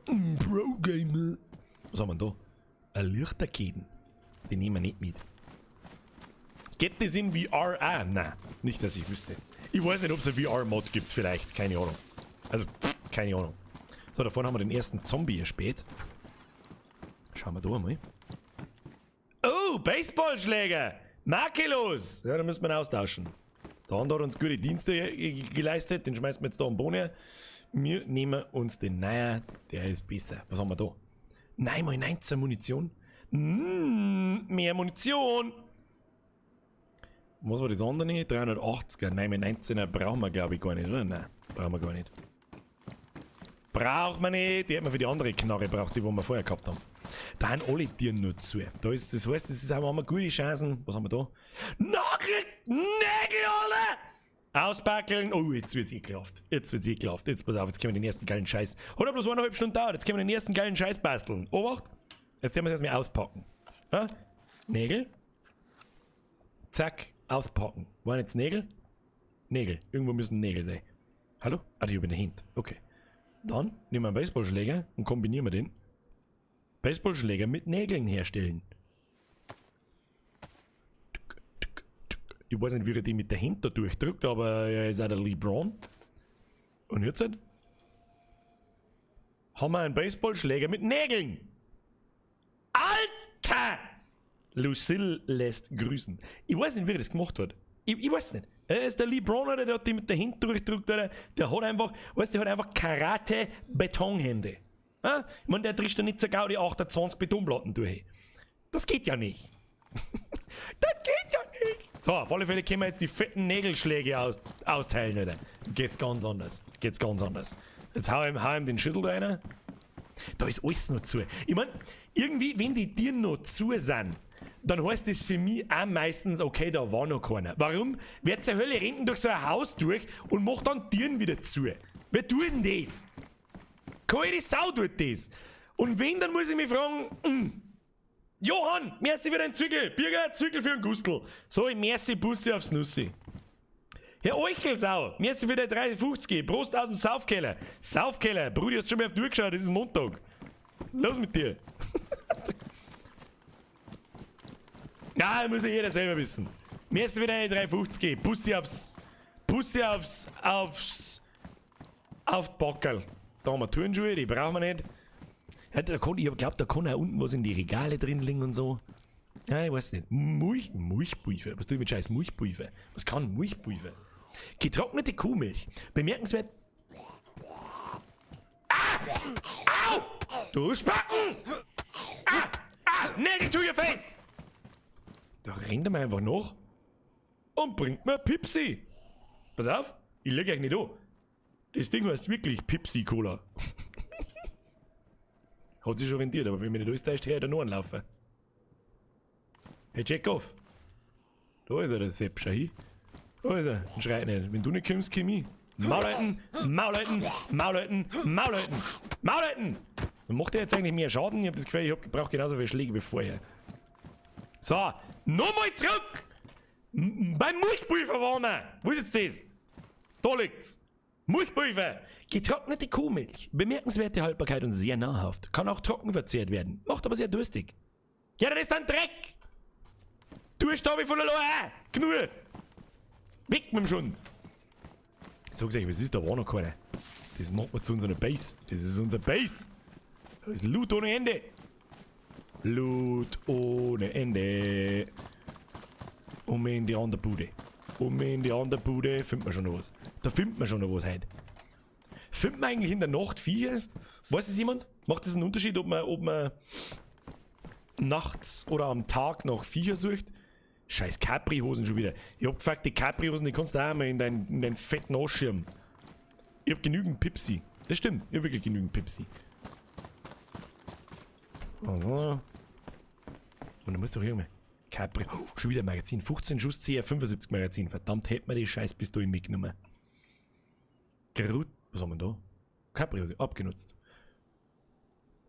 Pro Gamer. Was haben wir denn da? Ein Lichterketen. Den nehmen wir nicht mit. Geht das in VR auch? Nein, nicht, dass ich wüsste. Ich weiß nicht, ob es eine VR-Mod gibt, vielleicht. Keine Ahnung. Also, keine Ahnung. So, da vorne haben wir den ersten Zombie erspäht. Schauen wir da mal. Oh, Baseballschläger! Makellos! Ja, da müssen wir ihn austauschen. Der andere hat uns gute Dienste geleistet, den schmeißen wir jetzt da am Boden her. Wir nehmen uns den neuen, der ist besser. Was haben wir da? 9 mal 19 Munition. Mehr Munition! Was war das andere? 380er. 9 mal 19er brauchen wir, glaube ich, gar nicht, oder? Nein, brauchen wir gar nicht. Braucht man nicht. Die hätten wir für die andere Knarre braucht, die wir vorher gehabt haben. Da haben alle Türen nur zu. Da ist, das heißt, das ist auch immer gute Chancen. Was haben wir da? Nagel! Nägel, alle! Auspackeln! Oh, jetzt wird's ekelhaft. Jetzt wird's ekelhaft. Jetzt pass auf, jetzt können wir den ersten geilen Scheiß. Hat ja bloß 1,5 Stunden dauert. Jetzt können wir den ersten geilen Scheiß basteln. Obacht! Jetzt werden wir es erstmal auspacken. Ja? Nägel. Zack, auspacken. Waren jetzt Nägel? Nägel. Irgendwo müssen Nägel sein. Hallo? Ah, die hab ich in der Hand. Okay. Dann nehmen wir einen Baseballschläger und kombinieren wir den. Baseballschläger mit Nägeln herstellen. Ich weiß nicht, wie er die mit der Hand da durchdrückt, aber er ist auch der LeBron. Und jetzt haben wir einen Baseballschläger mit Nägeln. Alter! Lucille lässt grüßen. Ich weiß nicht, wie er das gemacht hat. Ich weiß nicht. Er ist der LeBron, oder? Der hat die mit der Hand durchdrückt, oder? Der hat einfach, weißt du, der hat einfach Karate-Betonhände. Ja? Ich meine, der drischt ja nicht zur Gaudi 28 Betonplatten durch. Das geht ja nicht. Das geht ja nicht. So, auf alle Fälle können wir jetzt die fetten Nägelschläge austeilen, oder? Geht's ganz anders. Geht's ganz anders. Jetzt hau ihm den Schüssel da rein. Da ist alles noch zu. Ich mein, irgendwie, wenn die Türen noch zu sind, dann heißt das für mich auch meistens, okay, da war noch keiner. Warum? Wer zur Hölle rennt denn durch so ein Haus durch und macht dann Türen wieder zu? Wer tut denn das? Keine Sau tut das. Und wenn, dann muss ich mich fragen, Johann, merci für deinen Zügel. Birger, Zügel für den Gustl. So, ich merci Bussi aufs Nussi. Herr Euchelsau, merci für die 3,50. Prost aus dem Saufkeller. Saufkeller, Brudi, hast schon mal auf die Uhr geschaut, es ist Montag. Los mit dir. Ja, muss ja jeder selber wissen. Merci für deine 3,50. Bussi aufs. Bussi aufs. Aufs. Auf die Backerl. Da haben wir Turnschuhe, die brauchen wir nicht. Ja, da kann, ich glaub, da kann auch unten was in die Regale drin liegen und so. Ja, ich weiß nicht. Mulchpulver. Was tue ich mit scheiß Mulchpulver? Was kann Mulchpulver? Getrocknete Kuhmilch. Bemerkenswert. Ah! Au! Du Spacken! Ah! Ah! Nägel to your face! Da rennt er mir einfach nach und bringt mir Pipsi. Pass auf, ich leg euch nicht an. Das Ding heißt wirklich Pipsi Cola. Hat sich schon rentiert, aber wenn mir nicht alles täuscht, her da noch anlaufen. Hey, check off. Da ist er, der Sepp, schau hin. Da ist er, und schreit nicht. Wenn du nicht kommst, komm ich. Maulhalten, Maulhalten, Maulhalten, Maulhalten, Maulhalten! Dann macht er jetzt eigentlich mehr Schaden. Ich hab das Gefühl, ich hab gebraucht genauso viele Schläge wie vorher. So, nochmal zurück! Beim Mulchpulver waren wir! Wo ist jetzt das? Da liegt's! Mulchpulver! Getrocknete Kuhmilch. Bemerkenswerte Haltbarkeit und sehr nahrhaft. Kann auch trocken verzehrt werden. Macht aber sehr durstig. Ja, das ist ein Dreck! Durst hab ich von allein! Genug! Weg mit dem Schund! So gesagt, was ist da? War noch keiner. Das macht man zu unserer Base. Das ist unser Base! Das ist Loot ohne Ende! Loot ohne Ende! Um in die andere Bude. Um in die andere Bude findet man schon noch was. Da findet man schon noch was heute. Findet man eigentlich in der Nacht Viecher? Weiß das jemand? Macht das einen Unterschied, ob man nachts oder am Tag nach Viecher sucht? Scheiß Capri-Hosen schon wieder. Ich hab gefragt, die Capri-Hosen, die kannst du auch mal in deinen fetten Arsch schirmen. Ich hab genügend Pipsi. Das stimmt, ich hab wirklich genügend Pipsi. Also. Und da muss doch irgendwie. Capri. Oh, schon wieder ein Magazin. 15 Schuss CR75 Magazin. Verdammt, hätte man die Scheißpistole mitgenommen. Grut. Was haben wir da? Capri-Hose, abgenutzt.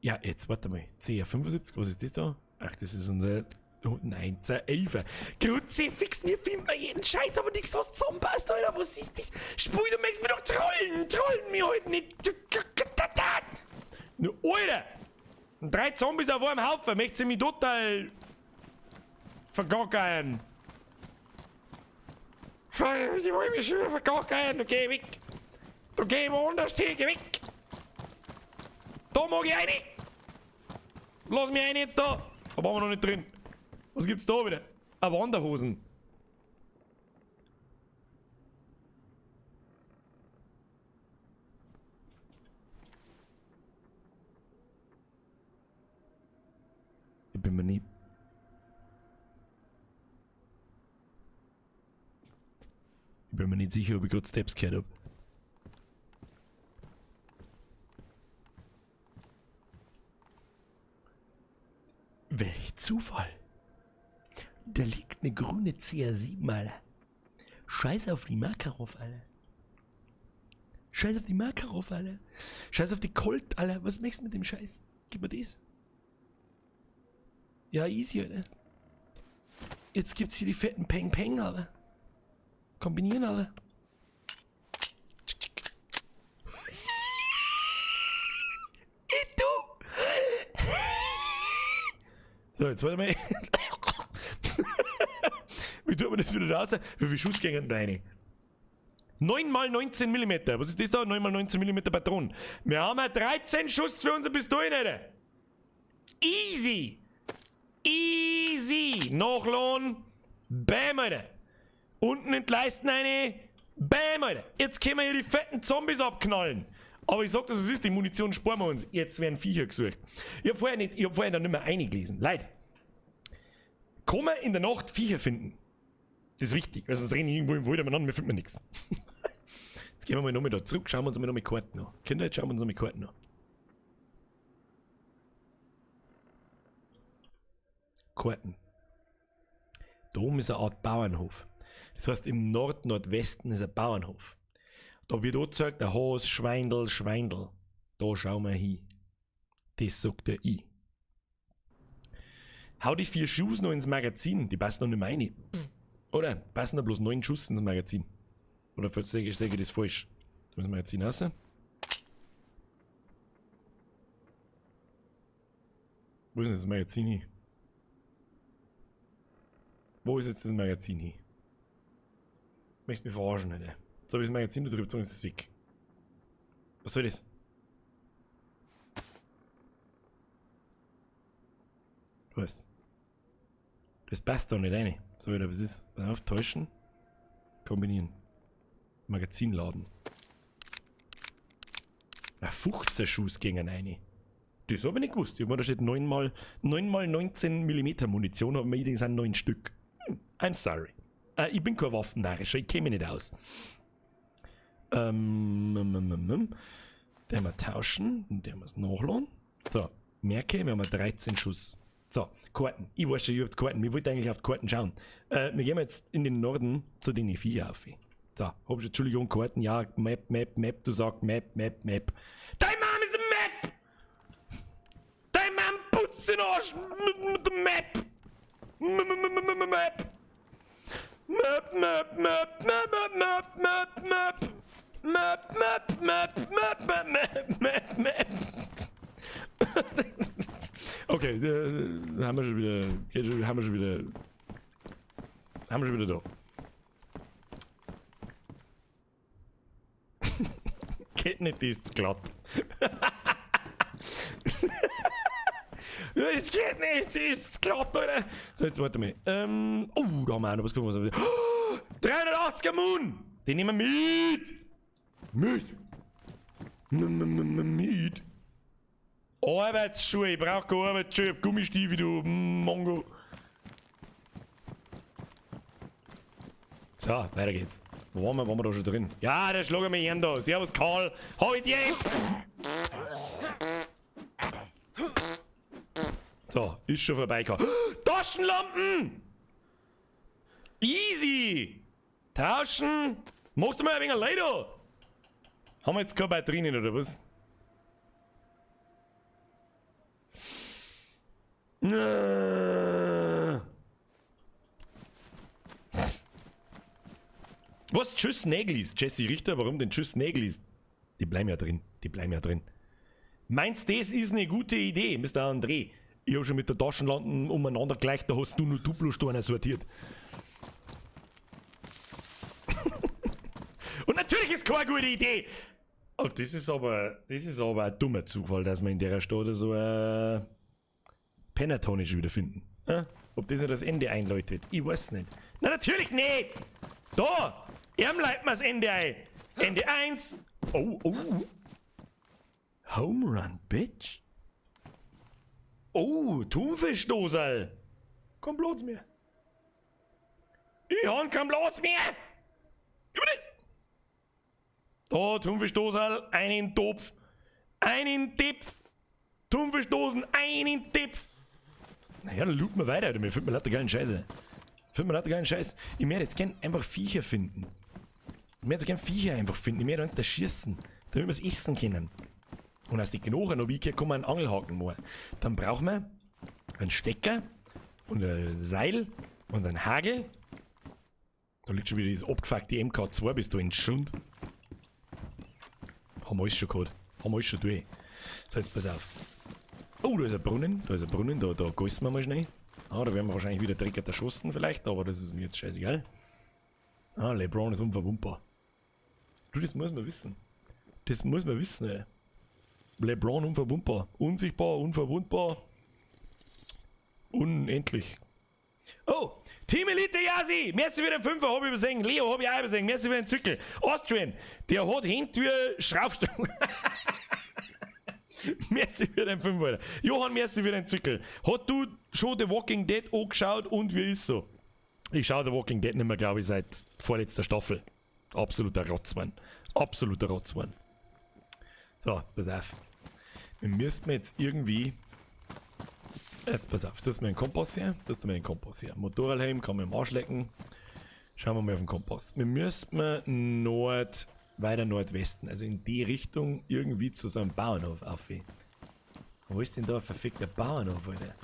Ja, jetzt, warte mal. CR75, was ist das da? Ach, das ist unser 1911. Kruzifix, mir finden wir jeden Scheiß, aber nichts, was zusammenpasst, Alter. Was ist das? Spiel, du möchtest mir doch trollen! Trollen mir heute nicht! Nur, Alter! 3 Zombies auf einem Haufen, möchtest du mich total vergackern? Die wollen mich schon wieder vergackern, okay, weg! Du geh woanders hin, geh weg! Da mag ich rein! Lass mich rein jetzt da! Da waren wir noch nicht drin. Was gibt's da wieder? Ah, Wanderhosen. Ich bin mir nicht. Ich bin mir nicht sicher, ob ich gerade Steps gehört hab. Welch Zufall. Da liegt eine grüne CR7, Alter. Scheiß auf die Makarov, Alter. Scheiß auf die Makarov, Alter. Scheiß auf die Colt, Alter. Was machst du mit dem Scheiß? Gib mir das. Ja, easy, Alter. Jetzt gibt's hier die fetten Peng Peng, Alter. Kombinieren, Alter. Ich du! So, jetzt warte mal. Wie tut man das wieder raus? Wie viele Schuss gehen da rein? 9 mal 19 Millimeter. Was ist das da? 9 mal 19 Millimeter Patronen. Wir haben ja 13 Schuss für unsere Pistolen, Alter. Easy! Easy! Nachladen. Bam, Alter. Unten in die Leisten rein. Bam, Alter. Jetzt können wir hier die fetten Zombies abknallen. Aber ich sag das, was ist, die Munition sparen wir uns. Jetzt werden Viecher gesucht. Ich hab vorher nicht, ich hab vorher noch nicht mehr eingelesen. Leute. Kann man in der Nacht Viecher finden? Das ist wichtig, weil sonst renne ich irgendwo im Wald umeinander, mir findet man nichts. Jetzt gehen wir mal nochmal da zurück, schauen wir uns mal nochmal Karten an. Kinder, jetzt schauen wir uns nochmal Karten an. Karten. Da oben ist eine Art Bauernhof. Das heißt, im Nord-Nordwesten ist ein Bauernhof. Da wird auch gezeigt, der Has, Schweindel, Schweindel. Da schauen wir hin. Das sagt der I. Hau die 4 Schuss noch ins Magazin, die passen noch nicht mehr rein. Oder? Passen da bloß 9 Schuss ins Magazin. Oder sage ich das falsch? Da muss das Magazin raus. Wo ist denn das Magazin hin? Wo ist jetzt das Magazin hin? Möchtest mich verarschen, Alter. Jetzt hab ich das Magazin da drüber gezogen, ist das weg. Was soll das? Was? Das passt da nicht rein. So, wieder, was ist? Pass auf, täuschen. Kombinieren. Magazin laden. Na, 15 Schuss gingen rein. Das hab ich nicht gewusst. Ich hab mir da steht 9 mal 19 Millimeter Munition, aber mir sind 9 Stück. I'm sorry. Ich bin kein Waffennarrischer, ich kenn mich nicht aus. Den wir tauschen und den wir nachladen. So, merke, wir haben 13 Schuss. So, Karten. Ich weiß schon, ich hab die Karten. Ich wollte eigentlich auf die Karten schauen. Wir gehen jetzt in den Norden zu den Viecher auf. So, hab ich, Entschuldigung, Karten, ja, Map, Map, Map, du sagst Map, Map, Map. Dein Mom ist ein Map! Dein Mom putzt den Arsch mit dem Map! Map! Map, Map, Map, Map, Map, Map, Map, Map, Map, Map, Map, Map, Map, Map, Map. Okay, haben wir schon wieder, haben wir schon wieder, haben wir schon wieder da. Geht nicht, die ist glatt. Das geht nicht, die ist glatt, Alter. So, jetzt warte mal. Oh, da haben wir auch noch was. Gucken wir uns. Oh, 380er Moon! Den nehmen wir mit! Mit! Mit! Arbeitsschuhe, ich brauch keine Arbeitsschuhe, ich hab Gummistiefel, du Mongo. So, weiter geht's. Wo waren wir? Waren wir da schon drin? Ja, der schlagen wir ihn da. Servus, Karl. Hab ich dir! So, ist schon vorbei, Karl. Taschenlampen! Easy! Tauschen! Machst du mal ein wenig Leid da? Haben wir jetzt keine Batterien oder was? Was? Tschüss, Nägelis. Jesse Richter, warum denn Tschüss, Nägelis? Die bleiben ja drin. Die bleiben ja drin. Meinst das ist eine gute Idee, Mr. André? Ich hab schon mit der Taschenlampe umeinander gleich, da hast du nur Duplo-Steine sortiert. Und natürlich ist keine gute Idee! Oh, das ist aber ein dummer Zufall, dass wir in der Stadt so ein Pentatonisch wiederfinden. Ob das nicht das Ende einläutet? Ich weiß nicht. Na, natürlich nicht! Da! Erm leiten wir das Ende ein! Ende 1! Oh, oh! Home Run, Bitch! Oh, Thunfischdosal! Kein Platz mehr! Ich hab keinen Platz mehr! Gib mir das! Da, Thunfischdosal, einen Topf, einen Tipf! Thunfischdosen, einen Tipf! Naja, dann looten wir weiter, Alter. Mir findet man lauter geilen Scheiße. Findet man lauter geilen Scheiß. Ich möchte jetzt gern einfach Viecher finden. Ich möchte gern Viecher einfach finden. Ich möchte uns da schießen, damit wir es essen können. Und aus den Knochen noch wie kann man einen Angelhaken machen. Dann brauchen wir einen Stecker und ein Seil und einen Hagel. Da liegt schon wieder dieses abgefuckte MK2, bist du in Schund. Haben wir alles schon gehabt. Haben wir alles schon durch. So, jetzt pass auf. Oh, da ist ein Brunnen. Da ist ein Brunnen, da gießen wir mal schnell. Ah, da werden wir wahrscheinlich wieder Dreck erschossen vielleicht, aber das ist mir jetzt scheißegal. Ah, LeBron ist unverwundbar. Du, das muss man wissen. Das muss man wissen, ey. LeBron unverwundbar. Unsichtbar, unverwundbar. Unendlich. Oh, Team Elite Yasi! Merci für den Fünfer, hab ich übersehen. Leo hab ich auch übersehen. Merci für den Zückel. Austrian, der hat Hände wie Schraubstangen. Merci für den Fünfer, Alter. Johann, merci für den Zückel. Hat du schon The Walking Dead angeschaut und wie ist so? Ich schaue The Walking Dead nicht mehr, glaube ich, seit vorletzter Staffel. Absoluter Rotzmann. Absoluter Rotzmann. So, jetzt pass auf. Wir müssten jetzt irgendwie... Jetzt pass auf, das ist mein Kompass hier. Das ist mein Kompass hier. Motorradhelm kann man im Arsch lecken. Schauen wir mal auf den Kompass. Wir müssten weiter Nordwesten, also in die Richtung irgendwie zu so einem Bauernhof auf. Wo ist denn da ein verfickter Bauernhof, Alter?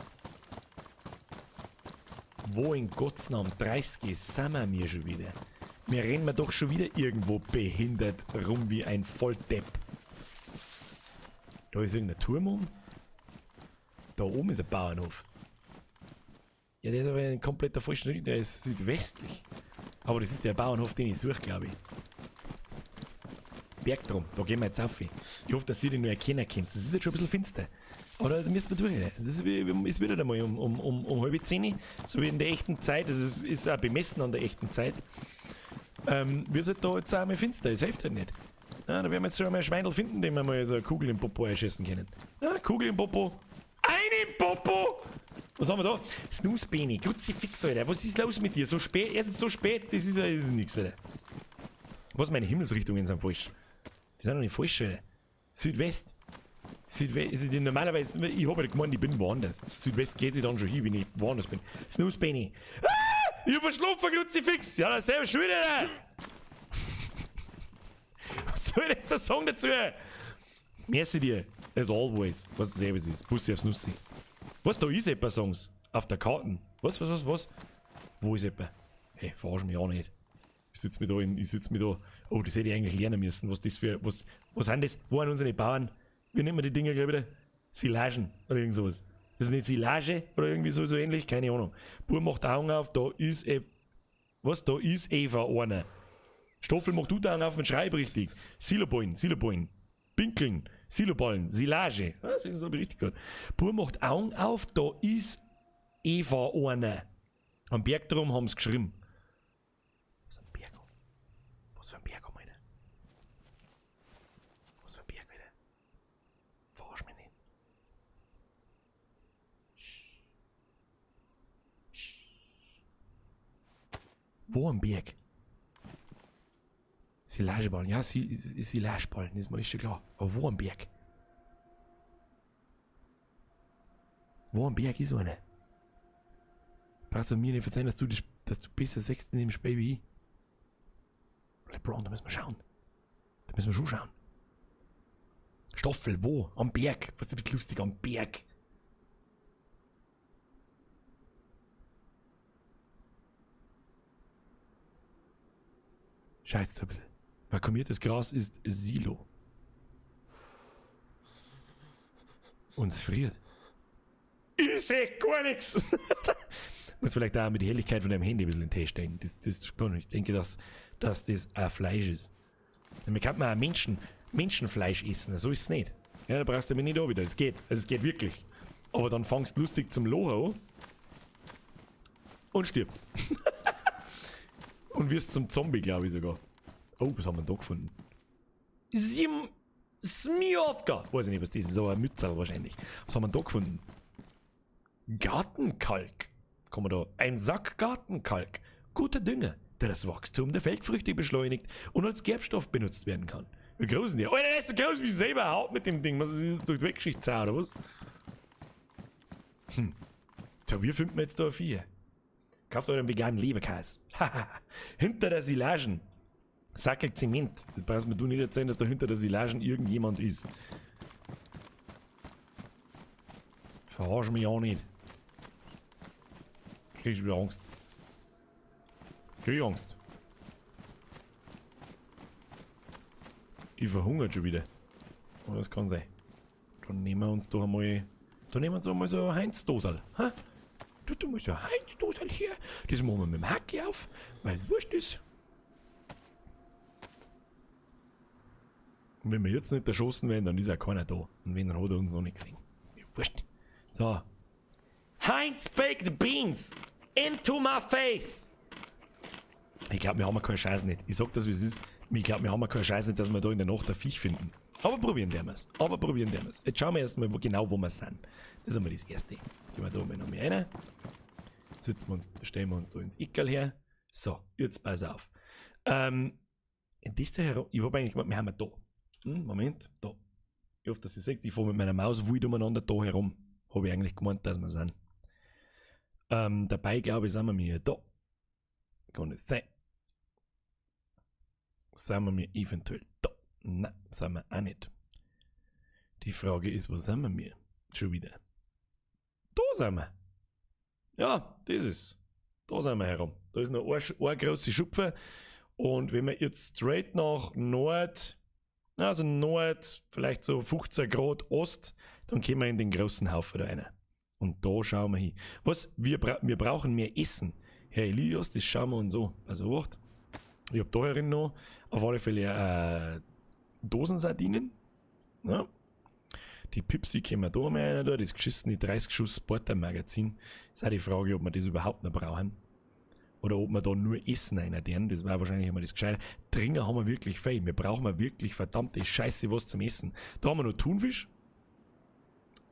Wo in Gottes Namen 30 sind wir mir schon wieder? Wir rennen wir doch schon wieder irgendwo behindert rum wie ein Volldepp. Da ist irgendein Turm um. Da oben ist ein Bauernhof. Ja, der ist aber ein kompletter falschen Richtung, der ist südwestlich. Aber das ist der Bauernhof, den ich suche, glaube ich. Bergdrum, da gehen wir jetzt auf. Ich hoffe, dass ihr den nur erkennen könnt. Das ist jetzt schon ein bisschen finster. Aber da müssen wir durch. Das ist, ist wieder einmal um 9:30, so wie in der echten Zeit. Das ist auch bemessen an der echten Zeit. Wird halt da jetzt auch einmal finster. Das hilft halt nicht. Ja, da werden wir jetzt schon einmal ein Schweindel finden, dem wir mal so eine Kugel im Popo einschießen können. Ja, Kugel im Popo. Eine im Popo! Was haben wir da? Snooze-Bene, Kruzifix, Alter. Was ist los mit dir? So spät, erstens so spät, das ist ja nix, Alter. Was, meine Himmelsrichtungen sind falsch. Die sind doch nicht falsch, Alter. Südwest. Südwest, also die, normalerweise, ich hab halt gemeint, ich bin woanders. Südwest geht sich dann schon hin, wenn ich woanders bin. Snooze-Bene. Ah! Ich hab verschlafen, Kruzifix! Ja, das ist selber schuld, Alter! Was soll denn jetzt der Song dazu? Merci dir, as always. Was es selber ist. Bussi aufs Nussi. Was, da ist etwa Songs? Auf der Karte. Was? Wo ist etwa? Hey, verarsch mich auch nicht. Ich sitz mir da in, ich sitz mir da. Oh, das hätte ich eigentlich lernen müssen. Was das für, was sind das? Wo sind unsere Bauern? Wie nennt man die Dinger gleich wieder? Silagen oder irgend sowas. Das ist nicht Silage oder irgendwie so ähnlich? Keine Ahnung. Bub macht Augen auf, da ist was? Da ist Eva einer. Stoffel macht du Augen auf und schreib richtig. Siloballen, Siloballen. Pinkeln, Siloballen, Silage. Ah, das ist aber richtig gut. Bub macht Augen auf, da ist Eva einer. Am Berg drum haben sie geschrieben. Was für ein Berg? Was für ein Berg, Alter? Was für ein Berg, Alter? Verarsch mich nicht. Wo am Berg? Silageballen, ja, Silageballen, ist mir schon klar. Aber wo am Berg? Wo am Berg ist einer? Brauchst du mir nicht verzeihen, dass du besser sechst in dem Spiel wie ich? LeBron, da müssen wir schauen. Da müssen wir schon schauen. Stoffel, wo? Am Berg. Was ist ein bisschen lustig, am Berg. Schau jetzt ein bisschen. Vakuumiertes Gras ist Silo. Uns friert. Ich seh gar nichts. Muss vielleicht auch mit der Helligkeit von deinem Handy ein bisschen in den Test stellen. Das kann ich. Ich denke, dass das auch Fleisch ist. Damit kann man auch Menschenfleisch essen. So ist es nicht. Ja, da brauchst du mich nicht auch wieder. Es geht. Also es geht wirklich. Aber dann fangst du lustig zum Loch an und stirbst. Und wirst zum Zombie, glaube ich sogar. Oh, was haben wir denn da gefunden? Smiovka! Weiß ich nicht, was das ist, aber ein Mützerl wahrscheinlich. Was haben wir denn da gefunden? Gartenkalk. Kann man da? Ein Sack Gartenkalk. Guter Dünger, der das Wachstum der Feldfrüchte beschleunigt und als Gerbstoff benutzt werden kann. Wie groß sind die? Alter, der ist so groß wie selber Haut mit dem Ding. Was ist das durch die Weggeschichte oder was? Hm. Tja, wie finden wir jetzt da ein Vieh? Kauft euren veganen Leberkäse. Haha. Hinter der Silagen. Sackel Zement. Das brauchst mir du nicht erzählen, dass da hinter der Silagen irgendjemand ist. Verarsch mich auch nicht. Krieg ich wieder Angst. Krieg ich Angst. Ich verhungere schon wieder. Aber das kann sein. Dann nehmen wir uns doch einmal. Dann nehmen wir uns doch mal so ein Heinz-Doserl. Ha? Du mal so ein Heinz-Doserl hier. Das machen wir mit dem Hacki auf, weil es wurscht ist. Und wenn wir jetzt nicht erschossen werden, dann ist ja keiner da. Und wenn, dann hat er uns noch nicht gesehen. Ist mir wurscht. So. Heinz Baked Beans into my face! Ich glaub, wir haben keine Scheiße nicht. Ich sag das, wie es ist. Ich glaub, wir haben keine Scheiße nicht, dass wir da in der Nacht ein Viech finden. Aber probieren werden wir's. Aber probieren werden wir's. Jetzt schauen wir erstmal genau, wo wir sind. Das ist einmal das Erste. Jetzt gehen wir da mal noch mehr rein. Sitzen wir uns, stellen wir uns da ins Ickerl her. So, jetzt pass auf. Das da herum, ich hab eigentlich gemeint, wir haben ja da. Moment, da. Ich hoffe, dass ihr seht, ich fahre mit meiner Maus wild umeinander da herum. Hab ich eigentlich gemeint, dass wir sind. Dabei, glaube ich, sind wir mir da. Kann es sein. Sind wir mir eventuell da? Nein, sind wir auch nicht. Die Frage ist, wo sind wir mir? Schon wieder. Da sind wir. Ja, das ist. Da sind wir herum. Da ist noch eine große Schupfe. Und wenn wir jetzt straight nach Nord, also Nord, vielleicht so 15 Grad Ost, dann kommen wir in den großen Haufen da rein. Und da schauen wir hin. Was? Wir brauchen mehr Essen. Herr Elias, das schauen wir uns an. Also, warte. Ich hab da herin noch auf alle Fälle Dosensardinen. Ja. Die Pipsi können wir da mal rein, da. Das geschissene 30 Schuss Porter-Magazin. Ist auch die Frage, ob wir das überhaupt noch brauchen. Oder ob wir da nur Essen rein tun. Das war wahrscheinlich immer das Gescheite. Trinken haben wir wirklich viel. Wir brauchen wir wirklich verdammte Scheiße was zum Essen. Da haben wir noch Thunfisch.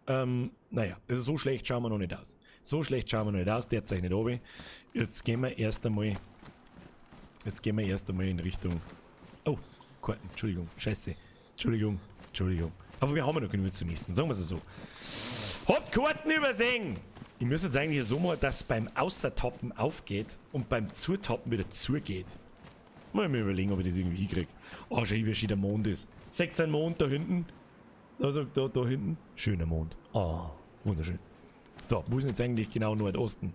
Naja, also so schlecht schauen wir noch nicht aus. So schlecht schauen wir noch nicht aus, derzeit nicht runter. Jetzt gehen wir erst einmal. Jetzt gehen wir erst einmal in Richtung. Oh, Karten, Entschuldigung, Scheiße. Entschuldigung, Entschuldigung. Aber wir haben ja noch genug zum Essen, sagen wir es so. Hab Karten übersehen! Ich muss jetzt eigentlich so machen, dass es beim Außertappen aufgeht und beim Zutappen wieder zugeht. Mal mir überlegen, ob ich das irgendwie hinkrieg. Oh, schau, wie schön der Mond ist. Seht ihr einen Mond da hinten? Also da hinten. Schöner Mond. Ah, wunderschön. So, wo ist denn jetzt eigentlich genau Nordosten?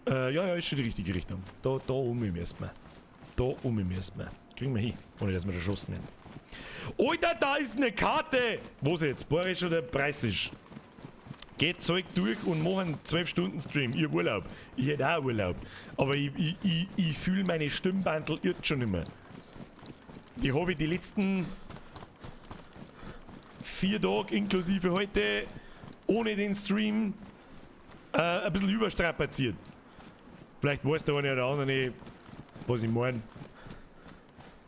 Ja, ist schon die richtige Richtung. Da um müssen wir. Da um müssen wir. Kriegen wir hin, ohne dass wir erschossen werden. Alter, da ist eine Karte! Wo ist jetzt? Bayerisch oder Preußisch? Geht Zeug durch und mach einen 12-Stunden-Stream. Ich hab Urlaub. Ich hätte auch Urlaub. Aber ich fühle meine Stimmbandel jetzt schon nicht mehr. Die habe ich die letzten 4 Tage inklusive heute ohne den Stream ein bisschen überstrapaziert. Vielleicht weiß der eine oder andere nicht, was ich meine.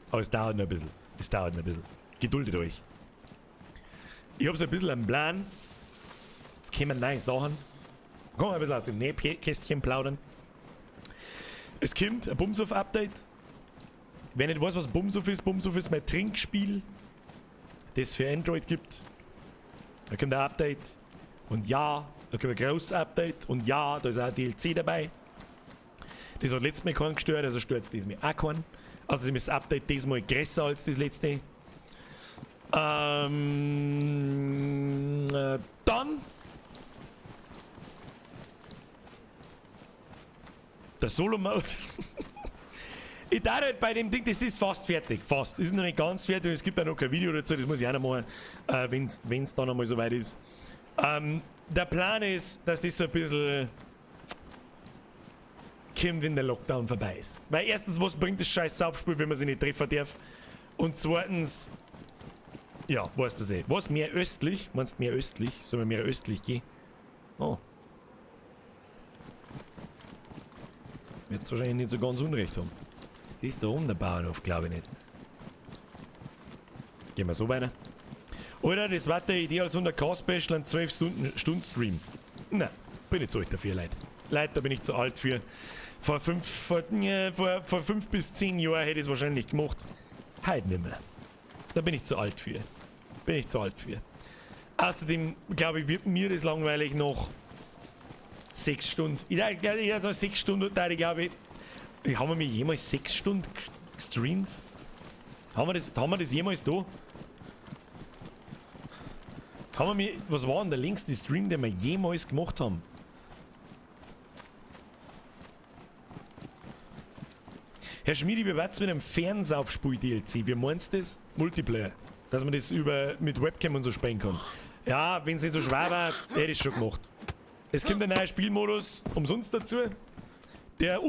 Aber es dauert noch ein bisschen. Es dauert noch ein bisschen. Geduldet euch. Ich hab's ein bisschen am Plan. Jetzt kommen neue Sachen. Kommen wir ein bisschen aus dem Nähkästchen plaudern. Es kommt ein Bumsuff-Update. Wer nicht weiß, was Bumsuff ist, Bumsuff ist mein Trinkspiel, das es für Android gibt. Da kommt ein Update. Und ja, da kommt ein großes Update. Und ja, da ist auch ein DLC dabei. Das hat letztes Mal keinen gestört, also stört es diesmal auch keinen. Außerdem ist das Update diesmal größer als das letzte. Dann der Solo-Mode. Ich darf halt bei dem Ding, das ist fast fertig. Fast. Ist noch nicht ganz fertig. Es gibt auch noch kein Video dazu, das muss ich auch noch machen, wenn es dann einmal soweit ist. Der Plan ist, dass das so ein bisschen kommt, wenn der Lockdown vorbei ist. Weil erstens, was bringt das scheiß Saufspiel, wenn man sich nicht treffen darf? Und zweitens, ja, weißt du eh. Was, mehr östlich? Meinst du mehr östlich? Sollen wir mehr östlich gehen? Oh. Wird's wahrscheinlich nicht so ganz unrecht haben. Ist das da oben der Bauernhof? Glaube ich nicht. Gehen wir so weiter. Alter, das war die Idee als 100k-Special und 12 Stunden Stream. Nein, bin ich zu alt dafür, Leute. Leute, da bin ich zu alt für. Vor 5 bis 10 Jahren hätte ich es wahrscheinlich gemacht. Heute nicht mehr. Da bin ich zu alt für. Bin ich zu alt für. Außerdem, glaube ich, wird mir das langweilig noch 6 Stunden. Ich glaube, 6 Stunden, da ich glaube ich. Haben wir mir jemals 6 Stunden gestreamt? Haben wir das jemals da? Haben wir mir, was war denn der längste Stream, den wir jemals gemacht haben? Herr Schmiedi, wie war's mit einem Fernsaufspiel-DLC? Wie meinst du das? Multiplayer. Dass man das über, mit Webcam und so spielen kann. Ja, wenn es nicht so schwer war, hätte ich es schon gemacht. Es kommt ein neuer Spielmodus umsonst dazu. Der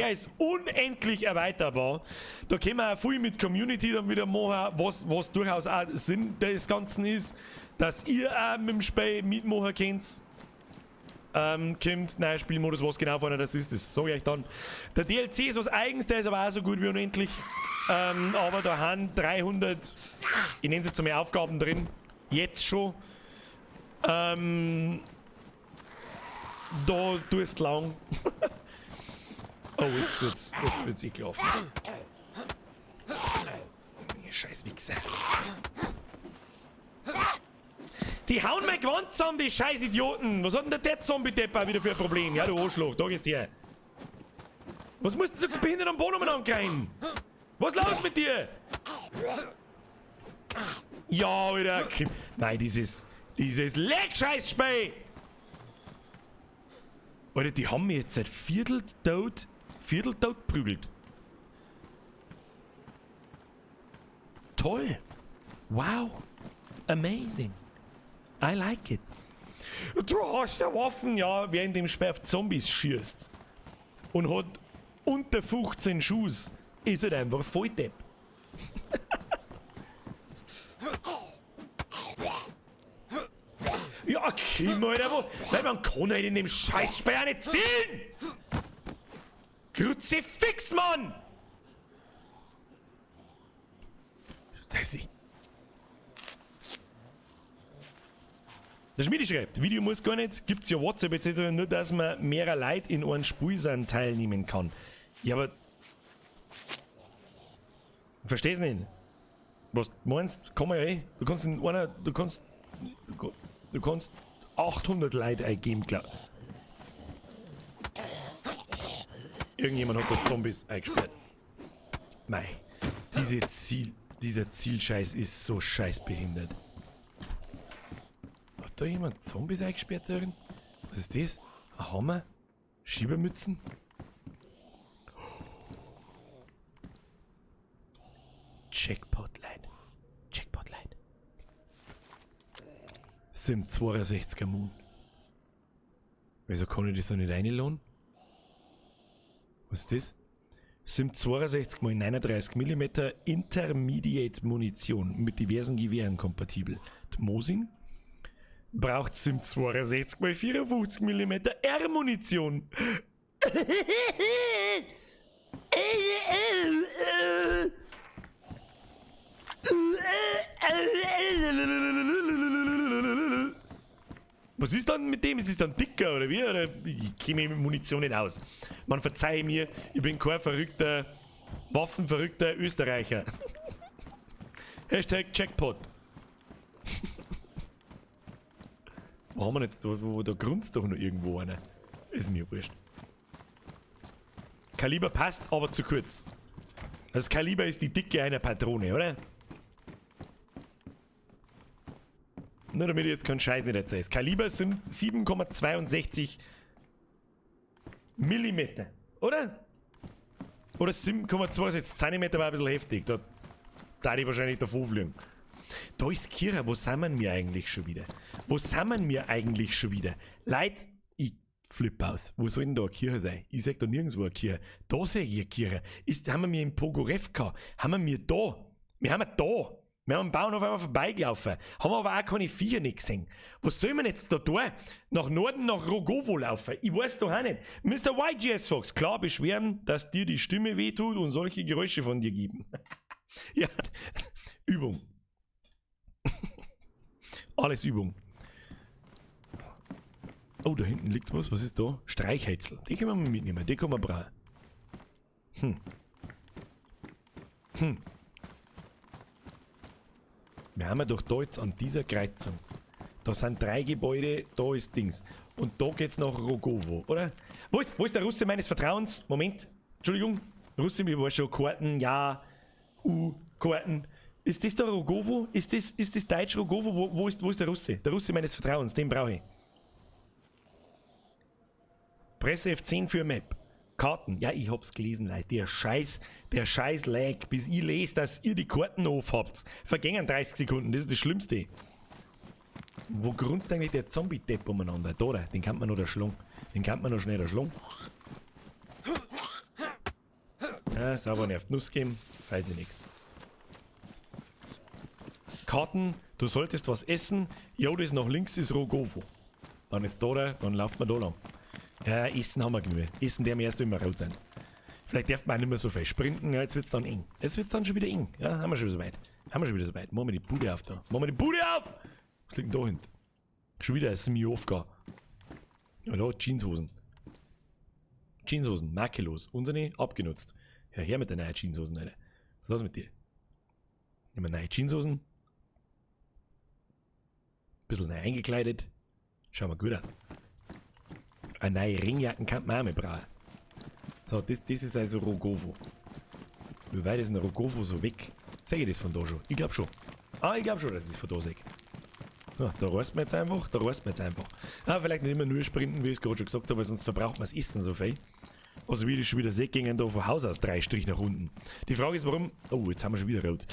ist unendlich erweiterbar. Da können wir auch viel mit Community dann wieder machen, was durchaus auch Sinn des Ganzen ist, dass ihr auch mit dem Spiel mitmachen könnt. Kommt neuer Spielmodus, was genau vorne das ist, das sage ich euch dann. Der DLC ist was Eigens, der ist aber auch so gut wie unendlich. Aber da haben 300, ich nenne es jetzt einmal Aufgaben drin, jetzt schon. Da tust lang. Oh, jetzt wird's ekelhaft. Scheiß Wichser. Die hauen mein Gewand zusammen, die scheiß Idioten. Was hat denn der Zombie-Depper wieder für ein Problem? Ja, du Arschloch, da gehst du her. Was musst du so behindert am Boden umeinander? Was ist los mit dir? Ja, Alter. Nein, dieses Leck-Scheiß-Spiel. Alter, die haben mich jetzt seit Vierteltot geprügelt. Toll. Wow. Amazing. I like it. Du hast ja Waffen, ja, wer in dem Spiel auf Zombies schießt und hat unter 15 Schuss, ist halt einfach voll Depp. Ja, komm, Alter, weil man kann halt in dem Scheißspiel auch nicht zielen! Kruzifix, Mann! Das ist... Der Schmiedi schreibt, Video muss gar nicht, gibt's ja WhatsApp etc., nur dass man mehrer Leute in einem Spiel teilnehmen kann. Ja, aber... Versteh's nicht. Was du meinst, kann man ja eh. Du kannst in einer... Du kannst 800 Leute eingeben, klar. Irgendjemand hat da Zombies eingesperrt. Mei, dieser Zielscheiß ist so scheißbehindert. Hat da jemand Zombies eingesperrt darin? Was ist das? Ein Hammer? Schiebermützen? Jackpot, Leute. Jackpot, Leute. Sim 62er Moon. Wieso kann ich das da nicht reinladen? Was ist das? Sim 62 x 39 mm Intermediate Munition mit diversen Gewehren kompatibel. Die Mosin braucht Sim 62 x 54 mm R-Munition. Was ist dann mit dem? Ist es dann dicker oder wie? Oder ich kenne mich mit Munition nicht aus. Man verzeihe mir, ich bin kein verrückter, waffenverrückter Österreicher. Hashtag Jackpot. Wo haben wir jetzt? Wo, da grunzt doch noch irgendwo einer. Ist mir wurscht. Kaliber passt, aber zu kurz. Das Kaliber ist die Dicke einer Patrone, oder? Nur damit ich jetzt keinen Scheiß nicht erzähle. Das Kaliber sind 7,62 Millimeter, oder? Oder 7,62 cm war ein bisschen heftig. Da da ich wahrscheinlich davon fliegen. Da ist Kira, wo sind wir eigentlich schon wieder? Wo sind wir eigentlich schon wieder? Leute, ich flippe aus. Wo soll denn da eine Kirche sein? Ich seh da nirgendwo eine Kirche. Da sehe ich eine Kirche. Ist, haben wir in Pogorevka? Haben wir da? Wir haben da. Wir haben am Bauernhof einmal vorbeigelaufen. Haben aber auch keine Viecher nicht gesehen. Was soll man jetzt da tun? Nach Norden, nach Rogowo laufen? Ich weiß doch auch nicht. Mr. YGS Fox, klar beschweren, dass dir die Stimme wehtut und solche Geräusche von dir geben. Ja, Übung. Alles Übung. Oh, da hinten liegt was. Was ist da? Streichhölzl. Die können wir mal mitnehmen. Die können wir brauchen. Wir haben ja doch da jetzt an dieser Kreuzung. Da sind 3 Gebäude, da ist Dings. Und da geht's nach Rogowo, oder? Wo ist der Russe meines Vertrauens? Moment. Entschuldigung. Russe, mir war schon Karten, ja. U, Karten. Ist das da Rogowo? Ist das Deutsch Rogowo? Wo ist der Russe? Der Russe meines Vertrauens, den brauche ich. Presse F10 für Map. Karten. Ja, ich hab's gelesen, Leute. Der scheiß Lag, bis ich lese, dass ihr die Karten auf habt. Vergängen 30 Sekunden, das ist das Schlimmste. Wo grunzt eigentlich der Zombie-Depp umeinander? Da, da, den kann man noch erschlagen. Den kann man noch schnell erschlagen. Ja, sauber nervt. Nuss geben, weiß ich nix. Karten, du solltest was essen. Jo, das nach links ist Rogowo. Dann ist da, dann lauft man da lang. Ja, Essen haben wir genug. Essen der wir erst, wenn wir rot sind. Vielleicht darf man auch nicht mehr so viel sprinten. Ja, jetzt wird's dann eng. Jetzt wird's dann schon wieder eng. Ja, haben wir schon wieder so weit. Haben wir schon wieder so weit. Machen wir die Bude auf da. Machen wir die Bude auf! Was liegt denn da hinten? Schon wieder ein Smiovka. Ja, da, Jeanshosen. Jeanshosen, makellos. Unsere abgenutzt. Ja, her mit den neuen Jeanshosen, Alter. Was ist los mit dir? Nehmen wir neue Jeanshosen. Bisschen neu eingekleidet. Schauen wir gut aus. Eine neue Ringjacken kann man auch mal brauchen. So, das ist also Rogowo. Wie weit ist denn Rogowo so weg? Seh ich das von da schon? Ich glaub schon. Ah, ich glaub schon, dass ich das von da sehe. Ja, da reißt man jetzt einfach, da reißt man jetzt einfach. Ah, vielleicht nicht immer nur sprinten, wie ich es gerade schon gesagt habe, weil sonst verbraucht man das Essen so viel. Also wie ich schon wieder sehe, gingen da von Haus aus 3 Strich nach unten. Die Frage ist, warum... Oh, jetzt haben wir schon wieder rot.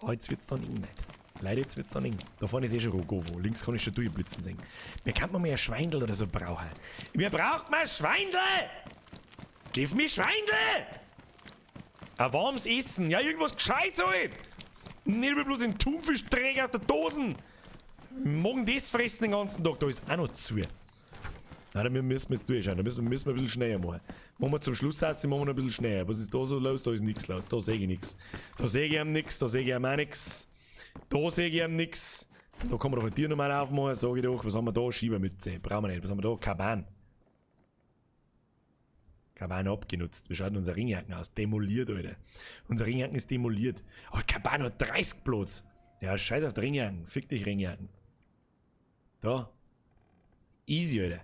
Ah, jetzt wird's dann eng, nicht. Leider, jetzt wird's dann eng. Da vorne ist eh schon Rogowo. Links kann ich schon durchblitzen sehen. Mir kann man mal ein Schweindel oder so brauchen. Mir braucht man ein Schweindel! Gib mir Schweindel! Ein warmes Essen. Ja, irgendwas Gescheites halt! Nicht bloß den Thunfischträger aus der Dosen! Morgen das fressen den ganzen Tag. Da ist auch noch zu. Nein, da müssen wir jetzt durchschauen. Da müssen wir ein bisschen schneller machen. Machen wir zum Schluss aus, machen wir noch ein bisschen schneller. Was ist da so los? Da ist nichts los. Da sehe ich nichts. Da sehe ich ihm nichts. Da sehe ich ihm auch nichts. Da sehe ich ihm nichts. Da kann man doch die Tür nochmal aufmachen. Sag ich doch. Was haben wir da? Schiebermütze. Brauchen wir nicht. Was haben wir da? Kaban. Kaban abgenutzt. Wie schaut denn unser Ringjacken aus? Demoliert, Alter. Unser Ringjacken ist demoliert. Oh, Kaban hat 30 Platz. Ja, scheiß auf die Ringjacken. Fick dich, Ringjacken. Da. Easy, Alter.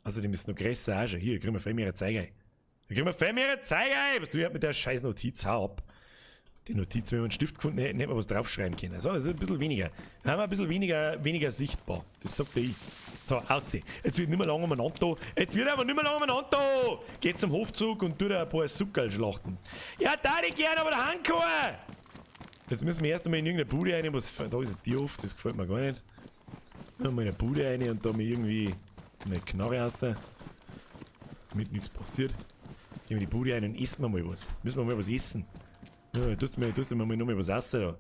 Außerdem ist es noch größer auch schon. Hier, kriegen wir viel mehr Zeug ein. Da kriegen wir viel mehr Zeug ein. Was du mit der scheiß Notiz, hau ab. Die Notiz, wenn wir einen Stift gefunden hätten, hätten wir was draufschreiben können. Also, das ist ein bisschen weniger. Dann haben wir ein bisschen weniger sichtbar. Das sagt ich. So, aussehen. Jetzt wird nicht mehr lange umeinander da. Jetzt wird aber nicht mehr lange umeinander da. Geht zum Hofzug und tut ein paar Suckerl schlachten. Ja, da ich gern, aber der Handkuh. Jetzt müssen wir erst einmal in irgendeine Bude rein. Was, da ist ein Tier oft, das gefällt mir gar nicht. Mal in eine Bude rein und da mir irgendwie eine Knarre raus. Damit nichts passiert. Gehen wir in die Bude rein und essen wir mal was. Müssen wir mal was essen. Ja, tust du mir mal noch mal was essen da.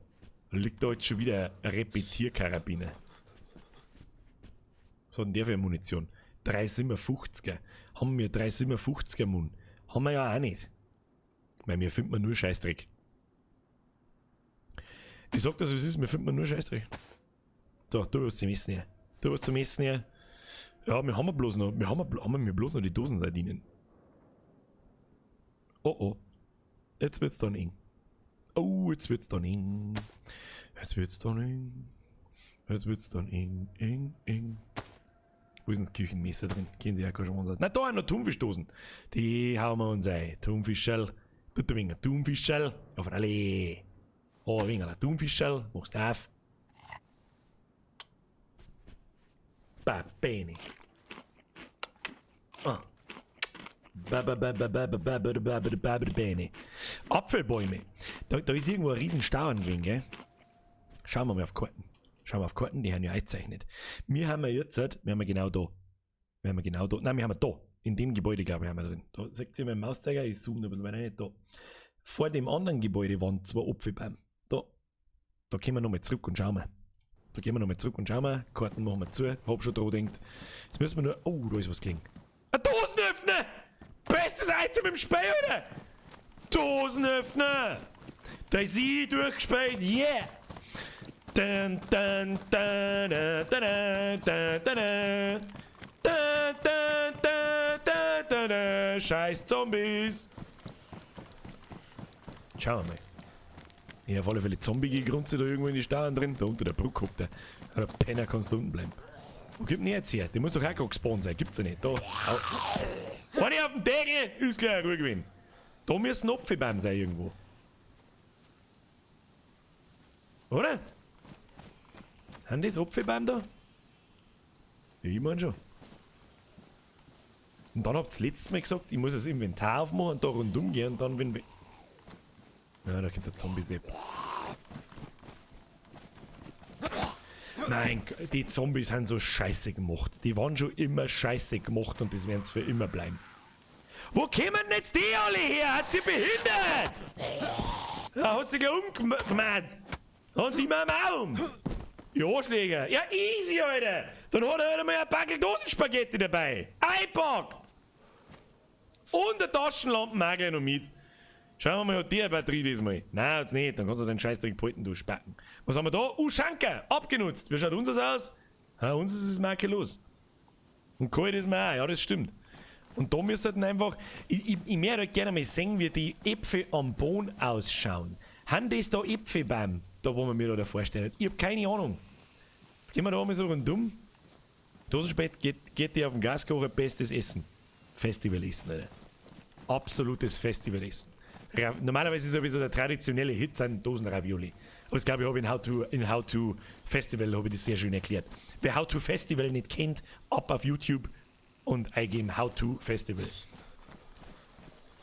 Da liegt da jetzt schon wieder eine Repetierkarabiner. Was hat denn der für eine Munition? 3,57er. Haben wir 3,57er Mun? Haben wir ja auch nicht. Weil mir findet man nur Scheißdreck. Ich sag das, wie es ist, mir findet man nur Scheißdreck. So, du was zum Essen her. Du was zum Essen her. Ja, wir haben bloß noch, wir haben wir bloß noch die Dosensardinen. Oh oh. Jetzt wird's dann eng. Oh, jetzt wird's dann eng. Jetzt wird's dann eng. Jetzt wird's dann eng, eng, eng. Wo ist denn das Küchenmesser drin? Kennen Sie ja keine Chance. Na, da haben wir noch Thunfischdosen. Die hauen wir uns ein. Thunfischschell. Tut ein wenig Thunfischschell. Ja, freilich. Oh, ein wenig Thunfischschell. Machst du auf. Va bene. Ah. Bene. Apfelbäume. Da ist irgendwo ein riesen Stauern gewesen, gell? Schauen wir mal auf Karten. Schauen wir auf Karten, die haben ja eingezeichnet. Wir haben ja jetzt, wir haben ja genau da. Wir haben ja genau da. Nein, wir haben ja da. In dem Gebäude, glaube ich, haben wir drin. Da seht ihr meinen Mauszeiger, ich zoome ein bisschen weiter nicht da. Vor dem anderen Gebäude waren 2 Apfelbäume. Da. Da gehen wir nochmal zurück und schauen wir. Da gehen wir nochmal zurück und schauen wir. Karten machen wir zu. Hab schon dran gedacht. Jetzt müssen wir nur. Oh, da ist was gelegen. Ein Dosenöffner! Bestes Item im Spiel, oder? Dosenöffner! Da ist sie durchgespielt, yeah! Dun, dun, dun, dun, dun, dun, dun, dun, dun, dun, dun, dun, Scheiß Zombies! Schauen wir mal. Ich hab auf alle Fälle Zombie-Gegrunze da irgendwo in die Stauern drin. Da unter der Brücke hockt der. Der Penner kannst du unten bleiben. Wo kommt denn jetzt her? Der muss doch auch gerade gespawnt sein. Gibt's ja nicht. Da. Au. Eine auf dem Deckel! Ist gleich ruhig gewesen. Da müssen Apfelbaum sein irgendwo. Oder? Haben das Apfelbaum da? Ja, ich mein schon. Und dann habt ihr letztes Mal gesagt, ich muss das Inventar aufmachen und da rundum gehen und dann, wenn wir. Ja, da kommt der Zombie-Sepp. Nein, die Zombies haben so scheiße gemacht. Die waren schon immer scheiße gemacht und das werden sie für immer bleiben. Wo kommen denn jetzt die alle her? Hat sie behindert? Ja, hat sich ja umgemacht. Und die machen auch um. Die Arschläger. Ja, easy, Alter. Dann hat er halt einmal ein Packel Dosenspaghetti dabei. Eingepackt. Und eine Taschenlampe auch gleich noch mit. Schauen wir mal, hat die eine Batterie diesmal? Nein, hat's nicht. Dann kannst du den Scheißdreck behalten, du Spacken. Was haben wir da? Schanker! Abgenutzt. Wie schaut unseres aus? Ja, unseres ist makellos. Und kalt ist mir auch. Ja, das stimmt. Und da müsst ihr dann einfach... Ich möchte halt gerne mal sehen, wie die Äpfel am Boden ausschauen. Haben das da Äpfelbaum? Da, wo man mir da vorstellen. Ich hab keine Ahnung. Jetzt gehen wir da mal so rundum. Dosenspät geht die auf den Gaskocher, bestes Essen. Festivalessen, Alter. Absolutes Festivalessen. Normalerweise ist sowieso der traditionelle Hit sind Dosenravioli. Aber das glaube ich, habe ich in How to Festival habe ich das sehr schön erklärt. Wer How to Festival nicht kennt, ab auf YouTube und eingeben How to Festival.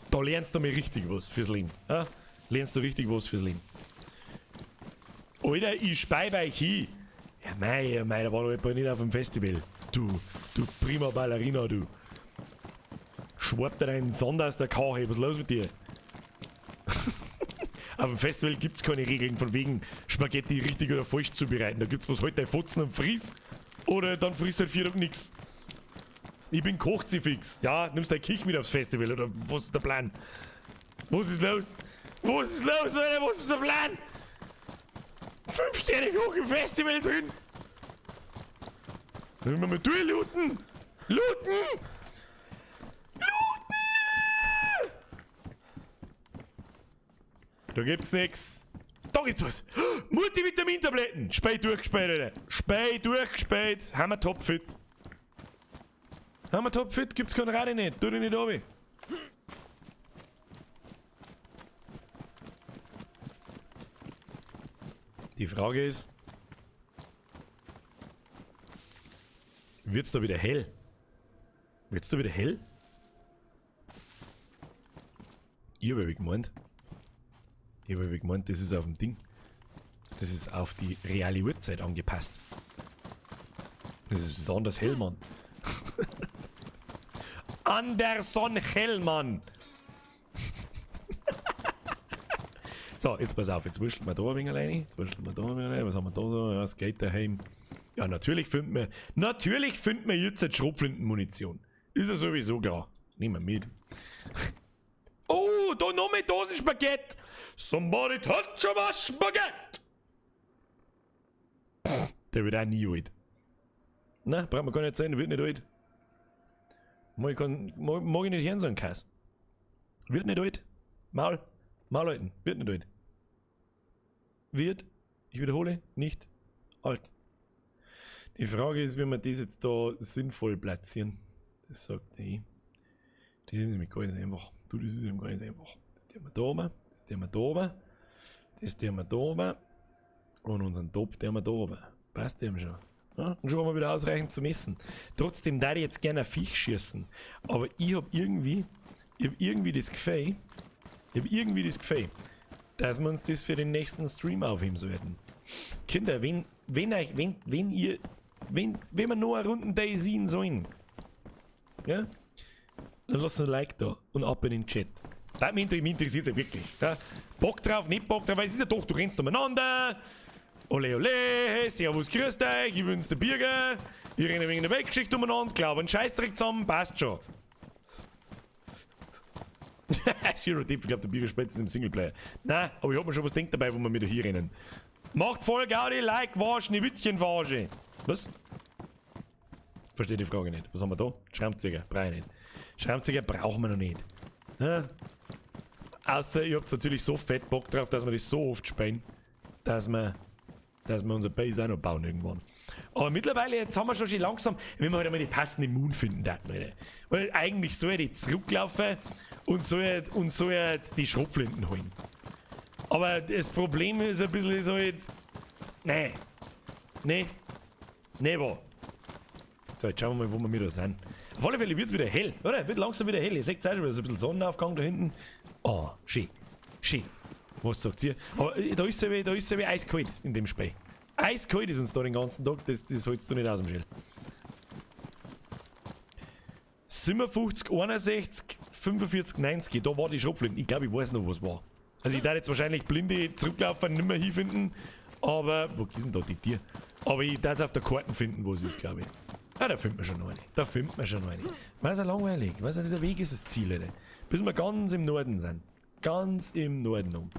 Da lernst du mal richtig was fürs Leben. Ja? Lernst du richtig was fürs Leben. Alter, ich spei bei euch hin. Ja, mei, mei, da war doch nicht auf dem Festival. Du prima Ballerina, du. Schwappt dir deinen Sand aus der Kache, was ist los mit dir? Auf dem Festival gibt's keine Regeln von wegen Spaghetti richtig oder falsch zubereiten. Da gibt's was halt dein Fotzen und friss oder dann frisst halt 4 und nix. Ich bin Kochzifix. Ja, nimmst dein Kich mit aufs Festival oder was ist der Plan? Was ist los? Was ist los, Alter? Was ist der Plan? 5 Sterne hoch im Festival drin. Dann müssen wir mal durchlooten. Looten! Looten! Da gibt's nix. Da gibt's was. Multivitamintabletten. Spät durchgespielt, Alter. Spät durchgespielt. Haben wir topfit. Haben wir topfit? Gibt's keinen Rade nicht. Tu dich nicht runter. Die Frage ist, wird's da wieder hell? Wird's da wieder hell? Ich hab ja gemeint. Ich hab ja gemeint, das ist auf dem Ding. Das ist auf die reale Uhrzeit angepasst. Das ist besonders hell, Mann. Anderson Hellmann! So, jetzt pass auf, jetzt wurschteln wir da ein wenig alleine. Jetzt wurschteln wir da ein wenig alleine. Was haben wir da so? Ja, es geht daheim. Ja, natürlich finden wir jetzt eine Schrotflintenmunition. Ist ja sowieso klar. Nehmen wir mit. Oh, da noch mehr Dosenspaghetti. Somebody touch my Spaghetti. Der wird auch nie alt. Na, braucht man gar nicht sein, der wird nicht alt. Mag ich nicht hören, so einen Kass. Wird nicht alt. Maul. Maul halten. Wird nicht alt. Wird, ich wiederhole, nicht alt. Die Frage ist, wie wir das jetzt da sinnvoll platzieren. Das sagt ich. Das ist nämlich gar nicht so einfach. Du, das ist eben gar nicht so einfach. Das tun wir da oben. Das tun wir da oben. Das tun wir da oben. Und unseren Topf tun wir da oben. Passt dem schon. Ja, und schon haben wir wieder ausreichend zum Essen. Trotzdem darf ich jetzt gerne ein Viech schießen. Aber ich hab irgendwie, ich hab irgendwie das Gefühl, ich hab irgendwie das Gefühl, dass wir uns das für den nächsten Stream aufheben sollten. Kinder, wenn, wenn euch, wenn, wenn ihr, wenn, wenn wir noch eine Runde Day sehen sollen, ja, dann lasst ein Like da und ab in den Chat. Das mich interessiert ja wirklich. Ja. Bock drauf, nicht Bock drauf, weil es ist ja doch, du rennst umeinander. Ole, ole, servus, grüßt euch, ich bin's der Birger. Ich renne wegen der Weltgeschichte umeinander, glaube einen Scheißdreck zusammen, passt schon. Zero Tip, ich glaube, der Birger spielt das im Singleplayer. Nein, aber ich hab mir schon was gedacht dabei, wo wir wieder hier rennen. Macht voll Gaudi, Like, Wasch, Schneewittchen, Vage. Was? Verstehe die Frage nicht. Was haben wir da? Schraubenzieher, brauche ich nicht. Schraubenzieher brauchen wir noch nicht. Ja? Außer ihr habt natürlich so fett Bock drauf, dass wir das so oft spielen, dass wir unser Base auch noch bauen irgendwann. Aber mittlerweile, jetzt haben wir schon langsam, wenn wir halt einmal die passende Moon finden, da, Leute. Weil eigentlich soll ich zurücklaufen und soll halt die Schrotflinten holen. Aber das Problem ist ein bisschen so halt, nee. Nee. Nee, wo. So, jetzt schauen wir mal, wo wir wieder sind. Auf alle Fälle wird es wieder hell, oder? Wird langsam wieder hell. Ihr seht es auch schon wieder so ein bisschen Sonnenaufgang da hinten. Oh, schön. Schön. Was sagt ihr? Aber da ist es ja, wie eiskalt in dem Spiel. Eiskalt ist uns da den ganzen Tag, das holst du nicht aus dem Schäl. 57, 61, 45, 90, da war die Schrotflinte. Ich glaube, ich weiß noch, was war. Also ich darf jetzt wahrscheinlich blinde zurücklaufen, nicht mehr hinfinden, aber... Wo ist denn da die Tier? Aber ich darf es auf der Karte finden, wo es ist, glaube ich. Ah, da findet man schon noch eine. Da findet man schon noch eine. Was ist ja langweilig. Was ist dieser Weg ist das Ziel, Alter. Bis wir ganz im Norden sind. Ganz im Norden um.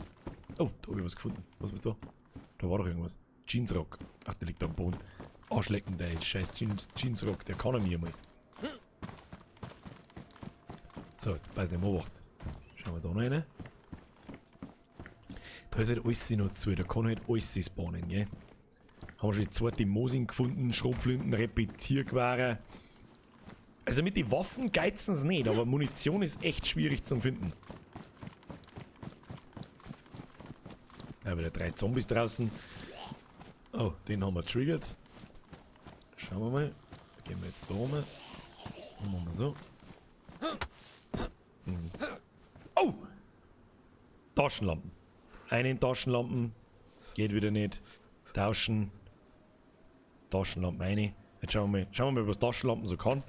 Oh, da habe ich was gefunden. Was ist da? Da war doch irgendwas. Jeansrock. Ach, der liegt da am Boden. Arschlecken, der scheiß Jeansrock. Der kann er mir mal. So, jetzt beiß ich mal Obacht. Schauen wir da noch rein. Da ist halt alles noch zu. Da kann halt alles spawnen, gell? Haben wir schon die zweite Mosin gefunden, Schrotflinten, Repetiergewehre. Also mit den Waffen geizen sie nicht, aber Munition ist echt schwierig zum Finden. Da wieder 3 Zombies draußen. Oh, den haben wir triggert. Schauen wir mal. Da gehen wir jetzt da rum. Und machen wir so. Hm. Oh! Taschenlampen. Einen Taschenlampen. Geht wieder nicht. Tauschen. Taschenlampen eine. Jetzt schauen wir mal, was Taschenlampen so kann.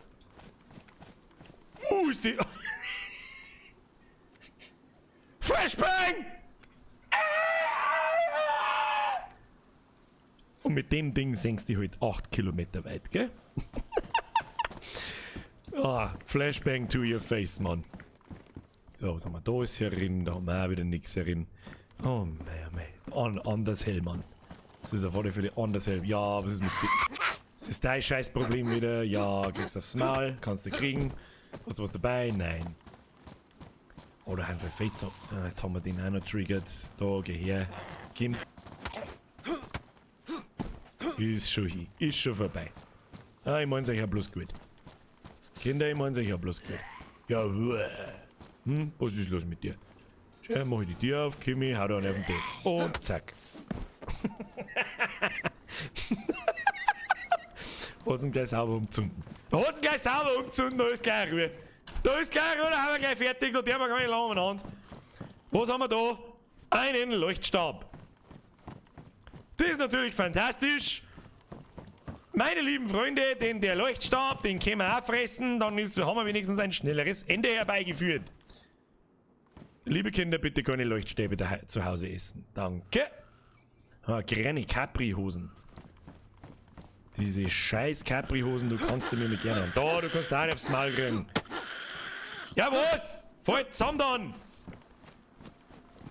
Ist die... Flashbang! Und mit dem Ding senkst du halt 8 Kilometer weit, gell? Ah, Flashbang to your face, Mann. So, was haben wir da ist herin? Da haben wir auch wieder nichts herin. Oh, mei, mei. Anders hell, Mann. Das ist auf alle Fälle anders hell. Ja, was ist mit dir? Das ist dein Scheißproblem wieder. Ja, kriegst aufs Maul. Kannst du kriegen. Hast du was dabei? Nein. Oder haben wir Fate so. Ah, jetzt haben wir den auch noch triggert. Da, geh her. Kim. Ist schon hin. Ist schon vorbei. Ah, ich mein's euch ja bloß gut. Kinder, ich mein's euch ja bloß gut. Ja, hm, was ist los mit dir? Schau, mach ich die Tür auf, Kimi, hau da einen auf den Tetz. Und zack. Hat's ihn gleich sauber umzünden. Hat's ihn gleich sauber umzünden, da ist gleich Ruhe. Da ist gleich Ruhe, da haben wir gleich fertig, da der wir gar nicht lange umeinander. Was haben wir da? Einen Leuchtstab. Das ist natürlich fantastisch. Meine lieben Freunde, denn der Leuchtstab, den können wir auch fressen, dann haben wir wenigstens ein schnelleres Ende herbeigeführt. Liebe Kinder, bitte keine Leuchtstäbe zu Hause essen. Danke. Ah, kleine Capri-Hosen. Diese scheiß Capri-Hosen, du kannst die mir mit gerne haben. Da, du kannst auch nicht aufs Maul kriegen. Ja, was? Voll zusammen dann!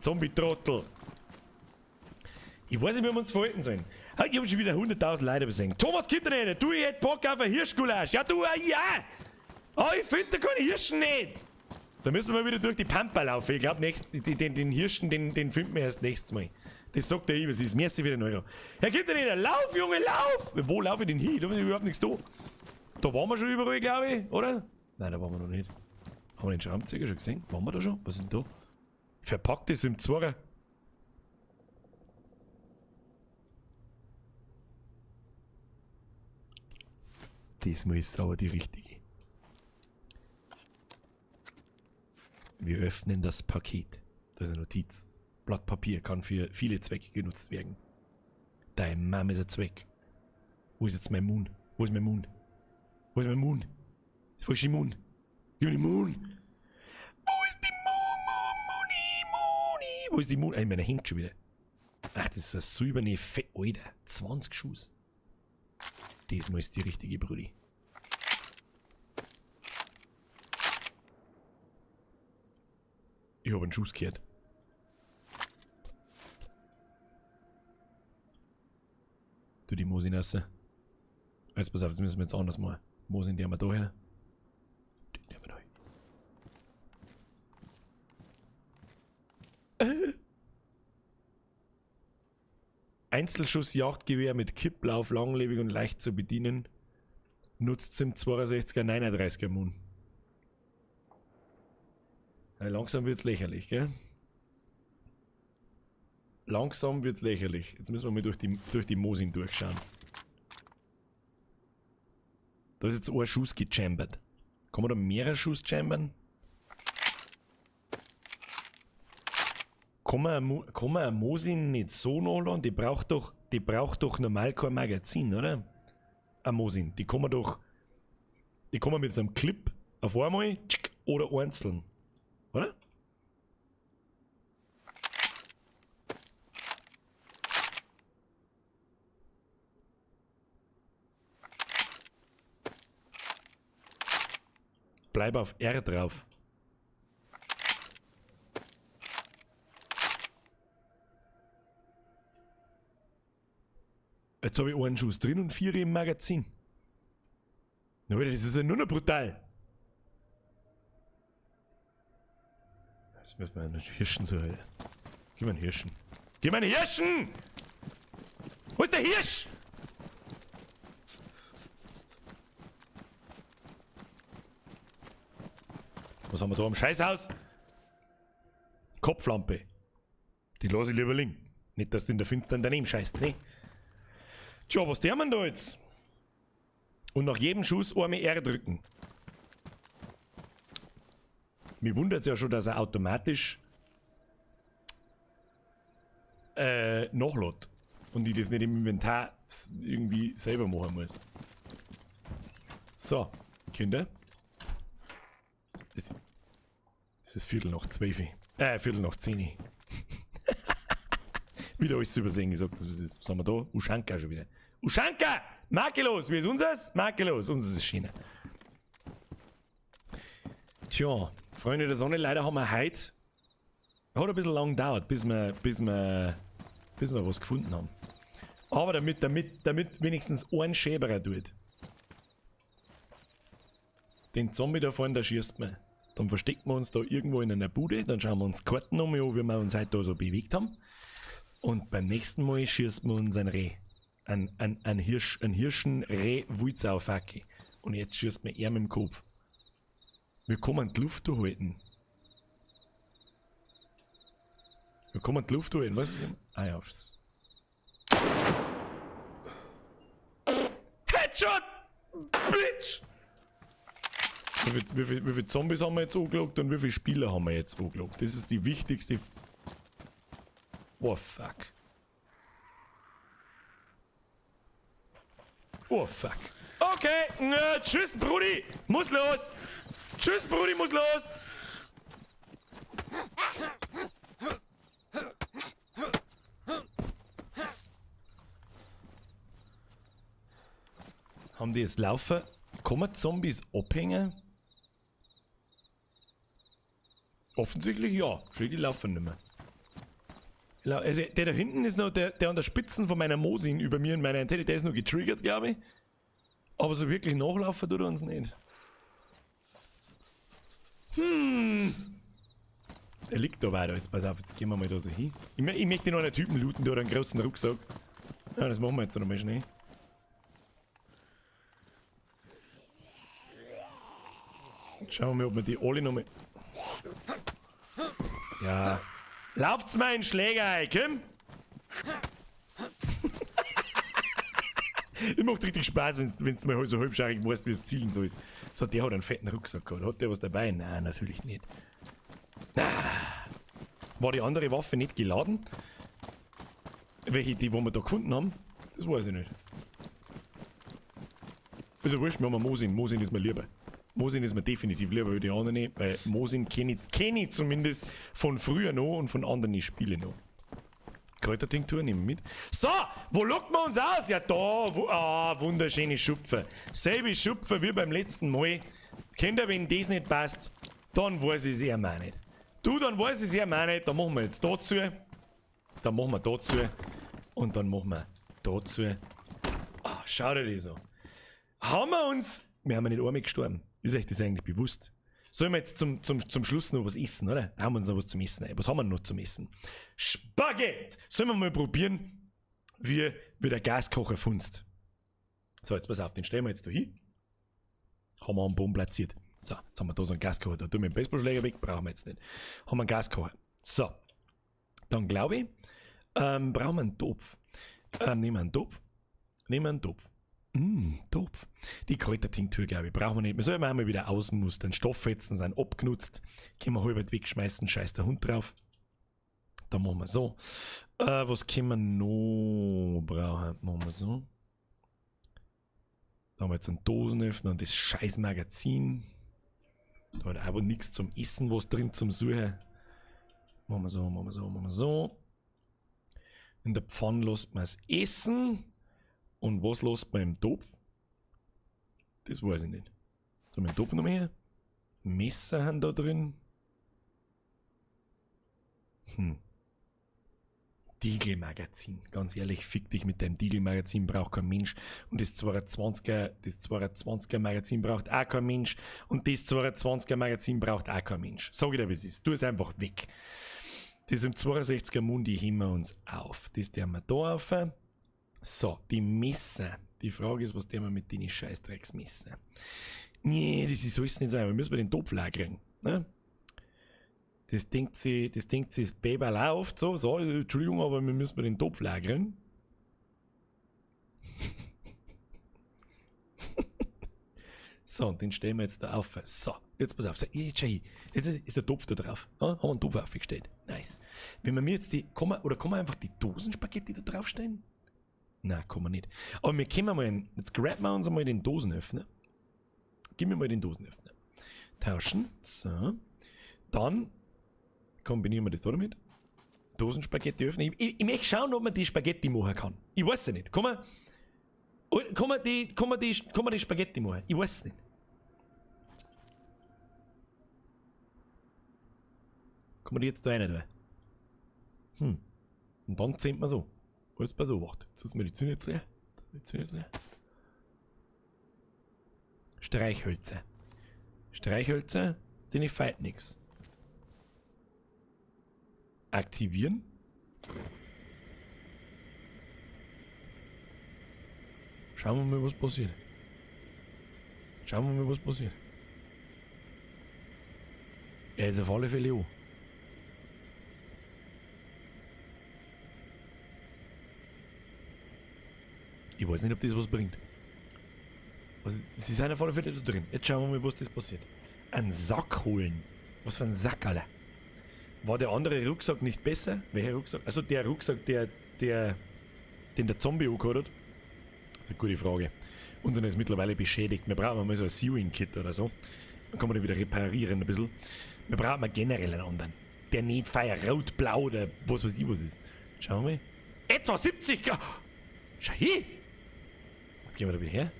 Zombie-Trottel. Ich weiß nicht, wie wir uns verhalten sollen. Ich hab schon wieder 100.000 Leute besehen. Thomas Kitterner, du, ich hätt Bock auf ein Hirschgulasch. Ja, du, ja! Oh, ich finde da keine Hirschen nicht! Da müssen wir wieder durch die Pampa laufen. Ich glaube, den Hirschen, den finden wir erst nächstes Mal. Das sagt der Ives, ist merci für den Euro. Herr Kitterner, lauf, Junge, lauf! Wo laufe ich denn hin? Da ist überhaupt nichts da. Da waren wir schon überall, glaube ich, oder? Nein, da waren wir noch nicht. Haben wir den Schraubenzieher schon gesehen? Waren wir da schon? Was ist denn da? Verpackt ist im Zworer. Diesmal ist es aber die richtige. Wir öffnen das Paket. Das ist eine Notiz. Blatt Papier kann für viele Zwecke genutzt werden. Dein Mom ist ein Zweck. Wo ist jetzt mein Moon? Wo ist mein Moon? Wo ist mein Moon? Das falsche Moon. Gib mir die Moon. Wo ist die Moon, Moon, Mooni, Mooni? Wo ist die Moon? Ey, meine hängt schon wieder. Ach, das ist so eine silberne Fett. Alter, 20 Schuss. Diesmal ist die richtige, Brudi. Ich hab einen Schuss gehört. Tu die Mosin raus. Jetzt pass auf, das müssen wir jetzt anders machen. Mosin, die haben wir da her. Die haben wir da hin. Einzelschuss-Jagdgewehr mit Kipplauf, langlebig und leicht zu bedienen. Nutzt zum 62er 39er Moon. Ja, langsam wird's lächerlich, gell? Langsam wird's lächerlich. Jetzt müssen wir mal durch die Mosin durchschauen. Da ist jetzt ein Schuss gechambert. Kann man da mehrere Schuss chambern? Kann man eine Mosin nicht so nachladen? Die braucht doch normal kein Magazin, oder? Eine Mosin. Die kann man doch. Die kann man mit so einem Clip auf einmal tschick, oder einzeln. Oder? Bleib auf R drauf. Jetzt habe ich einen Schuss drin und 4 im Magazin. Na, Alter, das ist ja nur noch brutal. Das müssen wir einen Hirschen so, Alter. Gib mir einen Hirschen. Gib mir einen Hirschen! Wo ist der Hirsch? Was haben wir da am Scheißhaus? Kopflampe. Die lasse ich lieber liegen. Nicht, dass du in der Finstern daneben scheißt, ne? Tja, was tun wir da jetzt? Und nach jedem Schuss einmal R drücken. Mich wundert's ja schon, dass er automatisch nachlädt. Und ich das nicht im Inventar irgendwie selber machen muss. So, Kinder. Es ist 12:15. 10:15. Wieder alles zu übersehen gesagt, das ist, was haben wir da? Uschanka schon wieder. Uschanka! Makellos! Wie ist unseres? Makellos! Unseres ist schöner. Tja, Freunde der Sonne, leider haben wir heute. Hat ein bisschen lang gedauert, bis wir was gefunden haben. Aber damit wenigstens ein Schäberer tut. Den Zombie da vorne, da schießt man. Dann verstecken wir uns da irgendwo in einer Bude, dann schauen wir uns Karten nochmal an, wie wir uns heute da so bewegt haben. Und beim nächsten Mal schießt man uns ein Reh. Ein Hirsch, ein Hirschen, Reh, Wulzaufacke. Und jetzt schießt man er mit dem Kopf. Wir kommen die Luft durchhalten. Wir kommen die Luft durchhalten, was ist denn? Ah ja, aufs. Headshot! Bitch! Wie viele Zombies haben wir jetzt angelockt und wie viele Spieler haben wir jetzt angelockt? Das ist die wichtigste. Oh fuck. Oh fuck. Okay, na, tschüss Brudi, muss los. Tschüss Brudi, muss los. Haben die jetzt Laufen? Kann man Zombies abhängen? Offensichtlich ja. Schön, die laufen nicht mehr. Also der da hinten ist noch, der an der Spitzen von meiner Mosin über mir in meiner Antenne, der ist noch getriggert, glaube ich. Aber so wirklich nachlaufen tut er uns nicht. Der liegt da weiter. Jetzt pass auf, jetzt gehen wir mal da so hin. Ich möchte noch einen Typen looten, der hat einen großen Rucksack. Ja, das machen wir jetzt noch mal schnell. Schauen wir mal, ob wir die alle noch mal. Ja. Lauft's mir einen Schläger ein, komm! Das macht richtig Spaß, wenn du mal so halbscharig weißt, wie es zielen sollst. So, der hat einen fetten Rucksack gehabt. Hat der was dabei? Nein, natürlich nicht. War die andere Waffe nicht geladen? Welche, die, wo wir da gefunden haben? Das weiß ich nicht. Ist ja wurscht, wir haben einen Mosin. Mosin ist mir lieber. Mosin ist mir definitiv lieber wie die anderen nicht, weil Mosin kenne ich zumindest von früher noch und von anderen Spielen noch. Kräutertinktur nehmen wir mit. So, wo lockt man uns aus? Ja, da, wunderschöne Schupfe. Selbe Schupfe wie beim letzten Mal. Kennt ihr, wenn das nicht passt, dann weiß ich es eher mal nicht. Du, dann weiß ich es eher mal nicht. Dann machen wir jetzt dazu. Dann machen wir dazu. Und dann machen wir dazu. Ah, schau dir das an. Haben wir uns... Wir haben ja nicht einmal gestorben. Ist euch das eigentlich bewusst? Sollen wir jetzt zum Schluss noch was essen, oder? Da haben wir uns noch was zum Essen. Was haben wir noch zum Essen? Spaghetti! Sollen wir mal probieren, wie der Gaskocher funzt. So, jetzt pass auf, den stellen wir jetzt da hin. Haben wir am Boden platziert. So, jetzt haben wir da so einen Gaskocher. Da tun wir den Baseballschläger weg, brauchen wir jetzt nicht. Haben wir einen Gaskocher. So, dann glaube ich, brauchen wir einen Topf. Nehmen wir einen Topf. Nehmen wir einen Topf. Topf. Die Kräutertinktur, glaube ich, brauchen wir nicht. Wir sollen einmal wieder ausmustern. Stofffetzen sind abgenutzt. Können wir halb wegschmeißen, scheiß der Hund drauf. Dann machen wir so. Was können wir noch brauchen? Machen wir so. Da haben wir jetzt einen Dosenöffner und das scheiß Magazin. Da hat aber nichts zum Essen, was drin zum Suchen. Machen wir so, machen wir so, machen wir so. In der Pfanne lässt man es essen. Und was lässt man im Topf? Das weiß ich nicht. So, mit dem Topf noch mehr. Messer haben da drin. Deagle-Magazin. Ganz ehrlich, fick dich mit deinem Deagle-Magazin, braucht kein Mensch. Und das 220er Magazin braucht auch kein Mensch. Und das 220er Magazin braucht auch kein Mensch. Sag ich dir, wie es ist. Tu es einfach weg. Das im 62er Mundi heben wir uns auf. Das tun wir da auf. So, die Messer. Die Frage ist, was tun wir mit den Scheißdrecksmesser? Nee, das ist alles nicht so. Wir müssen den Topf leer kriegen. Ne? Das denkt sich das Baby auch oft so. So, Entschuldigung, aber wir müssen den Topf leer kriegen. So, und den stellen wir jetzt da auf. So, jetzt pass auf. So, jetzt schau hin. Jetzt ist der Topf da drauf. Ja, haben wir einen Topf aufgestellt. Nice. Wenn wir mir jetzt die. Kann man, oder kann man einfach die Dosenspaghetti da draufstellen? Nein, kann man nicht. Aber wir können mal, jetzt graben wir uns einmal den Dosenöffner. Gib mir mal den Dosenöffner. Tauschen. So. Dann kombinieren wir das da damit. Dosenspaghetti öffnen. Ich möchte schauen, ob man die Spaghetti machen kann. Ich weiß es nicht. Kann man die Spaghetti machen? Ich weiß es nicht. Kann man die jetzt da rein tun? Und dann zählt man so. Jetzt pass auf, warte. Jetzt ist mir die Zunge jetzt leer. Die Zunge jetzt leer. Streichhölzer. Streichhölzer, denn ich feit nix. Aktivieren. Schauen wir mal, was passiert. Schauen wir mal, was passiert. Er ist auf alle Fälle an. Ich weiß nicht, ob das was bringt. Also, sie sind auf alle Fälle da drin. Jetzt schauen wir mal, was das passiert. Einen Sack holen. Was für ein Sack, Alter. War der andere Rucksack nicht besser? Welcher Rucksack? Also der Rucksack, den der Zombie angehabt hat. Das ist eine gute Frage. Unser ist mittlerweile beschädigt. Wir brauchen mal so ein Sewing-Kit oder so. Dann kann man den wieder reparieren ein bisschen. Wir brauchen mal generell einen anderen. Der nicht feier rot, blau oder was weiß ich was ist. Schauen wir mal. Etwa 70 Grad! Schau hin! Jetzt gehen wir da wieder her.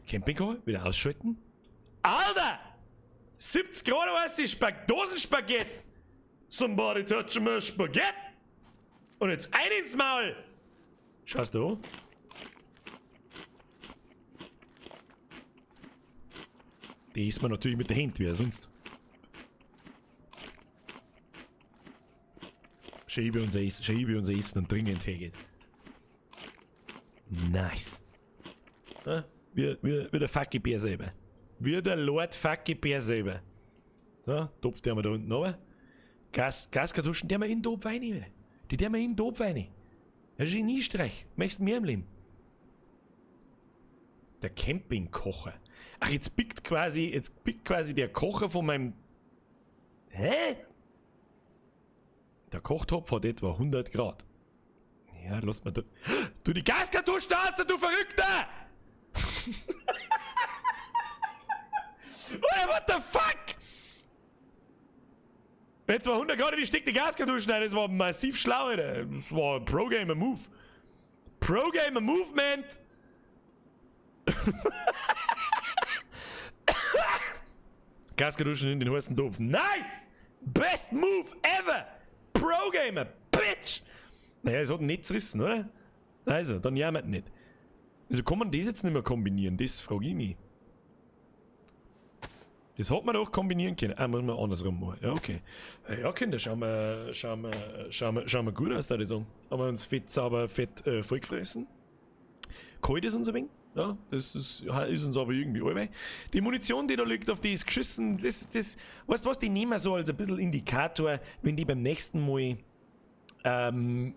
Campingkocher, wieder ausschalten. Alter! 70 Grad, weißt du, Dosenspaghetti! Somebody touch my Spaghetti! Und jetzt ein ins Maul! Schaust du an? Die isst man natürlich mit der Hand, wie sonst. Schiebe unser Essen und dringend hergeht. Nice. Ja, wie der Fucky Bär selber. Wie der Lord Fucky Bär selber. So, Topf der wir da unten runter. Gaskartuschen, der wir in den Topf reinnehmen. Die der wir in den Topf rein. Das ist in Österreich. Möchtest du mehr im Leben? Der Campingkocher. Ach, jetzt pickt quasi, jetzt pickt quasi der Kocher von meinem. Hä? Der Kochtopf hat etwa 100 Grad. Ja, lass mal da. Du die Gaskartuschen aus, du Verrückter! What the fuck? Etwa 100 Grad in die steckte Gaskartuschen rein, das war massiv schlau, Alter. Das war ein Pro-Gamer Move. Pro-Gamer Movement! Gaskartuschen in den heißen Topf. Nice! Best move ever! Pro-Gamer, bitch! Naja, es hat nicht zerrissen, oder? Also, dann jammert nicht. Wieso kann man das jetzt nicht mehr kombinieren? Das frage ich mich. Das hat man doch kombinieren können. Ah, muss man andersrum machen. Ja, okay. Ja, Kinder, schauen wir, schauen wir, schauen wir, schauen wir gut aus, da ich sagen. Haben wir uns fett sauber, fett vollgefressen. Kalt ist uns ein wenig. Ja, das ist, ist uns aber irgendwie allweil. Die Munition, die da liegt, auf die ist geschissen. Das, das, weißt du was, die nehmen wir so als ein bisschen Indikator, wenn die beim nächsten Mal, wenn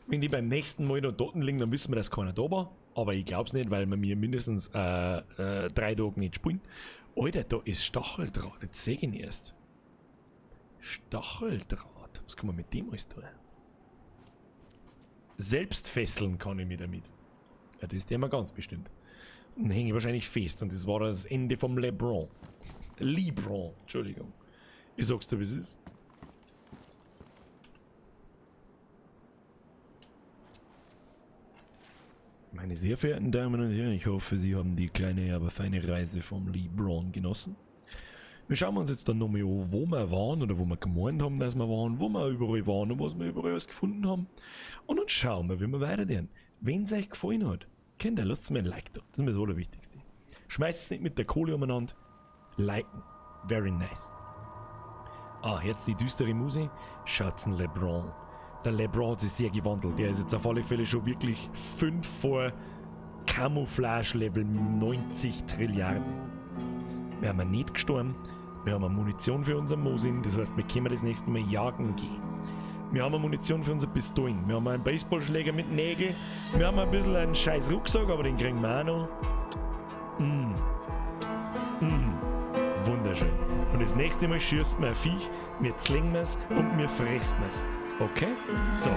die beim nächsten Mal noch dort liegen, dann wissen wir, dass keiner da war. Aber ich glaub's nicht, weil wir mir mindestens 3 Tage nicht spielen. Alter, da ist Stacheldraht. Jetzt seh ich ihn erst. Stacheldraht. Was kann man mit dem alles tun? Selbst fesseln kann ich mich damit. Ja, das ist der mal ganz bestimmt. Dann hänge ich wahrscheinlich fest und das war das Ende vom LeBron. LeBron, Entschuldigung. Ich sag's dir, wie es ist. Meine sehr verehrten Damen und Herren, ich hoffe, Sie haben die kleine, aber feine Reise vom LeBron genossen. Wir schauen uns jetzt dann nochmal an, wo wir waren oder wo wir gemeint haben, dass wir waren, wo wir überall waren und was wir überall alles gefunden haben. Und dann schauen wir, wie wir weitergehen. Wenn's euch gefallen hat, Kinder, lasst mir ein Like da. Das ist mir das Allerwichtigste. Schmeißt es nicht mit der Kohle umeinander. Liken. Very nice. Ah, jetzt die düstere Musik. Schaut's den LeBron. Der LeBron hat sich sehr gewandelt. Der ist jetzt auf alle Fälle schon wirklich 5 vor Camouflage Level 90 Trilliarden. Wir haben nicht gestorben. Wir haben Munition für unseren Mosin. Das heißt, wir können das nächste Mal jagen gehen. Wir haben Munition für unsere Pistolen. Wir haben einen Baseballschläger mit Nägeln. Wir haben ein bisschen einen scheiß Rucksack, aber den kriegen wir auch noch. Wunderschön. Und das nächste Mal schießt man ein Viech, wir zwingen es und wir fressen es. Okay? So.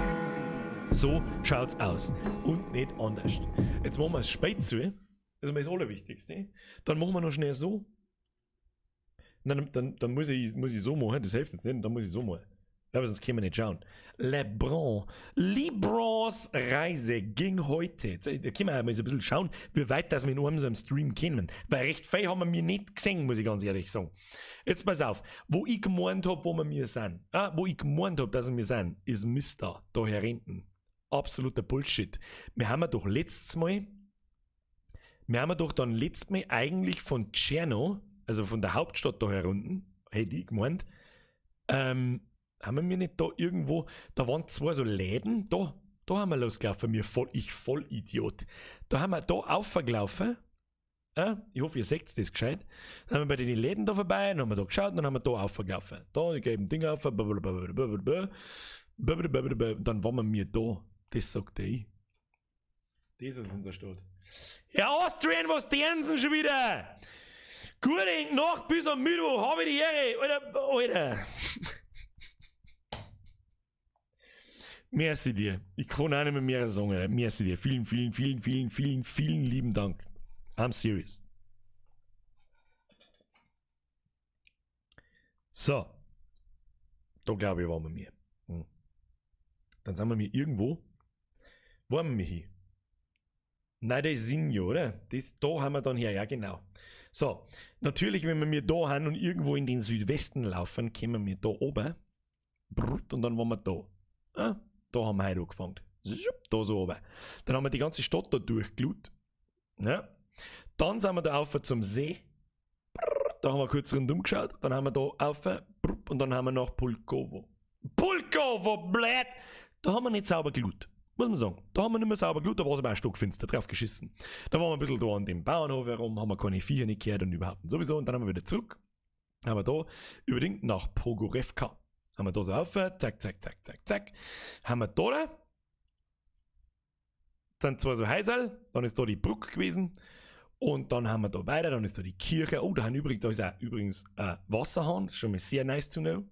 So schaut's aus. Und nicht anders. Jetzt machen wir es spät zu. Das ist mal das Allerwichtigste. Dann machen wir noch schnell so. Dann, dann muss ich so machen, das hilft jetzt nicht, dann muss ich so machen. Aber sonst können wir nicht schauen. LeBron. LeBrons Reise ging heute. Jetzt, da können wir auch mal so ein bisschen schauen, wie weit das wir in einem so einem Stream kommen. Weil recht viel haben wir mir nicht gesehen, muss ich ganz ehrlich sagen. Jetzt pass auf, wo ich gemeint hab, wo wir mir sind. Ah, wo ich gemeint hab, dass wir sind, ist Mister da hinten. Absoluter Bullshit. Wir haben ja doch letztes Mal, wir haben ja doch dann letztes Mal eigentlich von Tscherno, also von der Hauptstadt da herunten, hätte ich gemeint, haben wir nicht da irgendwo, da waren zwei so Läden, da haben wir losgelaufen, mir voll, ich voll Idiot. Da haben wir da aufgelaufen, ich hoffe, ihr seht das gescheit. Dann haben wir bei den Läden da vorbei, dann haben wir da geschaut, dann haben wir da aufgelaufen. Da, die gelben Dinger auf, blablabla, dann waren wir mir da. Das sagt ich. Das ist unser Stadt. Ja, Austrian, was tun sie schon wieder? Gute Nacht bis am Mittwoch, hab ich die Ehre. Alter, Alter. Merci dir. Ich kann auch nicht mehr mehr sagen. Alter. Merci dir. Vielen, vielen, vielen, vielen, vielen, vielen lieben Dank. I'm serious. So. Da glaube ich, waren wir mir. Dann sind wir mir irgendwo. Wo haben wir hier? Nein, das ist Sinjo, oder? Das, da haben wir dann her, ja genau. So, natürlich, wenn wir mir da haben und irgendwo in den Südwesten laufen, kommen wir da oben. Brut, und dann waren wir da. Ah, da haben wir heute angefangen. Da so oben. Dann haben wir die ganze Stadt da durchgelut. Ja. Dann sind wir da rauf zum See. Da haben wir kurz rundum geschaut. Dann haben wir da rauf und dann haben wir nach Pulkovo. Pulkovo, blöd! Da haben wir nicht sauber gelut. Muss man sagen. Da haben wir nicht mehr sauber gelut, da war es aber auch stockfinster, drauf geschissen. Da waren wir ein bisschen da an dem Bauernhof herum, haben wir keine Viecher nicht gehört und überhaupt und sowieso. Und dann haben wir wieder zurück. Haben wir da überdingt nach Pogorevka. Haben wir da so auf, zack, zack, zack, zack, zack. Haben wir da. Sind zwar so Häuserl, dann ist da die Brücke gewesen und dann haben wir da weiter, dann ist da die Kirche. Oh, da haben übrigens, da ist auch übrigens ein Wasserhahn, das ist schon mal sehr nice to know.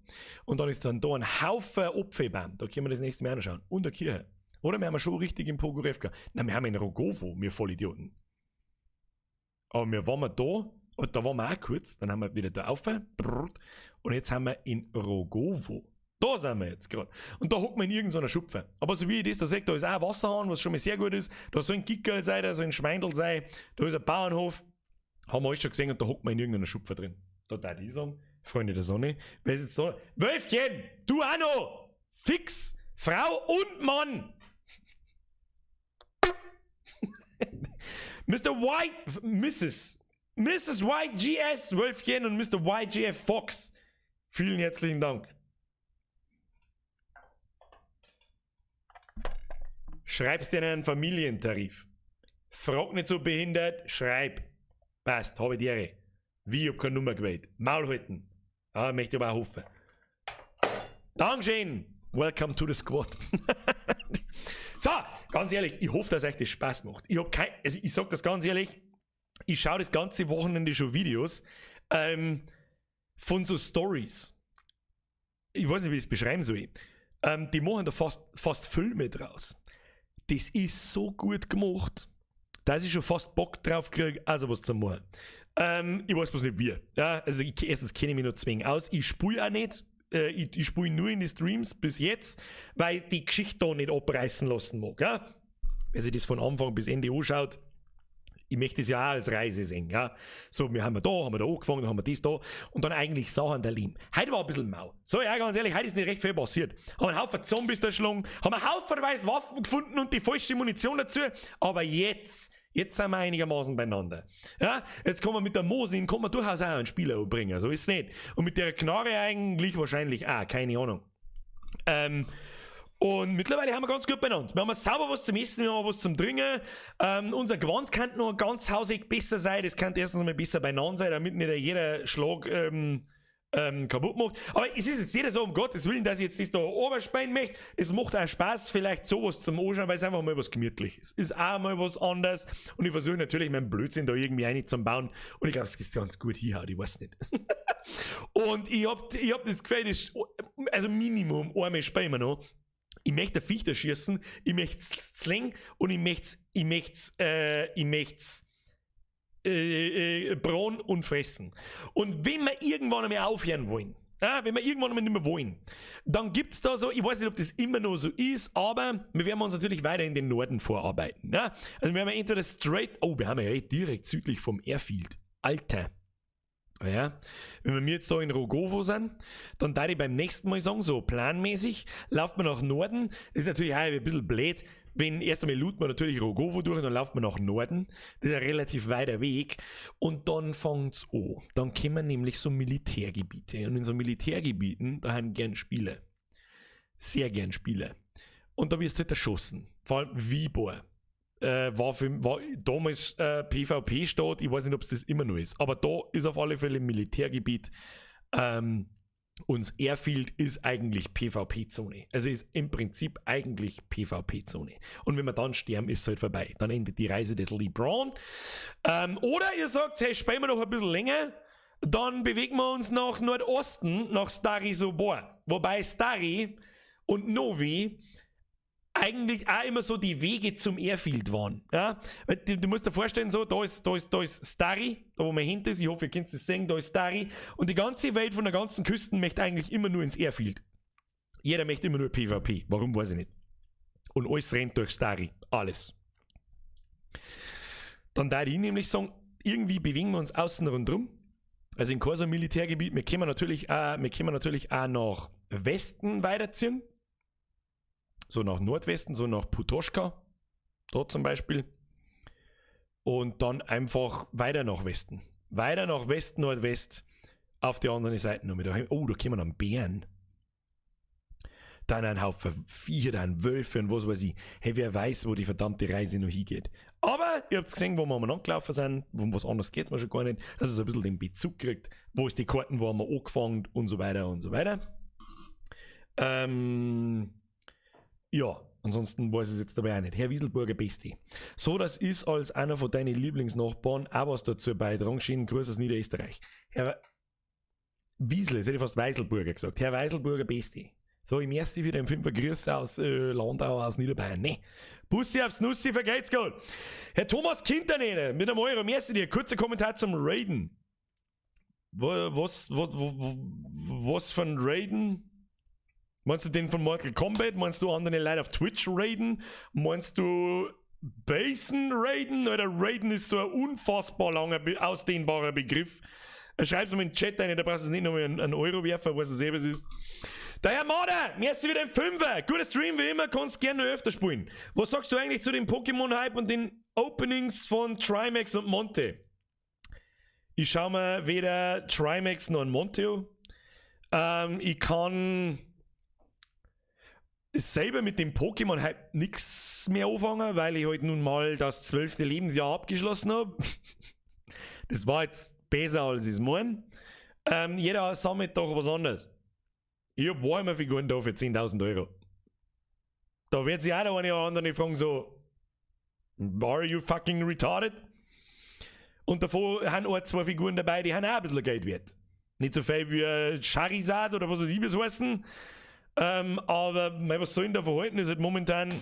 Und dann ist dann da ein Haufen Apfelbaum, da können wir das nächste Mal anschauen. Und eine Kirche. Oder wir haben schon richtig in Pogorevka. Nein, wir haben in Rogowo, wir Vollidioten. Aber wir waren da, und da waren wir auch kurz, dann haben wir wieder da rauf. Und jetzt haben wir in Rogowo. Da sind wir jetzt gerade. Und da hockt man in irgendeiner Schupfe. Aber so wie ich das da sehe, da ist auch ein Wasserhahn, was schon mal sehr gut ist. Da soll ein Gickerl sein, da soll ein Schweindel sein, da ist ein Bauernhof. Haben wir alles schon gesehen und da hockt man in irgendeiner Schupfe drin. Da darf ich sagen, Freunde der Sonne. Wer ist jetzt da? Wölfchen, du auch noch! Fix! Frau und Mann! Mr. White, Mrs. Mrs. YGS Wölfchen und Mr. YGF Fox. Vielen herzlichen Dank. Schreibst dir einen Familientarif. Frag nicht so behindert, schreib. Passt, habe die Ehre. Wie, ich hab keine Nummer gewählt. Maul halten. Ah, möchte aber auch hoffen. Dankeschön. Welcome to the squad. So, ganz ehrlich, ich hoffe, dass euch das Spaß macht. Ich hab kein, also ich sag das ganz ehrlich, ich schaue das ganze Wochenende schon Videos von so Stories. Ich weiß nicht, wie ich es beschreiben soll. Die machen da fast Filme draus. Das ist so gut gemacht, dass ich schon fast Bock drauf kriege, also was zu machen. Ich weiß bloß nicht wie. Ja, also ich, erstens kenne ich mich noch zwingend aus. Ich spiele auch nicht. Ich spiele nur in die Streams bis jetzt, weil ich die Geschichte da nicht abreißen lassen mag. Ja? Wer sich das von Anfang bis Ende anschaut, ich möchte es ja auch als Reise sehen. Ja? So, wir haben da, haben wir da angefangen, haben wir das da und dann eigentlich Sachen der Leben. Heute war ein bisschen mau. So, ja, ganz ehrlich, heute ist nicht recht viel passiert. Haben einen Haufen Zombies da geschlagen, haben einen Haufenweise Waffen gefunden und die falsche Munition dazu. Aber jetzt sind wir einigermaßen beieinander. Ja, jetzt kann man mit der Mosin, kann man durchaus auch einen Spieler umbringen, so ist es nicht. Und mit der Knarre eigentlich wahrscheinlich auch, keine Ahnung. Und mittlerweile haben wir ganz gut benannt. Wir haben sauber was zum Essen, wir haben was zum Trinken. Unser Gewand kann noch ganz hausig besser sein. Das kann erstens mal besser beieinander sein, damit nicht jeder Schlag kaputt macht. Aber es ist jetzt nicht so, um Gottes Willen, dass ich jetzt das da oberspeien möchte. Es macht auch Spaß, vielleicht sowas zum Anschauen, weil es einfach mal was Gemütliches ist. Ist auch mal was anderes. Und ich versuche natürlich meinen Blödsinn da irgendwie rein zu bauen. Und ich glaube, es ist ganz gut hinhaut, ich weiß nicht. Und ich hab das Gefühl, das ist, also Minimum einmal spielen wir noch. Ich möchte Fichter schießen, ich möchte Sling und ich möchte brauen und fressen. Und wenn wir irgendwann einmal aufhören wollen, ja, wenn wir irgendwann einmal nicht mehr wollen, dann gibt es da so, ich weiß nicht, ob das immer noch so ist, aber wir werden uns natürlich weiter in den Norden vorarbeiten. Ja? Also wir haben entweder straight, oh, wir haben ja direkt südlich vom Airfield. Alter. Ja, wenn wir jetzt da in Rogowo sind, dann darf ich beim nächsten Mal sagen, so planmäßig, lauft man nach Norden. Das ist natürlich auch ein bisschen blöd, wenn erst einmal lootet man natürlich Rogowo durch und dann lauft man nach Norden. Das ist ein relativ weiter Weg. Und dann fängt's an. Dann kommen nämlich so Militärgebiete. Und in so Militärgebieten, da haben gern Spiele. Sehr gern Spiele. Und da wirst du halt erschossen. Vor allem Vibor. War damals PvP-Stadt, ich weiß nicht, ob es das immer noch ist, aber da ist auf alle Fälle Militärgebiet. Und das Airfield ist eigentlich PvP-Zone. Also ist im Prinzip eigentlich PvP-Zone. Und wenn wir dann sterben, ist es halt vorbei. Dann endet die Reise des LeBron. Oder ihr sagt, hey, spielen wir noch ein bisschen länger, dann bewegen wir uns nach Nordosten, nach Stary Sobor. Wobei Stary und Novi eigentlich auch immer so die Wege zum Airfield waren. Ja? Du musst dir vorstellen, so, da ist Stary, da wo man hinter ist, ich hoffe, ihr könnt es sehen, da ist Stary. Und die ganze Welt von der ganzen Küsten möchte eigentlich immer nur ins Airfield. Jeder möchte immer nur PvP. Warum, weiß ich nicht. Und alles rennt durch Stary. Alles. Dann da ich nämlich sagen, irgendwie bewegen wir uns außen rundherum. Also in kein Militärgebiet. Wir können natürlich auch nach Westen weiterziehen. So nach Nordwesten, so nach Putoschka, dort zum Beispiel. Und dann einfach weiter nach Westen. Weiter nach Westen, Nordwest, auf die andere Seite noch mit. Oh, da kommen dann Bären. Dann ein Haufen Viecher, dann Wölfe und was weiß ich. Hey, wer weiß, wo die verdammte Reise noch hingeht. Aber ihr habt gesehen, wo wir umeinander gelaufen sind, wo was anderes geht es mir schon gar nicht. Also so ein bisschen den Bezug kriegt, wo ist die Karten, wo haben wir angefangen und so weiter und so weiter. Ja, Ansonsten weiß ich es jetzt dabei auch nicht. Herr Wieselburger, Beste. So, das ist als einer von deinen Lieblingsnachbarn auch was dazu beitragen. Schönen Gruß aus Niederösterreich. Herr Wiesel, jetzt hätte ich fast Weiselburger gesagt. Herr Weiselburger, Beste. So, ich merci wieder im Fünfer Grüße aus Landau, aus Niederbayern. Ne. Bussi aufs Nussi, vergeht's gut. Herr Thomas Kindernehner mit einem Euro, merci dir. Kurzer Kommentar zum Raiden. Was von Raiden? Meinst du den von Mortal Kombat? Meinst du andere Leute auf Twitch raiden? Meinst du Basen raiden? Oder Raiden ist so ein unfassbar langer, ausdehnbarer Begriff. Schreib's mir in den Chat rein, da brauchst du nicht nochmal einen Euro werfen, was es selber ist. Der Herr Mader, merci wieder ein Fünfer. Guter Stream wie immer, kannst gerne noch öfter spielen. Was sagst du eigentlich zu dem Pokémon-Hype und den Openings von Trimax und Monte? Ich schau mir weder Trimax noch Monte an. Ich kann selber mit dem Pokémon-Hype nichts mehr anfangen, weil ich halt nun mal das 12. Lebensjahr abgeschlossen habe. Das war jetzt besser, als ich es meine. Jeder sammelt doch was anderes. Ich hab Warhammer-Figuren da für 10.000 Euro. Da wird sich auch der eine oder andere fragen so, are you fucking retarded? Und davor haben auch zwei Figuren dabei, die haben auch ein bisschen Geld wert. Nicht so viel wie Charizard oder was weiß ich, wie es heißen. Aber mei, was soll denn da verhalten? Ist halt momentan.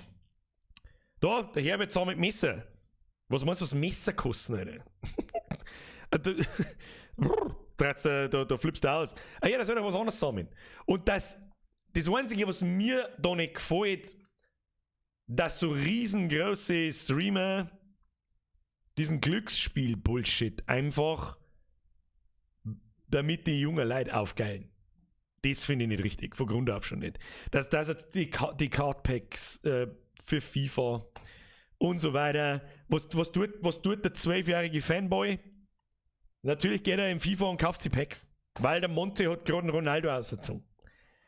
Da, der Herbert sammelt Messer. Was meinst du, was Messer kosten, Alter? Da flippst du aus. Ah ja, da soll doch was anderes sammeln. Und das Einzige, was mir da nicht gefällt, dass so riesengroße Streamer diesen Glücksspiel-Bullshit einfach, damit die jungen Leute aufgeilen. Das finde ich nicht richtig, von Grund auf schon nicht. Dass jetzt die Card-Packs für FIFA und so weiter. Was tut der 12-jährige Fanboy? Natürlich geht er in FIFA und kauft sich Packs. Weil der Monte hat gerade einen Ronaldo ausgezogen.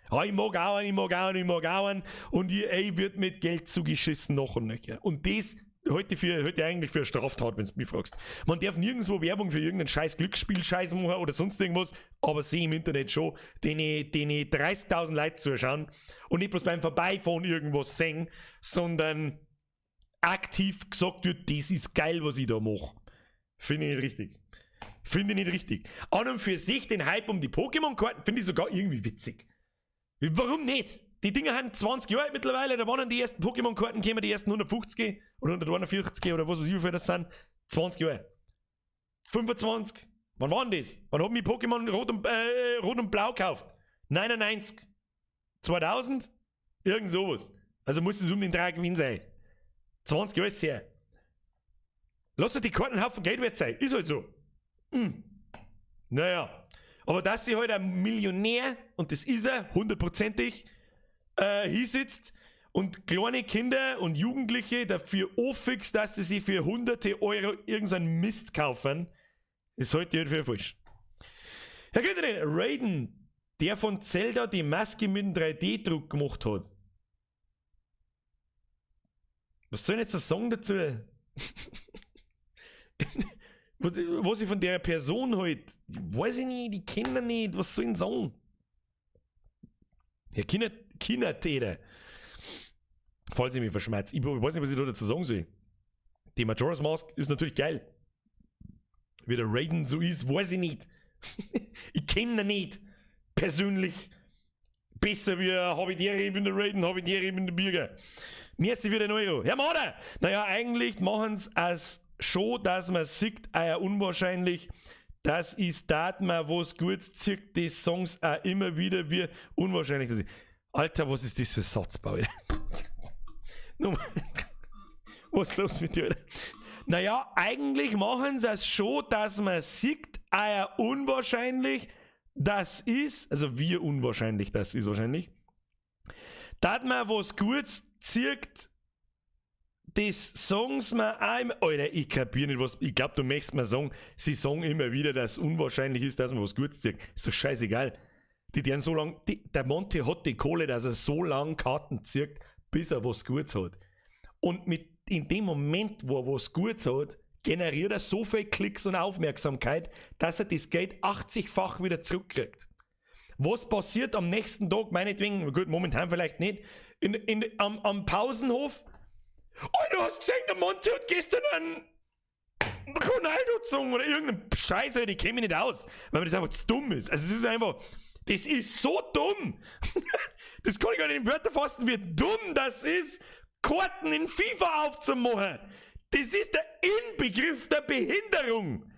Ah, ich mag auch einen, ich mag auch einen, ich mag auch einen. Und EA wird mit Geld zugeschissen noch und nöcher. Und das halte ich eigentlich für eine Straftat, wenn du mich fragst. Man darf nirgendwo Werbung für irgendeinen scheiß Glücksspiel-Scheiß machen oder sonst irgendwas, aber sehe im Internet schon, den ich 30.000 Leute zuschauen und nicht bloß beim Vorbeifahren irgendwas sehen, sondern aktiv gesagt wird, das ist geil, was ich da mache. Finde ich nicht richtig. Finde ich nicht richtig. An und für sich den Hype um die Pokémon-Karten finde ich sogar irgendwie witzig. Warum nicht? Die Dinger haben 20 Jahre alt mittlerweile, da waren die ersten Pokémon-Karten, kämen die ersten 150 oder 141 oder was weiß ich, wie viel das sind. 20 Jahre. 25. Wann waren das? Wann haben wir Pokémon Rot und Blau gekauft? 99. 2000? Irgend sowas. Also muss es um den Dreh gewesen sein. 20 Jahre ist her. Lass doch die Karten einen Haufen Geld wert sein. Ist halt so. Naja. Aber dass sich halt ein Millionär, und das ist er, hundertprozentig, hinsitzt und kleine Kinder und Jugendliche dafür anfixt, dass sie sich für hunderte Euro irgendeinen Mist kaufen, ist halt für falsch. Herr Güterin, Raiden, der von Zelda die Maske mit dem 3D-Druck gemacht hat. Was soll ich jetzt sagen dazu? Was ich von der Person halt, weiß ich nicht, die kennen nicht, was soll ich denn sagen? Ja, Kinder, Kindertäter. Falls ich mich verschmerze. Ich weiß nicht, was ich da dazu sagen soll. Die Majora's Mask ist natürlich geil. Wie der Raiden so ist, weiß ich nicht. Ich kenne ihn nicht. Persönlich. Besser wie habe ich die ich bin der Raiden, habe ich die ich bin der Bürger. Merci für den Euro. Herr Mader! Naja, eigentlich machen sie es schon, dass man sieht, eher unwahrscheinlich, das ist dat man was Gutes zirkt, die Songs auch immer wieder wie unwahrscheinlich. Das ist. Alter, was ist das für ein Satzbau? Was ist los mit dir? Alter? Naja, eigentlich machen sie es schon, dass man sieht, eher unwahrscheinlich, das ist, also wie unwahrscheinlich das ist wahrscheinlich, dass man was Gutes zirkt, das sagen mir auch immer, Alter, ich kapier nicht, was, ich glaub, du möchtest mir sagen, sie sagen immer wieder, dass es unwahrscheinlich ist, dass man was Gutes zirkt. Ist doch scheißegal. Die deren so lang, die, der Monte hat die Kohle, dass er so lang Karten zirkt, bis er was Gutes hat. Und in dem Moment, wo er was Gutes hat, generiert er so viel Klicks und Aufmerksamkeit, dass er das Geld 80-fach wieder zurückkriegt. Was passiert am nächsten Tag, meinetwegen, gut, momentan vielleicht nicht, In, in, am, am Pausenhof. Oh, du hast gesehen, der Monty hat gestern einen Ronaldo gezogen oder irgendeinen Scheiß, die käme mich nicht aus, weil mir das einfach zu dumm ist. Also es ist einfach, das ist so dumm. Das kann ich gar nicht in Wörter fassen, wie dumm das ist, Karten in FIFA aufzumachen. Das ist der Inbegriff der Behinderung.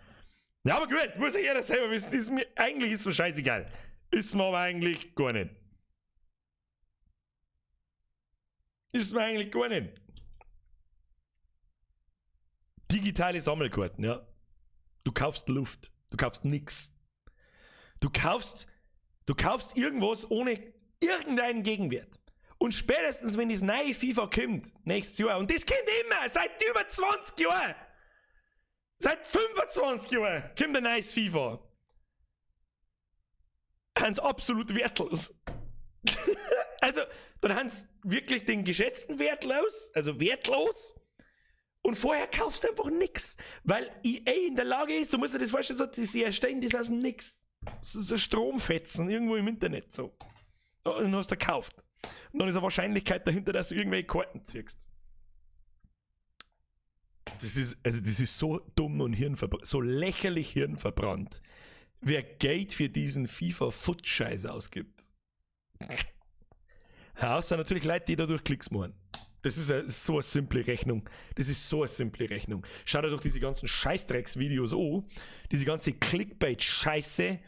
Ja, aber gut, muss ja jeder selber wissen. Ist mir, eigentlich ist so scheißegal. Ist mir aber eigentlich gar nicht. Ist mir eigentlich gar nicht. Digitale Sammelkarten, ja. Du kaufst Luft. Du kaufst nix. Du kaufst, du kaufst irgendwas ohne irgendeinen Gegenwert. Und spätestens, wenn das neue FIFA kommt, nächstes Jahr, und das kommt immer, seit über 20 Jahren, seit 25 Jahren, kommt ein neues FIFA. Ganz absolut wertlos. Also, dann haben sie wirklich den geschätzten Wert los, also wertlos. Und vorher kaufst du einfach nix, weil EA in der Lage ist, du musst dir das vorstellen, so, sie erstellen das aus dem Nix. Das ist ein Stromfetzen irgendwo im Internet so. Und dann hast du gekauft. Und dann ist eine Wahrscheinlichkeit dahinter, dass du irgendwelche Karten ziehst. Das ist, also das ist so dumm und hirnverbrannt, so lächerlich hirnverbrannt. Wer Geld für diesen FIFA-Foot-Scheiß ausgibt. Ja, außer natürlich Leute, die dadurch Klicks machen. Das ist eine, so eine simple Rechnung. Das ist so eine simple Rechnung. Schau dir doch diese ganzen Scheißdrecks-Videos an. Diese ganze Clickbait-Scheiße.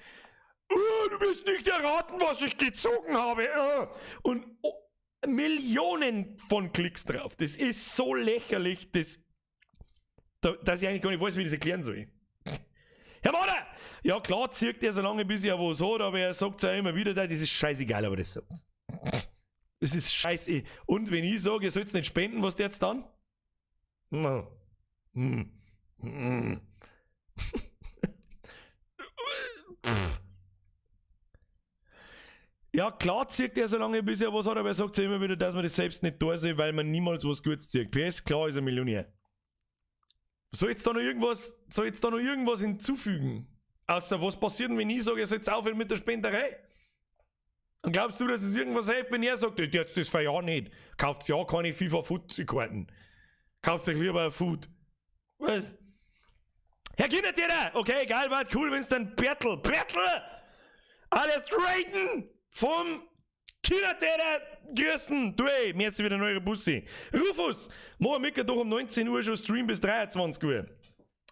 Oh, du wirst nicht erraten, was ich gezogen habe. Oh. Und oh, Millionen von Klicks drauf. Das ist so lächerlich, das, dass ich eigentlich gar nicht weiß, wie ich das erklären soll. Herr Mader! Ja, klar zirkt er so lange, bis er was hat, aber er sagt es ja immer wieder, das ist scheißegal, aber das sagt. Das ist scheiße. Und wenn ich sage, ihr sollt nicht spenden, was der jetzt dann? Hm. Hm. Hm. Ja, klar zirkt er so lange, bis er was hat, aber er sagt ja immer wieder, dass man das selbst nicht da soll, weil man niemals was Gutes zirkt. PS, klar ist er Millionär. Soll jetzt da noch irgendwas, soll jetzt da noch irgendwas hinzufügen? Außer was passiert denn, wenn ich sage, ihr sollt aufhören mit der Spenderei? Und glaubst du, dass es irgendwas hilft, wenn er sagt, jetzt das ja nicht. Kauft ja keine FIFA Food Karten. Kauft euch lieber ein Food. Was? Herr Kindertäter! Okay, geil, war cool, wenn's dann Bertel, Bertel! Alles Drayton vom Kindertäter grüßen! Du ey, mir ist wieder neue Bussi. Rufus, morgen Mittag doch um 19 Uhr schon Stream bis 23 Uhr.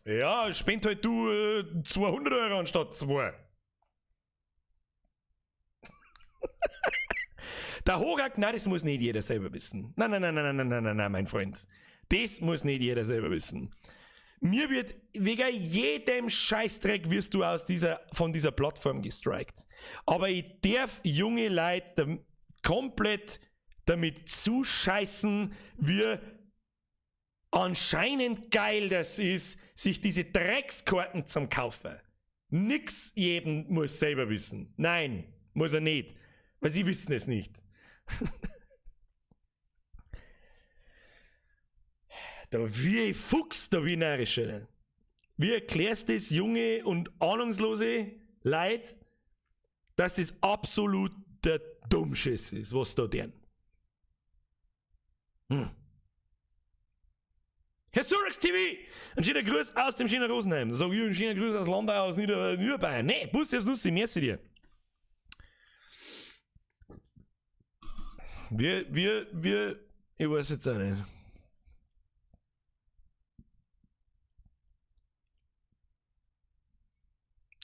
Ja, spend halt du 200 Euro anstatt 2. Der Horak, nein, das muss nicht jeder selber wissen. Nein, nein, nein, nein, nein, nein, nein, nein, mein Freund. Das muss nicht jeder selber wissen. Mir wird, wegen jedem Scheißdreck wirst du aus dieser, von dieser Plattform gestrikt. Aber ich darf junge Leute komplett damit zuscheißen, wie anscheinend geil das ist, sich diese Dreckskarten zum Kaufen. Nix jedem muss selber wissen. Nein, muss er nicht. Weil sie wissen es nicht. Da wie Fuchs, da wie narrisch. Wie erklärst du das junge und ahnungslose Leid, dass das absolut der Dummschiss ist, was da deren? Hm. Herr Surax TV! Ein schöner Gruß aus dem schönen Rosenheim. Sag ich, ein schöner Gruß aus Landau, aus Niederbayern. Nee, Bus aufs Nussi, merci dir. Wir, wir, wir, ich weiß jetzt auch nicht.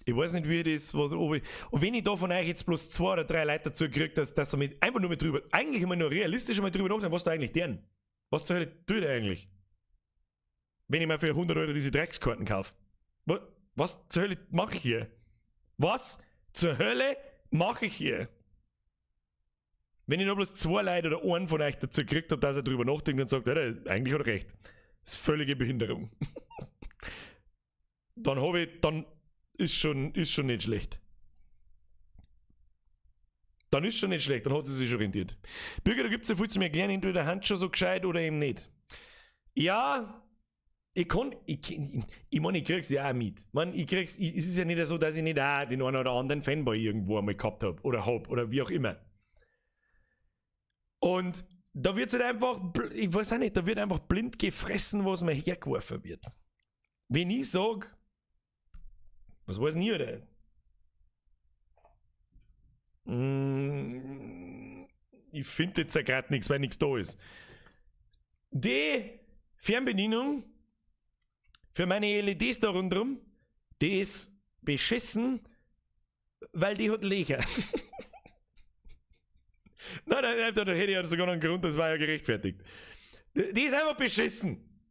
Ich weiß nicht, wie das, was, ob ich, und wenn ich da von euch jetzt bloß 2 oder 3 Leute dazu kriege, dass, dass ihr mit, einfach nur mit drüber, eigentlich immer nur realistisch mal drüber nachdenken, was da eigentlich deren? Was zur Hölle tut er eigentlich? Wenn ich mir für 100 Euro diese Dreckskarten kaufe. Was, was zur Hölle mache ich hier? Was zur Hölle mache ich hier? Wenn ich nur bloß 2 Leute oder einen von euch dazu gekriegt habe, dass er drüber nachdenkt und sagt, Alter, eigentlich hat er recht. Das ist völlige Behinderung. Dann habe ich, dann ist schon, nicht schlecht. Dann ist schon nicht schlecht, dann hat sie sich schon rentiert. Bürger, da gibt es ja viel zu mir erklären, entweder Hand schon so gescheit oder eben nicht. Ja, ich kann, ich meine, ich krieg's ja auch mit. Ich meine, ich krieg's, ich, es ist ja nicht so, dass ich nicht auch den einen oder anderen Fanboy irgendwo einmal gehabt hab oder hab oder wie auch immer. Und da wird halt einfach, ich weiß auch nicht, da wird einfach blind gefressen, was mir hergeworfen wird. Wenn ich sag, was weiß denn ich denn? Ich finde jetzt ja grad nix, weil nix da ist. Die Fernbedienung für meine L E Ds da rundherum, die ist beschissen, weil die hat Löcher. Nein, nein, nein, da hätte ich ja sogar noch einen Grund, das war ja gerechtfertigt. Die ist einfach beschissen.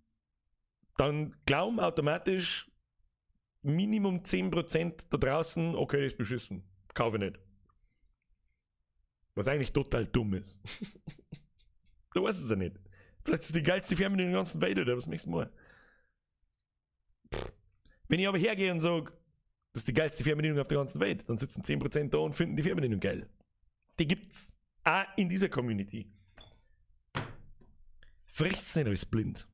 Dann glauben automatisch Minimum 10% da draußen, okay, die ist beschissen, kaufe ich nicht. Was eigentlich total dumm ist. Du weißt es ja nicht. Vielleicht ist die geilste Fernbedienung in der ganzen Welt, oder was möchtest du mal? Pff. Wenn ich aber hergehe und sag, das ist die geilste Fernbedienung auf der ganzen Welt, dann sitzen 10% da und finden die Fernbedienung geil. Die gibt's auch in dieser Community. Frisst's nicht alles blind.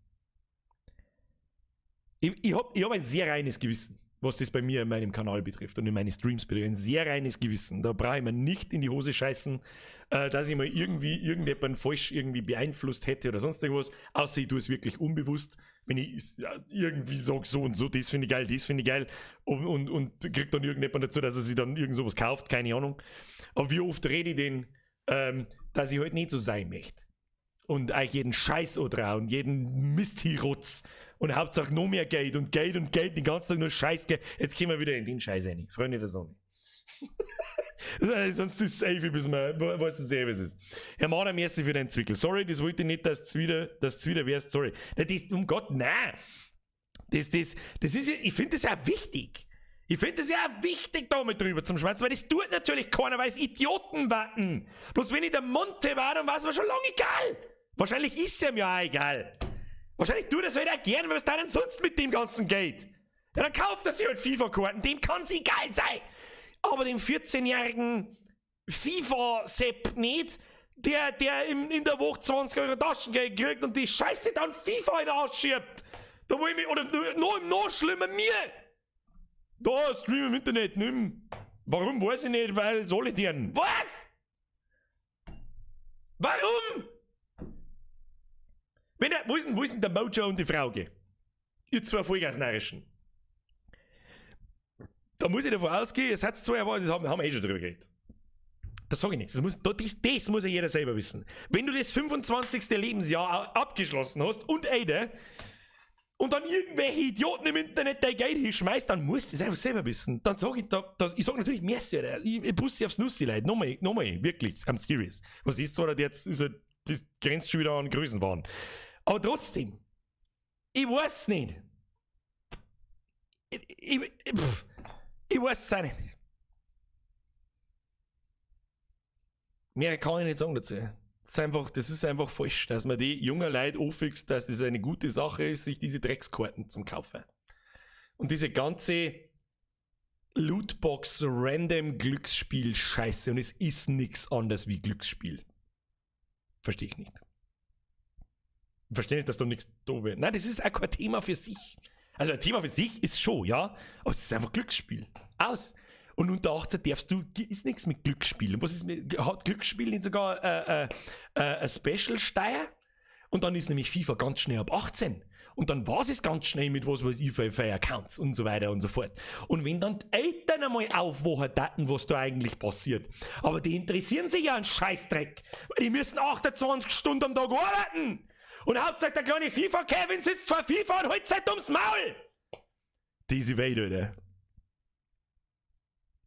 Ich hab ein sehr reines Gewissen, was das bei mir in meinem Kanal betrifft und in meine Streams betrifft. Ein sehr reines Gewissen. Da brauche ich mir nicht in die Hose scheißen, dass ich mal irgendwie irgendjemanden falsch irgendwie beeinflusst hätte oder sonst irgendwas. Außer ich tue es wirklich unbewusst. Wenn ich irgendwie sag, so und so, das finde ich geil, das finde ich geil und kriegt dann irgendjemand dazu, dass er sich dann irgend sowas kauft, keine Ahnung. Aber wie oft rede ich denn, dass ich halt nicht so sein möchte. Und eigentlich jeden Scheiß oder und jeden Mist hinrotz. Und Hauptsache noch mehr Geld und Geld und Geld, den ganzen Tag nur Scheiß Geld. Jetzt kommen wir wieder in den Scheiß rein. Freunde der Sonne. Sonst ist es safe, bis man, weißt du, safe, was es ist. Herr Mader, merci für den Zwickel. Sorry, das wollte ich nicht, dass du wieder, dass du wieder wärst. Sorry. Nein, das, um Gott, nein. Das, das, das ist ja, ich finde das auch wichtig. Ich finde das ja auch wichtig, da mit drüber zum Schweizen, weil das tut natürlich keiner, weil es Idioten warten. Bloß wenn ich der Monte war, dann war's mir schon lange egal. Wahrscheinlich ist es ihm ja auch egal. Wahrscheinlich tut er es halt auch gern, weil was da denn sonst mit dem ganzen Geld? Ja, dann kauft er sich halt FIFA-Karten, dem kann's egal sein. Aber dem 14-jährigen FIFA-Sepp nicht, der in der Woche 20 Euro Taschengeld kriegt und die Scheiße dann FIFA in den Arsch schiebt. Da wo ich mich, oder noch schlimmer, mir. Da, Stream im Internet, nimm. Warum, weiß ich nicht, weil soll ich denn? Was? Warum? Wenn er, wo ist denn, wo ist denn der Mojo und die Frauke? Ihr zwei Vollgasnarrischen. Da muss ich davon ausgehen, es hat zwei erwartet, das haben wir eh schon drüber geredet. Das sag ich nichts. Das muss ja jeder selber wissen. Wenn du das 25. Lebensjahr abgeschlossen hast und Eide und dann irgendwelche Idioten im Internet dein Geld hinschmeißt, dann musst du es einfach selber wissen. Dann sag ich, da, das, ich sag natürlich merci, Alter. Ich pusse aufs Nussi, Leute. Nochmal, nochmal, wirklich, I'm serious. Was ist zwar jetzt, ist halt, das grenzt schon wieder an Größenwahn. Aber trotzdem, ich weiß es nicht. Ich weiß es auch nicht. Mehr kann ich nicht sagen dazu. Das ist einfach falsch, dass man die jungen Leute anfixt, dass das eine gute Sache ist, sich diese Dreckskarten zum Kaufen. Und diese ganze Lootbox Random Glücksspiel Scheiße, und es ist nix anderes wie Glücksspiel. Verstehe ich nicht. Ich verstehe nicht, dass da nichts da wird. Nein, das ist auch kein Thema für sich. Also ein Thema für sich ist schon, ja, aber es ist einfach Glücksspiel. Aus. Und unter 18 darfst du, ist nichts mit Glücksspiel. Und was ist mit, hat Glücksspiel nicht sogar eine Special-Steuer? Und dann ist nämlich FIFA ganz schnell ab 18. Und dann war's es ganz schnell mit was weiß ich für Accounts und so weiter und so fort. Und wenn dann die Eltern einmal aufwachen, daten, was da eigentlich passiert. Aber die interessieren sich ja einen Scheißdreck. Weil die müssen 28 Stunden am Tag arbeiten. Und Hauptsache der kleine FIFA-Kevin sitzt vor FIFA und holt sich ums Maul. Diese Welt, Alter.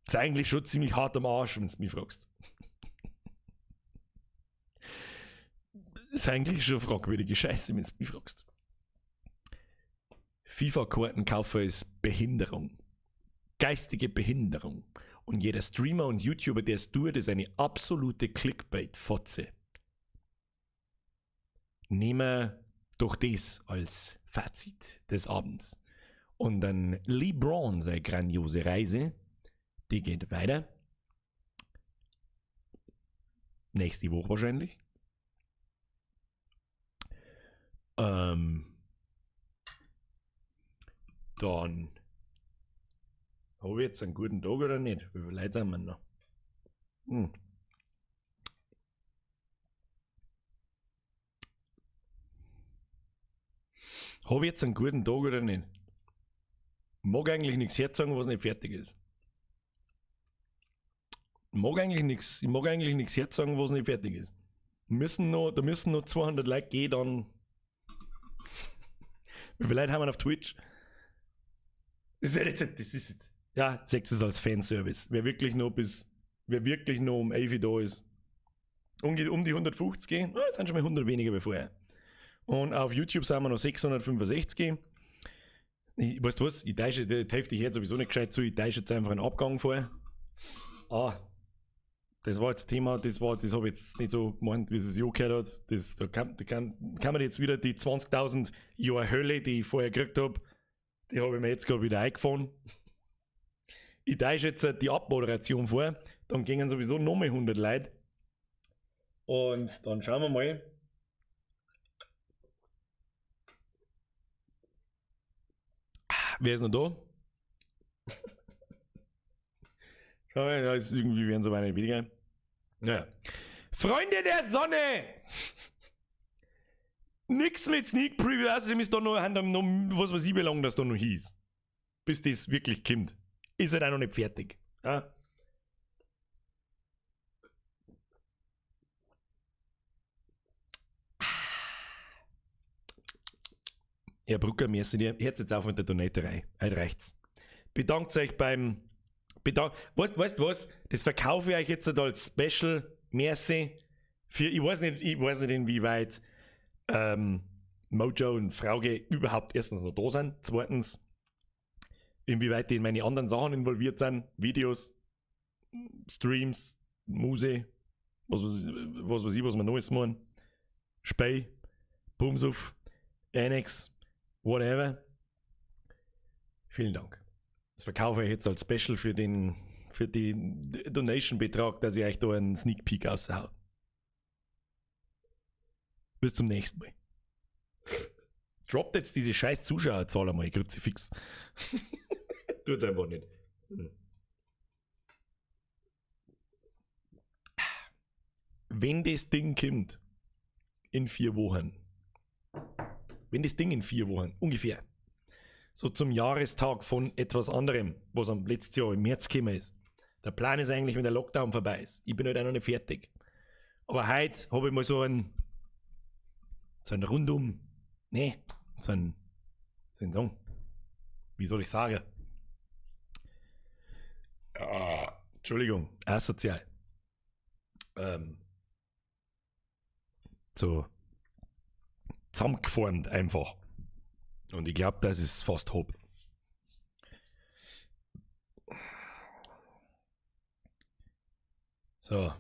Ist eigentlich schon ziemlich hart am Arsch, wenn du mich fragst. Ist eigentlich schon fragwürdige Scheiße, wenn du mich fragst. FIFA-Karten kaufen ist Behinderung. Geistige Behinderung. Und jeder Streamer und YouTuber, der es tut, ist eine absolute Clickbait-Fotze. Nehmen wir doch das als Fazit des Abends. Und dann LeBron, seine grandiose Reise, die geht weiter. Nächste Woche wahrscheinlich. Dann hab ich jetzt einen guten Tag oder nicht? Wie viele Leute sind wir noch? Hab ich jetzt einen guten Tag oder nicht? Mag eigentlich nichts herzagen, was nicht fertig ist. Mag eigentlich nichts, ich mag eigentlich nichts herzagen, was nicht fertig ist. Müssen noch, da müssen noch 200 Leute gehen, dann. Wie viele Leute haben wir auf Twitch? Das ist jetzt, das ist jetzt. Ja, seht es als Fanservice. Wer wirklich noch bis, wer wirklich noch um 11 da ist, um die 150 gehen, oh, das sind schon mal 100 weniger wie vorher. Und auf YouTube sind wir noch 665. Ich, weißt du was? Ich täusche, die Hälfte ich jetzt sowieso nicht gescheit zu, ich täusche jetzt einfach einen Abgang vor. Ah, das war jetzt Thema, das war, das habe ich jetzt nicht so gemeint, wie es sich angehört hat. Das, da kann man jetzt wieder die 20.000 Jahre Hölle, die ich vorher gekriegt habe, die habe ich mir jetzt gerade wieder eingefahren. Ich täusche jetzt die Abmoderation vor, dann gingen sowieso noch mal 100 Leute. Und dann schauen wir mal. Wer ist noch da? Schau mal, da ist irgendwie werden so weit weniger. Naja. Freunde der Sonne! Nix mit Sneak Preview, außerdem ist da noch, noch, was weiß ich, wie lange das da noch hieß. Bis das wirklich kommt. Ist halt auch noch nicht fertig. Ja? Herr Brucker, merci dir. Hört jetzt auf mit der Donaterei. Heute reicht's. Bedankt euch beim. Weißt du was? Das verkaufe ich euch jetzt als Special. Merci. Für, ich weiß nicht, inwieweit Mojo und Frauge überhaupt erstens noch da sind. Zweitens, inwieweit die in meine anderen Sachen involviert sind. Videos, Streams, Muse, was weiß ich, was wir Neues machen. Spey, Bumsuff, Annex, whatever. Vielen Dank. Das verkaufe ich jetzt als Special für den Donation-Betrag, dass ich euch da einen Sneak Peek raushaue. Bis zum nächsten Mal. Droppt jetzt diese scheiß Zuschauerzahl einmal, Kruzifix. Tut's einfach nicht. Wenn das Ding kommt, in 4 Wochen, wenn das Ding in 4 Wochen, ungefähr, so zum Jahrestag von etwas anderem, was am letzten Jahr im März gekommen ist. Der Plan ist eigentlich, wenn der Lockdown vorbei ist. Ich bin halt auch noch nicht fertig. Aber heute habe ich mal so einen Rundum, nee, so einen Song. Wie soll ich sagen? Ah, Entschuldigung, asozial. So zusammengeformt einfach. Und ich glaube, das ist fast hob. So.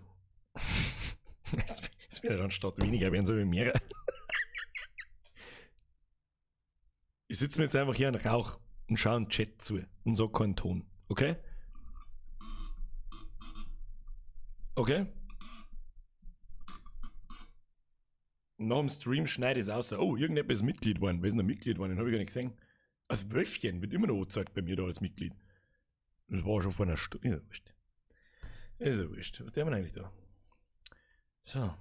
Es wird dann statt weniger, werden so wie mehrere. Ich sitze mir jetzt einfach hier und rauch und schaue einen Chat zu und so keinen Ton. Okay? Okay? Nach dem Stream schneide ich es aus. Oh, irgendetwas ist Mitglied geworden. Wer ist denn Mitglied geworden? Den habe ich gar nicht gesehen. Als Wölfchen wird immer noch angezeigt bei mir da als Mitglied. Das war schon vor einer Stunde. Ist ja wurscht. Ist ja wurscht. Was tun wir eigentlich da? So.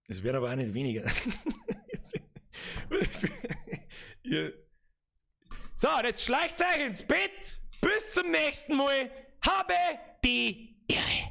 Es wird aber auch nicht weniger. So, jetzt schleicht euch ins Bett. Bis zum nächsten Mal. Habe die Ehre.